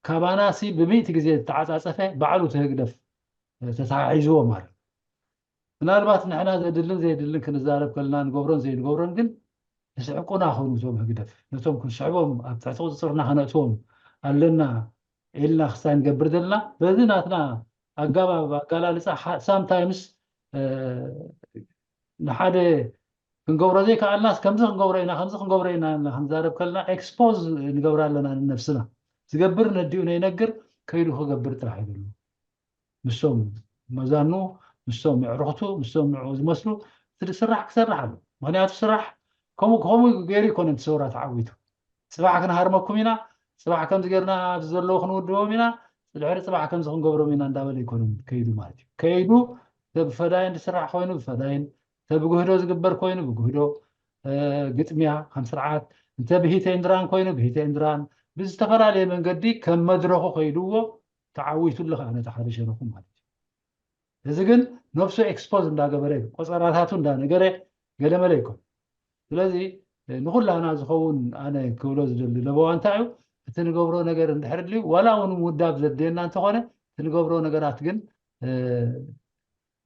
ካባናሲ ብሚእቲ ግዜ ዝተዓፃፀፈ ባዕሉ እቲ ህግደፍ ተተሓሒዝዎም ኣሎ። ምናልባት ንሕና ዘድልን ዘየድልን ክንዛረብ ከለና ንገብሮን ዘይንገብሮን ግን ንስሕቁና ኾኑ እቶም ህግደፍ ነቶም ክንስሕቦም ኣብ ትሕቲ ቁፅፅርና ከነእትዎም ኣለና ኢልና ክሳይ ንገብር ዘለና በዚ ናትና ኣጋባብ ኣጋላልፃ ሳምታይምስ ንሓደ ክንገብሮ ዘይከኣልናስ ከምዚ ክንገብሮ ኢና ከምዚ ክንገብሮ ኢና ክንዛረብ ከለና ኤክስፖዝ ንገብር ኣለና ንነብስና። ዝገብር ነዲኡ ነይነግር ከይዱ ክገብር ጥራሕ ይብሉ። ምስቶም መዛኑ ምስቶም ምዕርኽቱ ምስቶም ንዕኡ ዝመስሉ እቲ ስራሕ ክሰርሕ ኣሎ። ምክንያቱ ስራሕ ከምኡ ከምኡ ገይሩ ይኮነ እቲ ሰውራ ተዓዊቱ። ፅባሕ ክንሃርመኩም ኢና፣ ፅባሕ ከምዚ ገይርና ኣብዚ ዘለዉ ክንውድቦም ኢና፣ ድሕሪ ፅባሕ ከምዚ ክንገብሮም ኢና እንዳበለ ይኮነ ከይዱ ማለት እዩ። ከይዱ ብፈዳይን ዝስራሕ ኮይኑ ብፈዳይን፣ እንተ ብጉህዶ ዝግበር ኮይኑ ብጉህዶ ግጥሚያ ከም ስርዓት፣ እንተ ብሂተ ኢንድራን ኮይኑ ብሂተ ኢንድራን ብዝተፈላለየ መንገዲ ከም መድረኹ ከይድዎ ተዓዊቱሉ ከዓ ነቲ ሓደ ሸነኹ ማለት እዩ። እዚ ግን ነብሱ ኤክስፖዝ እንዳገበረ እዩ፣ ቆፀራታቱ እንዳነገረ ገለመለ ይኮን። ስለዚ ንኩላና ዝኸውን ኣነ ክብሎ ዝደሊ ለበዋ እንታይ እዩ፣ እቲ ንገብሮ ነገር እንድሕር ድልዩ ዋላ እውን ምውዳብ ዘድልየና እንተኾነ እቲ ንገብሮ ነገራት ግን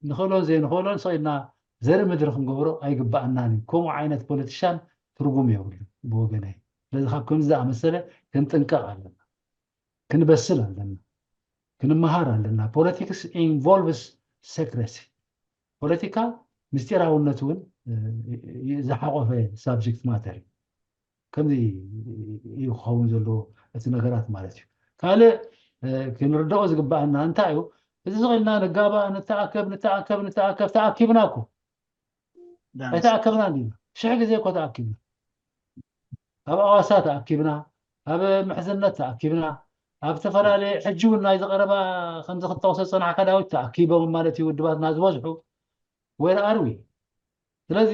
ንኽእሎን ዘይንኽእሎን ስቕ ኢልና ዘርኢ ምድሪ ክንገብሮ ኣይግባኣናን እዩ። ከምኡ ዓይነት ፖለቲሻን ትርጉም የብሉ ብወገነይ። ስለዚ ካብ ከምዚ ዝኣመሰለ ክንጥንቀቕ ኣለና። ክንበስል ኣለና፣ ክንመሃር ኣለና። ፖለቲክስ ኢንቮልቭስ ሴክሬሲ። ፖለቲካ ምስጢራውነት እውን ዝሓቆፈ ሳብጀክት ማተር እዩ። ከምዚ እዩ ክኸውን ዘለዎ እቲ ነገራት ማለት እዩ። ካልእ ክንርድኦ ዝግባኣና እንታይ እዩ? እዚ ስቕ ኢልና ንጋባእ፣ ንተኣከብ፣ ንተኣከብ፣ ንተኣከብ፣ ተኣኪብና እኮ ኣይተኣከብናን ዲና? ሽሕ ግዜ እኮ ተኣኪብና። ኣብ ኣዋሳ ተኣኪብና፣ ኣብ ምሕዝነት ተኣኪብና፣ ኣብ ዝተፈላለየ ሕጂ እውን ናይ ዝቐረባ ከምዚ ክትጠቕሶ ዝፀናሕካ ዳዊት ተኣኪቦም ማለት እዩ ውድባትና ዝበዝሑ። Where are we? ስለዚ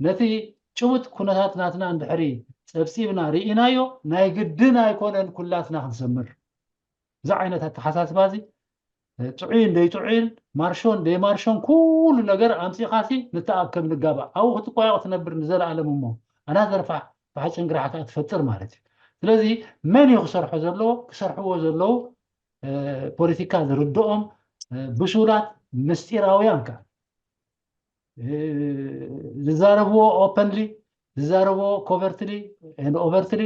ነቲ ጭቡጥ ኩነታት ናትና እንድሕሪ ፀብፂብና ርኢናዮ ናይ ግድን ኣይኮነን ኩላትና ክንሰምር። እዚ ዓይነት ኣተሓሳስባ እዚ ጥዑይን ደይጥዑይን ማርሾን ደይማርሾን ኩሉ ነገር ኣምፂኻሲ ንተኣከብ ንጋባእ ኣብኡ ክትቋየቕ ትነብር ንዘለኣለም እሞ ኣናዘር ፋሕ ፋሕጭን ግራሕካ ትፈጥር ማለት እዩ። ስለዚ መን እዩ ክሰርሖ ዘለዎ? ክሰርሕዎ ዘለዉ ፖለቲካ ዝርድኦም ብሱላት ምስጢራውያን ከ ዝዛረብዎ ኦፐንሊ ዝዛረብዎ ኮቨርትሊ ኦቨርትሊ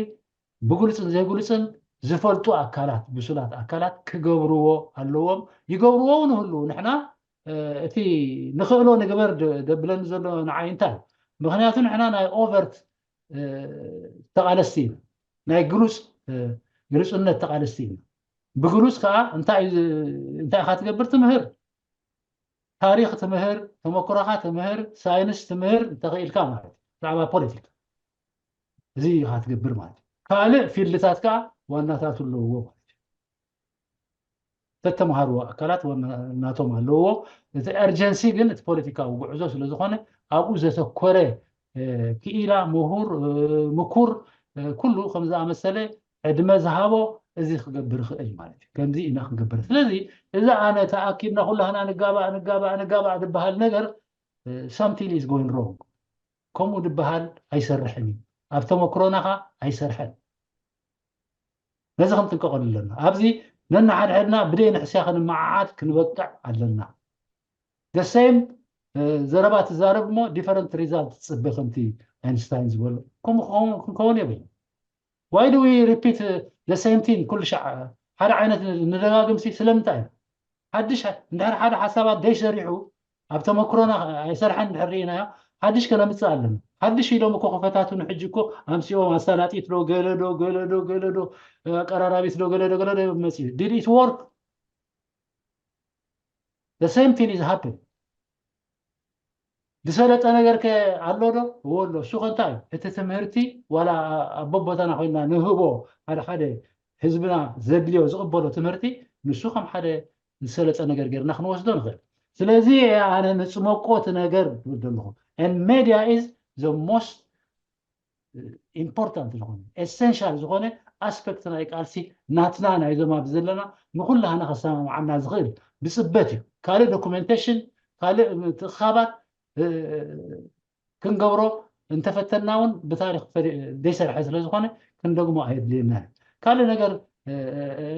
ብግሉፅን ዘይግሉፅን ዝፈልጡ ኣካላት ብሱላት ኣካላት ክገብርዎ ኣለዎም። ይገብርዎ እውን ህሉ ንሕና እቲ ንኽእሎ ንግበር ደብለኒ ዘሎ ንዓይ እንታይ ምክንያቱ ንሕና ናይ ኦቨርት ተቓለስቲ ኢና። ናይ ግሉፅ ግሉፅነት ተቓለስቲ ኢና። ብግሉፅ ከዓ እንታይ ኢኻ ትገብር? ትምህር፣ ታሪክ ትምህር፣ ተመክሮኻ ትምህር፣ ሳይንስ ትምህር እንተኽኢልካ ማለት እዩ። ብዛዕባ ፖለቲካ እዚ ኢኻ ትገብር ማለት እዩ። ካልእ ፊልድታት ከዓ ዋናታቱ ኣለውዎ ማለት እዩ። ተተምሃርዎ ኣካላት ናቶም ኣለዎ። እቲ urgency ግን እቲ ፖለቲካዊ ጉዕዞ ስለ ዝኾነ ኣብኡ ዘተኮረ ክኢላ፣ ምሁር፣ ምኩር፣ ኩሉ ከም ዝኣመሰለ ዕድመ ዝሃቦ እዚ ክገብር ይኽእል ማለት እዩ። ከምዚ ኢና ክንገብር። ስለዚ እዚ ኣነ ተኣኪብና ኩላህና ንጋባእ ንጋባእ ንጋባእ ዝበሃል ነገር something is going wrong። ከምኡ ዝበሃል ኣይሰርሕን እዩ። ኣብ ተመክሮና ኸ ኣይሰርሐን። ነዚ ክንጥንቀቐሉ ኣለና። ኣብዚ ነንሓድሕድና ብደይ ንሕስያ ክንመዓዓድ ክንበቅዕ ኣለና። The same ዘረባ ትዛረብ እሞ different result ትፅበ ከምቲ ኣይንስታይን ዝበሎ ከምኡ ክንከውን የብልን። Why do we repeat the same thing ኩሉ ሻዕ ሓደ ዓይነት ንደጋግምሲ ስለምንታይ እዩ? ሓድሽ እንድሕር ሓደ ሓሳባት ደይ ሰሪሑ ኣብ ተመክሮና ኣይሰርሐን እንድሕር ርኢናዮ ሓድሽ ከነምፅእ ኣለና። ሓድሽ ኢሎም እኮ ክፈታትኑ ሕጂ እኮ ኣምሲኦም ኣሳላጢት ዶ ገለ ዶ ገለ ዶ ገለ ዶ ኣቀራራቢት ዶ ገለ ዶ ገለ ዶ መፅኡ did it work? The same thing is happen። ዝሰለጠ ነገር ከ ኣሎ ዶ? እዎ ኣሎ። እሱ ከ እንታይ እዩ? እቲ ትምህርቲ ዋላ ኣብ ቦታና ኮይና ንህቦ ሓደ ሓደ ህዝብና ዘድልዮ ዝቕበሎ ትምህርቲ ንሱ ከም ሓደ ዝሰለጠ ነገር ጌርና ክንወስዶ ንኽእል። ስለዚ ኣነ ንፅመቆ እቲ ነገር ዝብል ዘለኹ and media is the most important ዝኾነ essential ዝኾነ aspect ናይ ቃልሲ ናትና ናይዞም ኣብዚ ዘለና ንኩላህና ከሰማምዓና ዝኽእል ብፅበት እዩ። ካልእ documentation ካልእ ምትእኻባት ክንገብሮ እንተፈተና እውን ብታሪክ ዘይሰርሐ ስለ ዝኾነ ክንደግሞ ኣየድልየና። ካልእ ነገር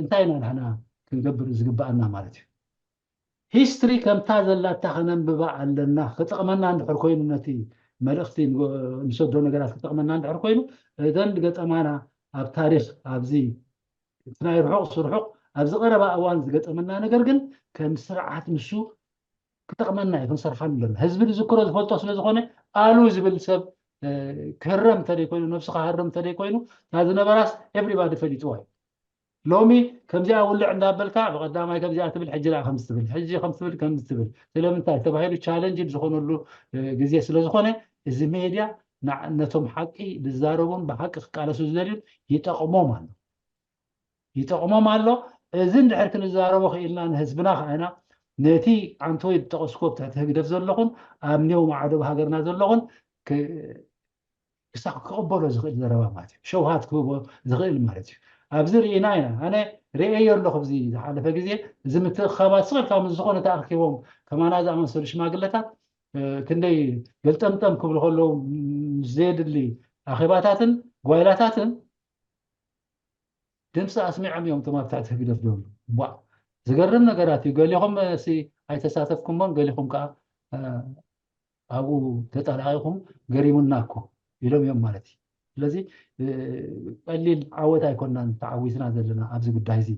እንታይ ኢና ንሕና ክንገብር ዝግባኣና ማለት እዩ? History ከምታ ዘላታ ከነንብባ ኣለና። ክጠቕመና እንድሕር ኮይኑ ነቲ መልእኽቲ ንሰዶ ነገራት ክጠቕመና እንድሕር ኮይኑ እዘን ዝገጠማና ኣብ ታሪክ ኣብዚ እቲ ናይ ርሑቕ ስርሑቕ ኣብዚ ቀረባ እዋን ዝገጠመና ነገር ግን ከም ስርዓት ንሱ ክጠቕመና እዩ ክንሰርሓሉ ኣለና። ህዝቢ ዝዝክሮ ዝፈልጦ ስለ ዝኾነ ኣሉ ዝብል ሰብ ክህረም እንተደይ ኮይኑ ነብሱ ክሃርም እንተደይ ኮይኑ እታ ዝነበራስ everybody ፈሊጥዋ እዩ። ሎሚ ከምዚኣ ውልዕ እንዳበልካ ብቐዳማይ ከምዚኣ ትብል ሕጂ ደኣ ከምዚ ትብል ሕጂ ከምዚ ትብል ከምዚ ትብል ስለምንታይ ተባሂሉ challenge ዝኾነሉ ግዜ ስለ ዝኾነ እዚ ሜድያ ነቶም ሓቂ ዝዛረቡን ብሓቂ ክቃለሱ ዝደልዩን ይጠቕሞም ኣሎ ይጠቕሞም ኣሎ። እዚ እንድሕር ክንዛረቦ ክኢልና ንህዝብና ከዓና ነቲ ዓንተወይ ዝጠቐስኩዎ ብትሕቲ ህግደፍ ዘለኹን ኣብ ኔው ማዕዶ ሃገርና ዘለኹን ክሳዕ ክቕበሎ ዝኽእል ዘረባ ማለት እዩ። ሸውሃት ክህቦ ዝኽእል ማለት እዩ። ኣብዚ ርኢና ኢና። ኣነ ርእየዮ ኣለኹ ኣብዚ ዝሓለፈ ግዜ እዚ ምትእኽኻባት ስቕ ኢልካ ምስ ዝኾነ ተኣኪቦም ከማና ዝኣመሰሉ ሽማግለታት ክንደይ ገልጠምጠም ክብሉ ከለዉ ምስ ዘየድሊ ኣኼባታትን ጓይላታትን ድምፂ ኣስሚዖም እዮም እቶም ኣብ ትሕቲ ህግደፍ ዘለዉ። ቧእ ዝገርም ነገራት እዩ። ገሊኹም ሲ ኣይተሳተፍኩሞን ገሊኹም ከዓ ኣብኡ ተጠላቒኹም ገሪሙና እኮ ኢሎም እዮም ማለት እዩ። ስለዚ ቀሊል ዓወት ኣይኮናን ተዓዊትና ዘለና ኣብዚ ጉዳይ እዚ።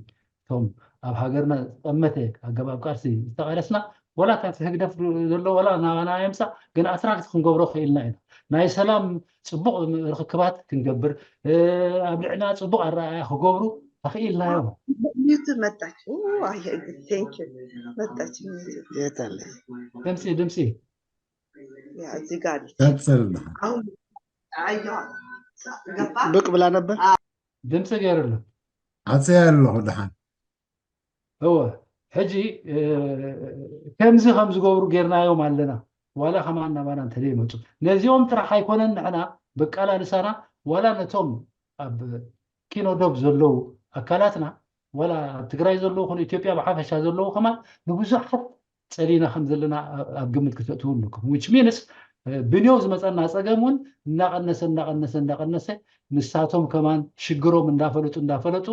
እቶም ኣብ ሃገርና ዝጠመተ ኣገባብ ቃልሲ ዝተቓለስና ዋላ ካብ ህግደፍ ዘሎ ዋላ ናባና የምፃእ ግን ኣትራክት ክንገብሮ ክኢልና ኢና። ናይ ሰላም ፅቡቕ ርክክባት ክንገብር ኣብ ልዕና ፅቡቕ ኣረኣያ ክገብሩ ኣኽኢልናዮም። ሚዩት መጣች። መጣች። ድምፂ ድምፂ እዚህ ጋር ቀጽል ብቅ ብላ ነበር። ድምፂ ገይሩሉ ዓፅያ ኣለኹ ደሓን እወ ሕጂ ከምዚ ከም ዝገብሩ ጌርናዮም ኣለና። ዋላ ከማን ናባና እንተደይመፁ ነዚኦም ጥራሕ ኣይኮነን ንሕና ብቃላልሳና ዋላ ነቶም ኣብ ኪኖዶብ ዘለዉ ኣካላትና ዋላ ኣብ ትግራይ ዘለዉ ኮነ ኢትዮጵያ ብሓፈሻ ዘለዉ ከማን ንብዙሓት ፀሊና ከም ዘለና ኣብ ግምት ክተእትዉ ኣለኩም። Which means ብንዮ ዝመፀና ፀገም እውን እናቐነሰ እናቐነሰ እናቐነሰ ንሳቶም ከማን ሽግሮም እንዳፈለጡ እንዳፈለጡ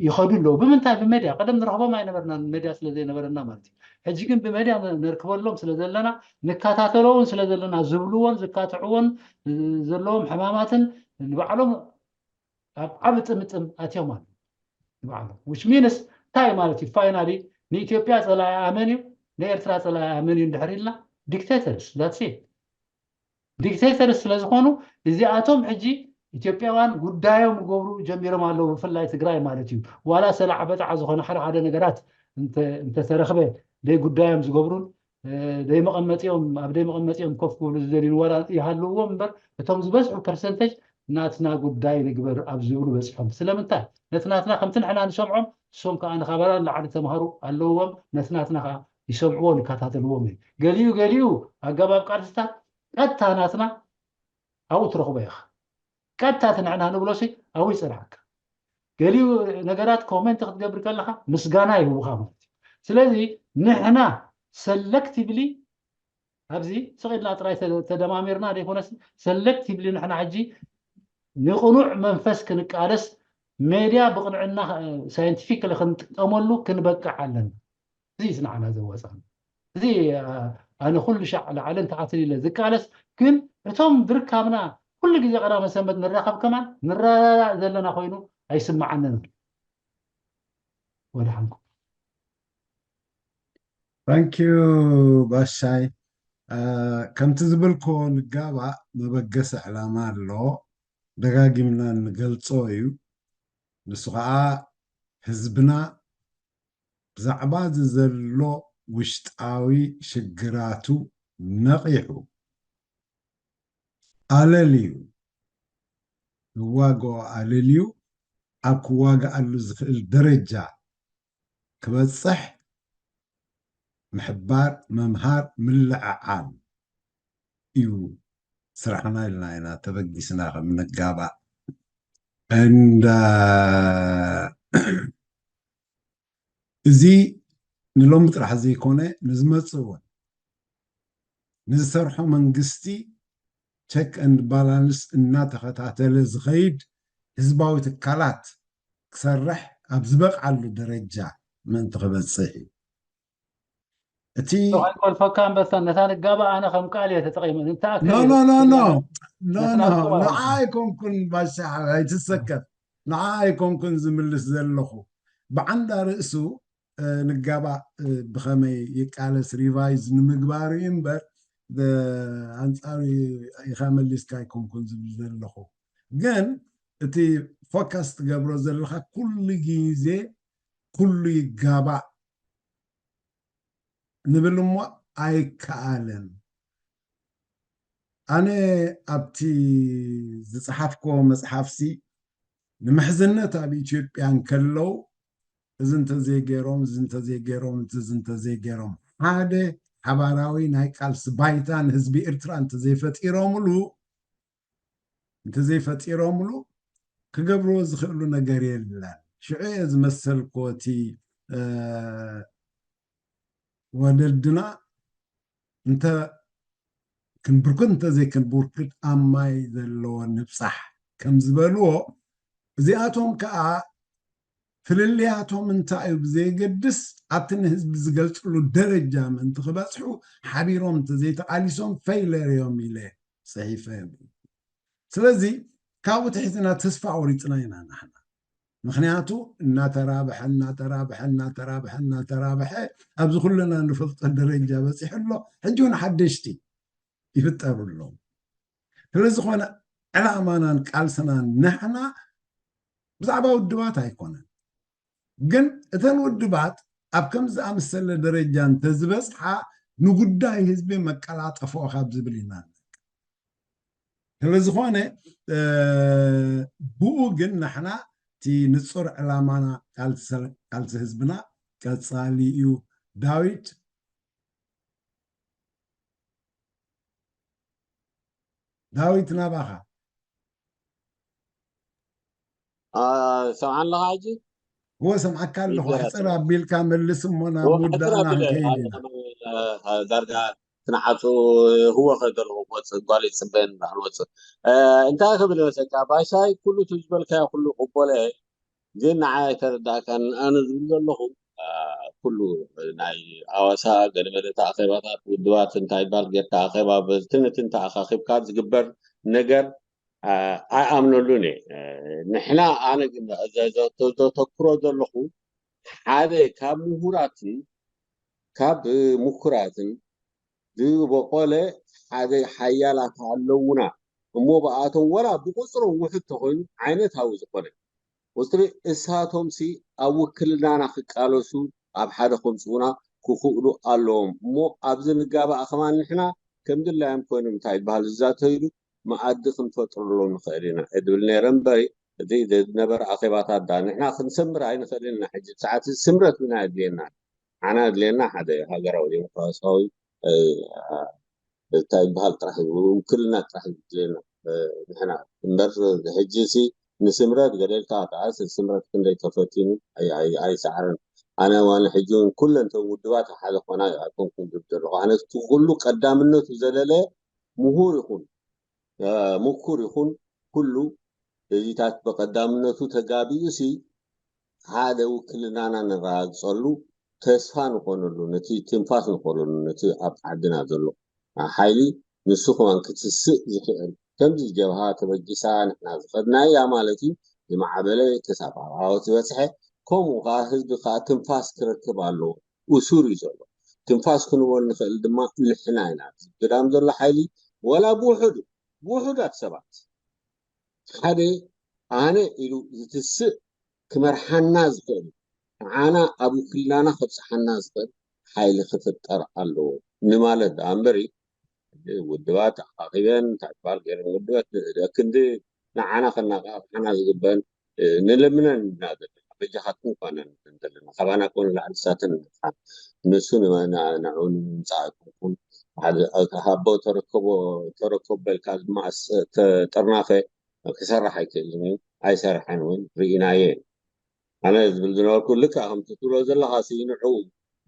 ይኸዱ ኣለዉ። ብምንታይ? ብመድያ። ቀደም ንረኽቦም ኣይነበርና፣ መድያ ስለ ዘይነበረና ማለት እዩ። ሕጂ ግን ብመድያ ነርክበሎም ስለ ዘለና ንከታተሎውን ስለ ዘለና ዝብልዎን ዝካትዕዎን ዘለዎም ሕማማትን ንባዕሎም ኣብ ዓቢ ጥምጥም ኣትዮም ኣሎ ንባዕሎም። Which means እንታይ ማለት እዩ? Finally ንኢትዮጵያ ጸላኢ ኣመን እዩ፣ ንኤርትራ ጸላኢ ኣመን እዩ እንድሕር ኢልና dictators that's it። Dictators ስለ ዝኾኑ እዚኣቶም ሕጂ ኢትዮጵያውያን ጉዳዮም ክገብሩ ጀሚሮም ኣለዉ። ብፍላይ ትግራይ ማለት እዩ። ዋላ ሰላዕ በጣዓ ዝኾነ ሓደ ሓደ ነገራት እንተተረኽበ ደይ ጉዳዮም ዝገብሩን ደይ መቐመጢኦም ኣብ ደይ መቐመጢኦም ኮፍ ክብሉ ዝደልዩን ዋላ ይሃልውዎም እምበር እቶም ዝበዝሑ ፐርሰንተጅ ናትና ጉዳይ ንግበር ኣብ ዝብሉ በፂሖም። ስለምንታይ ነቲ ናትና ከምቲ ንሕና ንሰምዖም እሶም ከዓ ንካባና ንላዕሊ ተምሃሩ ኣለዎም፣ ነትናትና ከዓ ይሰምዕዎም ይከታተልዎም እዩ። ገሊኡ ገሊኡ ኣገባብ ቃልስታት ቀጥታ ናትና ኣብኡ ትረኽቦ ኢኻ። ቀጥታ እቲ ንሕና ንብሎ ሲ ኣብኡ ይፀንሓካ። ገሊኡ ነገራት ኮመንት ክትገብር ከለካ ምስጋና ይህቡካ ማለት እዩ። ስለዚ ንሕና ሰለክቲቭሊ ኣብዚ ስቕ ኢልና ጥራይ ተ- ተደማሚርና ዘይኮነስ ሰለክቲቭሊ ንሕና ሕጂ ንቕኑዕ መንፈስ ክንቃለስ ሜድያ ብቕንዕና ሳይንቲፊክ ክንጥቀመሉ ክንበቅዕ ኣለና። እዚ እዩ ንዓና ዘዋፅኣና። እዚ ኣነ ኩሉ ሻዕ ላዕልን ታሕትን ኢለ ዝቃለስ፣ ግን እቶም ድርካብና ኩሉ ግዜ ቀዳመ ሰንበት ንራኸብ ከማን ንረዳዳእ ዘለና ኮይኑ ኣይስምዓንን። ወድሓንኩም። ታንኪዩ ባሻይ። ከምቲ ዝበልክዎ ንጋባእ መበገሲ ዕላማ ኣሎ፣ ደጋጊምና እንገልጾ እዩ። ንሱ ከዓ ህዝብና ብዛዕባ እዚ ዘሎ ውሽጣዊ ሽግራቱ ነቒሑ ኣለልዩ፣ ክዋግኦ ኣለልዩ፣ ኣብ ክዋግኣሉ ዝኽእል ደረጃ ክበፅሕ ምሕባር፣ ምምሃር፣ ምልዕዓል እዩ ስራሕና ኢልና ኢና ተበጊስና ከም ንጋባእ። እንዳ እዚ ንሎሚ ጥራሕ ዘይኮነ ንዝመፅእ እውን ንዝሰርሖ መንግስቲ ቸክ ኤንድ ባላንስ እናተኸታተለ ዝኸይድ ህዝባዊ ትካላት ክሰርሕ ኣብ ዝበቕዓሉ ደረጃ ምእንቲ ክበፅሕ እዩ። እቲ ኣይኮልፈካ ኣንበሳ፣ ነታ ንጋባ ኣነ ከም ቃል እየ ተጠቒመ። እንተ ኣክል ኖ ኖ ኖ ኖ ነትና ኖ ንጋባ ንዓ ኣይኮንኩን ባሻ ሓወይ ኣይትሰከፍ። ንዓ ኣይኮንኩን ዝምልስ ዘለኹ። ብዓንዳ ርእሱ ንጋባእ ብኸመይ ይቃለስ ሪቫይዝ ንምግባር እዩ እምበር ኣንፃሩ ኢኻ መሊስካ ኣይኮንኩን ዝብል ዘለኹ። ግን እቲ ፎከስ ትገብሮ ዘለኻ ኩሉ ግዜ ኩሉ ይጋባእ ንብል እሞ ኣይከኣልን። ኣነ ኣብቲ ዝፀሓፍኮ መፅሓፍሲ ንምሕዝነት ኣብ ኢትዮጵያ እንከለዉ እዚ እንተዘይገይሮም እዚ እንተዘይገይሮም እዚ እንተዘይገይሮም ሓደ ሓባራዊ ናይ ቃልሲ ባይታ ንህዝቢ ኤርትራ እንተዘይፈጢሮምሉ እንተዘይፈጢሮምሉ ክገብርዎ ዝኽእሉ ነገር የለን። ሽዑ እየ ዝመሰልኮ እቲ ወለድና እንተ ክንብርኩት እንተዘይክንብርኩት ኣብ ማይ ዘለዎ ንብፃሕ ከም ዝበልዎ እዚኣቶም ከዓ ፍልልያቶም እንታይ እዩ ብዘየገድስ ኣብቲ ንህዝቢ ዝገልፅሉ ደረጃ ምእንቲ ክበፅሑ ሓቢሮም እንተዘይተቓሊሶም ፌይለር እዮም ኢለ ፅሒፈ። ስለዚ ካብኡ ትሒዝና ተስፋ ቆሪፅና ኢና ንሕና። ምክንያቱ እናተራብሐ እናተራብሐ እናተራብሐ እናተራብሐ ኣብዚ ኩልና ንፈልጦ ደረጃ በፂሑ ኣሎ። ሕጂ እውን ሓደሽቲ ይፍጠሩ ኣለዉ። ስለዝኾነ ዕላማናን ቃልስናን ንሕና ብዛዕባ ውድባት ኣይኮነን፣ ግን እተን ውድባት ኣብ ከም ዝኣመሰለ ደረጃ እንተዝበፅሓ ንጉዳይ ህዝቢ መቀላጠፍኦ ካብ ዝብል ኢና። ስለዝኾነ ብኡ ግን ንሕና እቲ ንፁር ዕላማና ቃልሲ ህዝብና ቀፃሊ እዩ። ዳዊት ዳዊት ናባኻ ሰምዓ ኣለኻ ሕጂ እወ ሰምዓካ ኣለኹ። ኣሕፅር ኣቢልካ መልስ እሞ ናብ ምውዳእና ክንከይድ ኢና። ዳርጋ ክንዓፁ ህወኸ ዘለኹ ክወፅእ ጓል ይፅበየን ክንወፅእ እንታይ ክብል ይመስለካ ባሻይ ኩሉ እቲ ዝበልካዮ ኩሉ ቅበሎ እየ። ግን ንዓይ ኣይተረዳእካን። ኣነ ዝብል ዘለኹ ኩሉ ናይ ኣዋሳ ገለመለ ተኣኼባታት ውድባት እንታይ ይባል ጌርካ ኣኼባ በዝትንትን ተኣኻኺብካ ዝግበር ነገር ኣይኣምነሉን እየ። ንሕና ኣነ ግን ዘተኩሮ ዘለኹ ሓደ ካብ ምሁራትን ካብ ምኩራትን ዝበቆለ ሓደ ሓያላት ኣለውና እሞ ብኣቶም ወላ ብቁፅሮም ውሕድ ተኮይኑ ዓይነታዊ ዝኮነ ቁፅሪ እሳቶም ሲ ኣብ ውክልናና ክቃለሱ ኣብ ሓደ ከምፅኡና ክኽእሉ ኣለዎም እሞ ኣብዚ ንጋባእ ከማን ንሕና ከም ድላዮም ኮይኖም እንታይ ይበሃል ዝዛተይሉ መኣዲ ክንፈጥረሎም ንኽእል ኢና እየ ድብል ነይረ እምበሪ እቲ ዝነበረ ኣኼባታት ዳ ንሕና ክንሰምር ኣይንኽእልን ኢና። ሕጂ ሰዓት ስምረት ኢና ኣድልየና። ኣና ኣድልየና ሓደ ሃገራዊ ዴሞክራሲያዊ እንታይ ይበሃል ጥራሕ እዩ፣ ውክልና ጥራሕ እዩ ዝድልየና። ንሕና እምበር ሕጂ ሲ ንስምረት ገደልካ ከዓስ ስምረት ክንደይ ተፈቲኑ ኣይሰዕርን። ኣነ ዋን ሕጂ እውን ኩለን እተን ውድባት ሓደ ኮና ኣይኮንኩን ዝብል ዘለኹ። ኣነ እቲ ኩሉ ቀዳምነቱ ዘለለ ምሁር ይኹን ምኩር ይኹን ኩሉ እዚታት ብቐዳምነቱ ተጋቢኡ ሲ ሓደ ውክልናና ነረጋግፀሉ፣ ተስፋ ንኾነሉ፣ ነቲ ትንፋስ ንኾነሉ፣ ነቲ ኣብ ዓድና ዘሎ ሓይሊ ንሱ ከማን ክትስእ ዝኽእል ከምዚ ጀብሃ ተበጊሳ ንሕና ዝኸድናያ ማለት እዩ። ዝማዕበለ ክሳብ ኣብ ዓወት ዝበፅሐ ከምኡ ከዓ ህዝቢ ከዓ ትንፋስ ክረክብ ኣለዎ። እሱር እዩ ዘሎ። ትንፋስ ክንቦ ንኽእል ድማ ንሕና ኢና። ግዳም ዘሎ ሓይሊ ወላ ብውሑዱ ብውሑዳት ሰባት ሓደ ኣነ ኢሉ ዝትስእ ክመርሓና ዝኽእል ንዓና ኣብ ውክልናና ከብፅሓና ዝኽእል ሓይሊ ክፍጠር ኣለዎ ንማለት ደኣ እምበሪ ውድባት ኣኻኺበን እንታይ ባል ገይረን ውድበት ክንዲ ንዓና ከናቃቕሓና ዝግበን ንለምነን ኢና ዘለና። በጃኻትኩም ኮነን ዘለና ካባና ኮነ ላዕሊ ሳተን ንሓ ንሱ ንዑ ንምምፃእ ኣይኮንኩን። ሓደ ኣቦ ተረከቦ ተረከቦ በልካ ድማ ጥርናፈ ክሰርሕ ኣይክእልን እዩ። ኣይሰርሐን እውን ርኢናዮ እዩ። ኣነ ዝብል ዝነበርኩ ልክዕ ከምቲ ትብሎ ዘለኻ ሲ ንዑ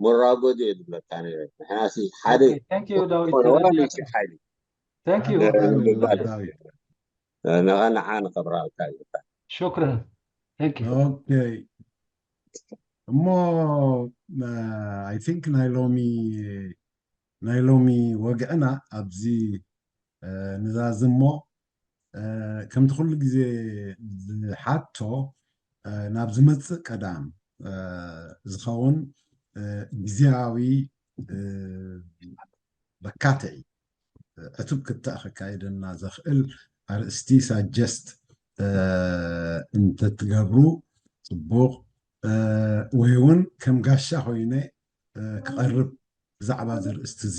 መራጎዲ እየ ዝብለካ ነይረ። ንሕና ሲ ሓደ Thank you ዳዊት ዝኾነ ዋላ ተረዲኣካ። ምልክት ሓይሊ Thank you ዳዊት። ዳዊት። ዳዊት። ተረዲኣካ። ንዓ ንዓ ንኸብራ እንታይ ይባል ሹክረን። Thank you። ኦኬ እሞ I think ናይ ሎሚ ናይ ሎሚ ወግዕና ኣብዚ ንዛዝሞ ከምቲ ኩሉ ግዜ ዝሓቶ ናብ ዝመፅእ ቀዳም ዝኸውን ግዜያዊ በካትዒ ዕቱብ ክትዕ ከካይደና ዘኽእል ኣርእስቲ suggest እንተትገብሩ ፅቡቕ ወይ እውን ከም ጋሻ ኮይነ ክቐርብ ብዛዕባ ዘርእስቲ እዚ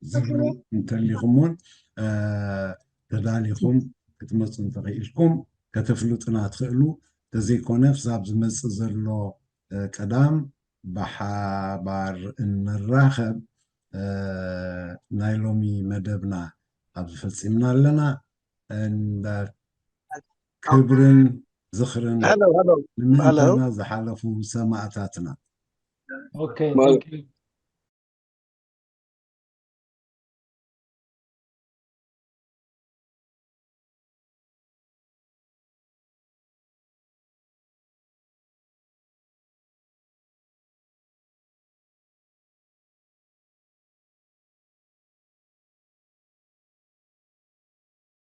ዝብሉ እንተሊኹም እውን ተዳሊኹም ክትመፁ እንተኽኢልኩም ከተፍልጡና ትኽእሉ። ተዘይኮነ ክሳብ ዝመፅእ ዘሎ ቀዳም ብሓባር እንራኸብ ናይ ሎሚ መደብና ኣብዚ ፈፂምና ኣለና። እንዳ ክብርን ዝኽርን Hello, hello. ንምእንታና ዝሓለፉ ሰማእታትና። Okay, thank you.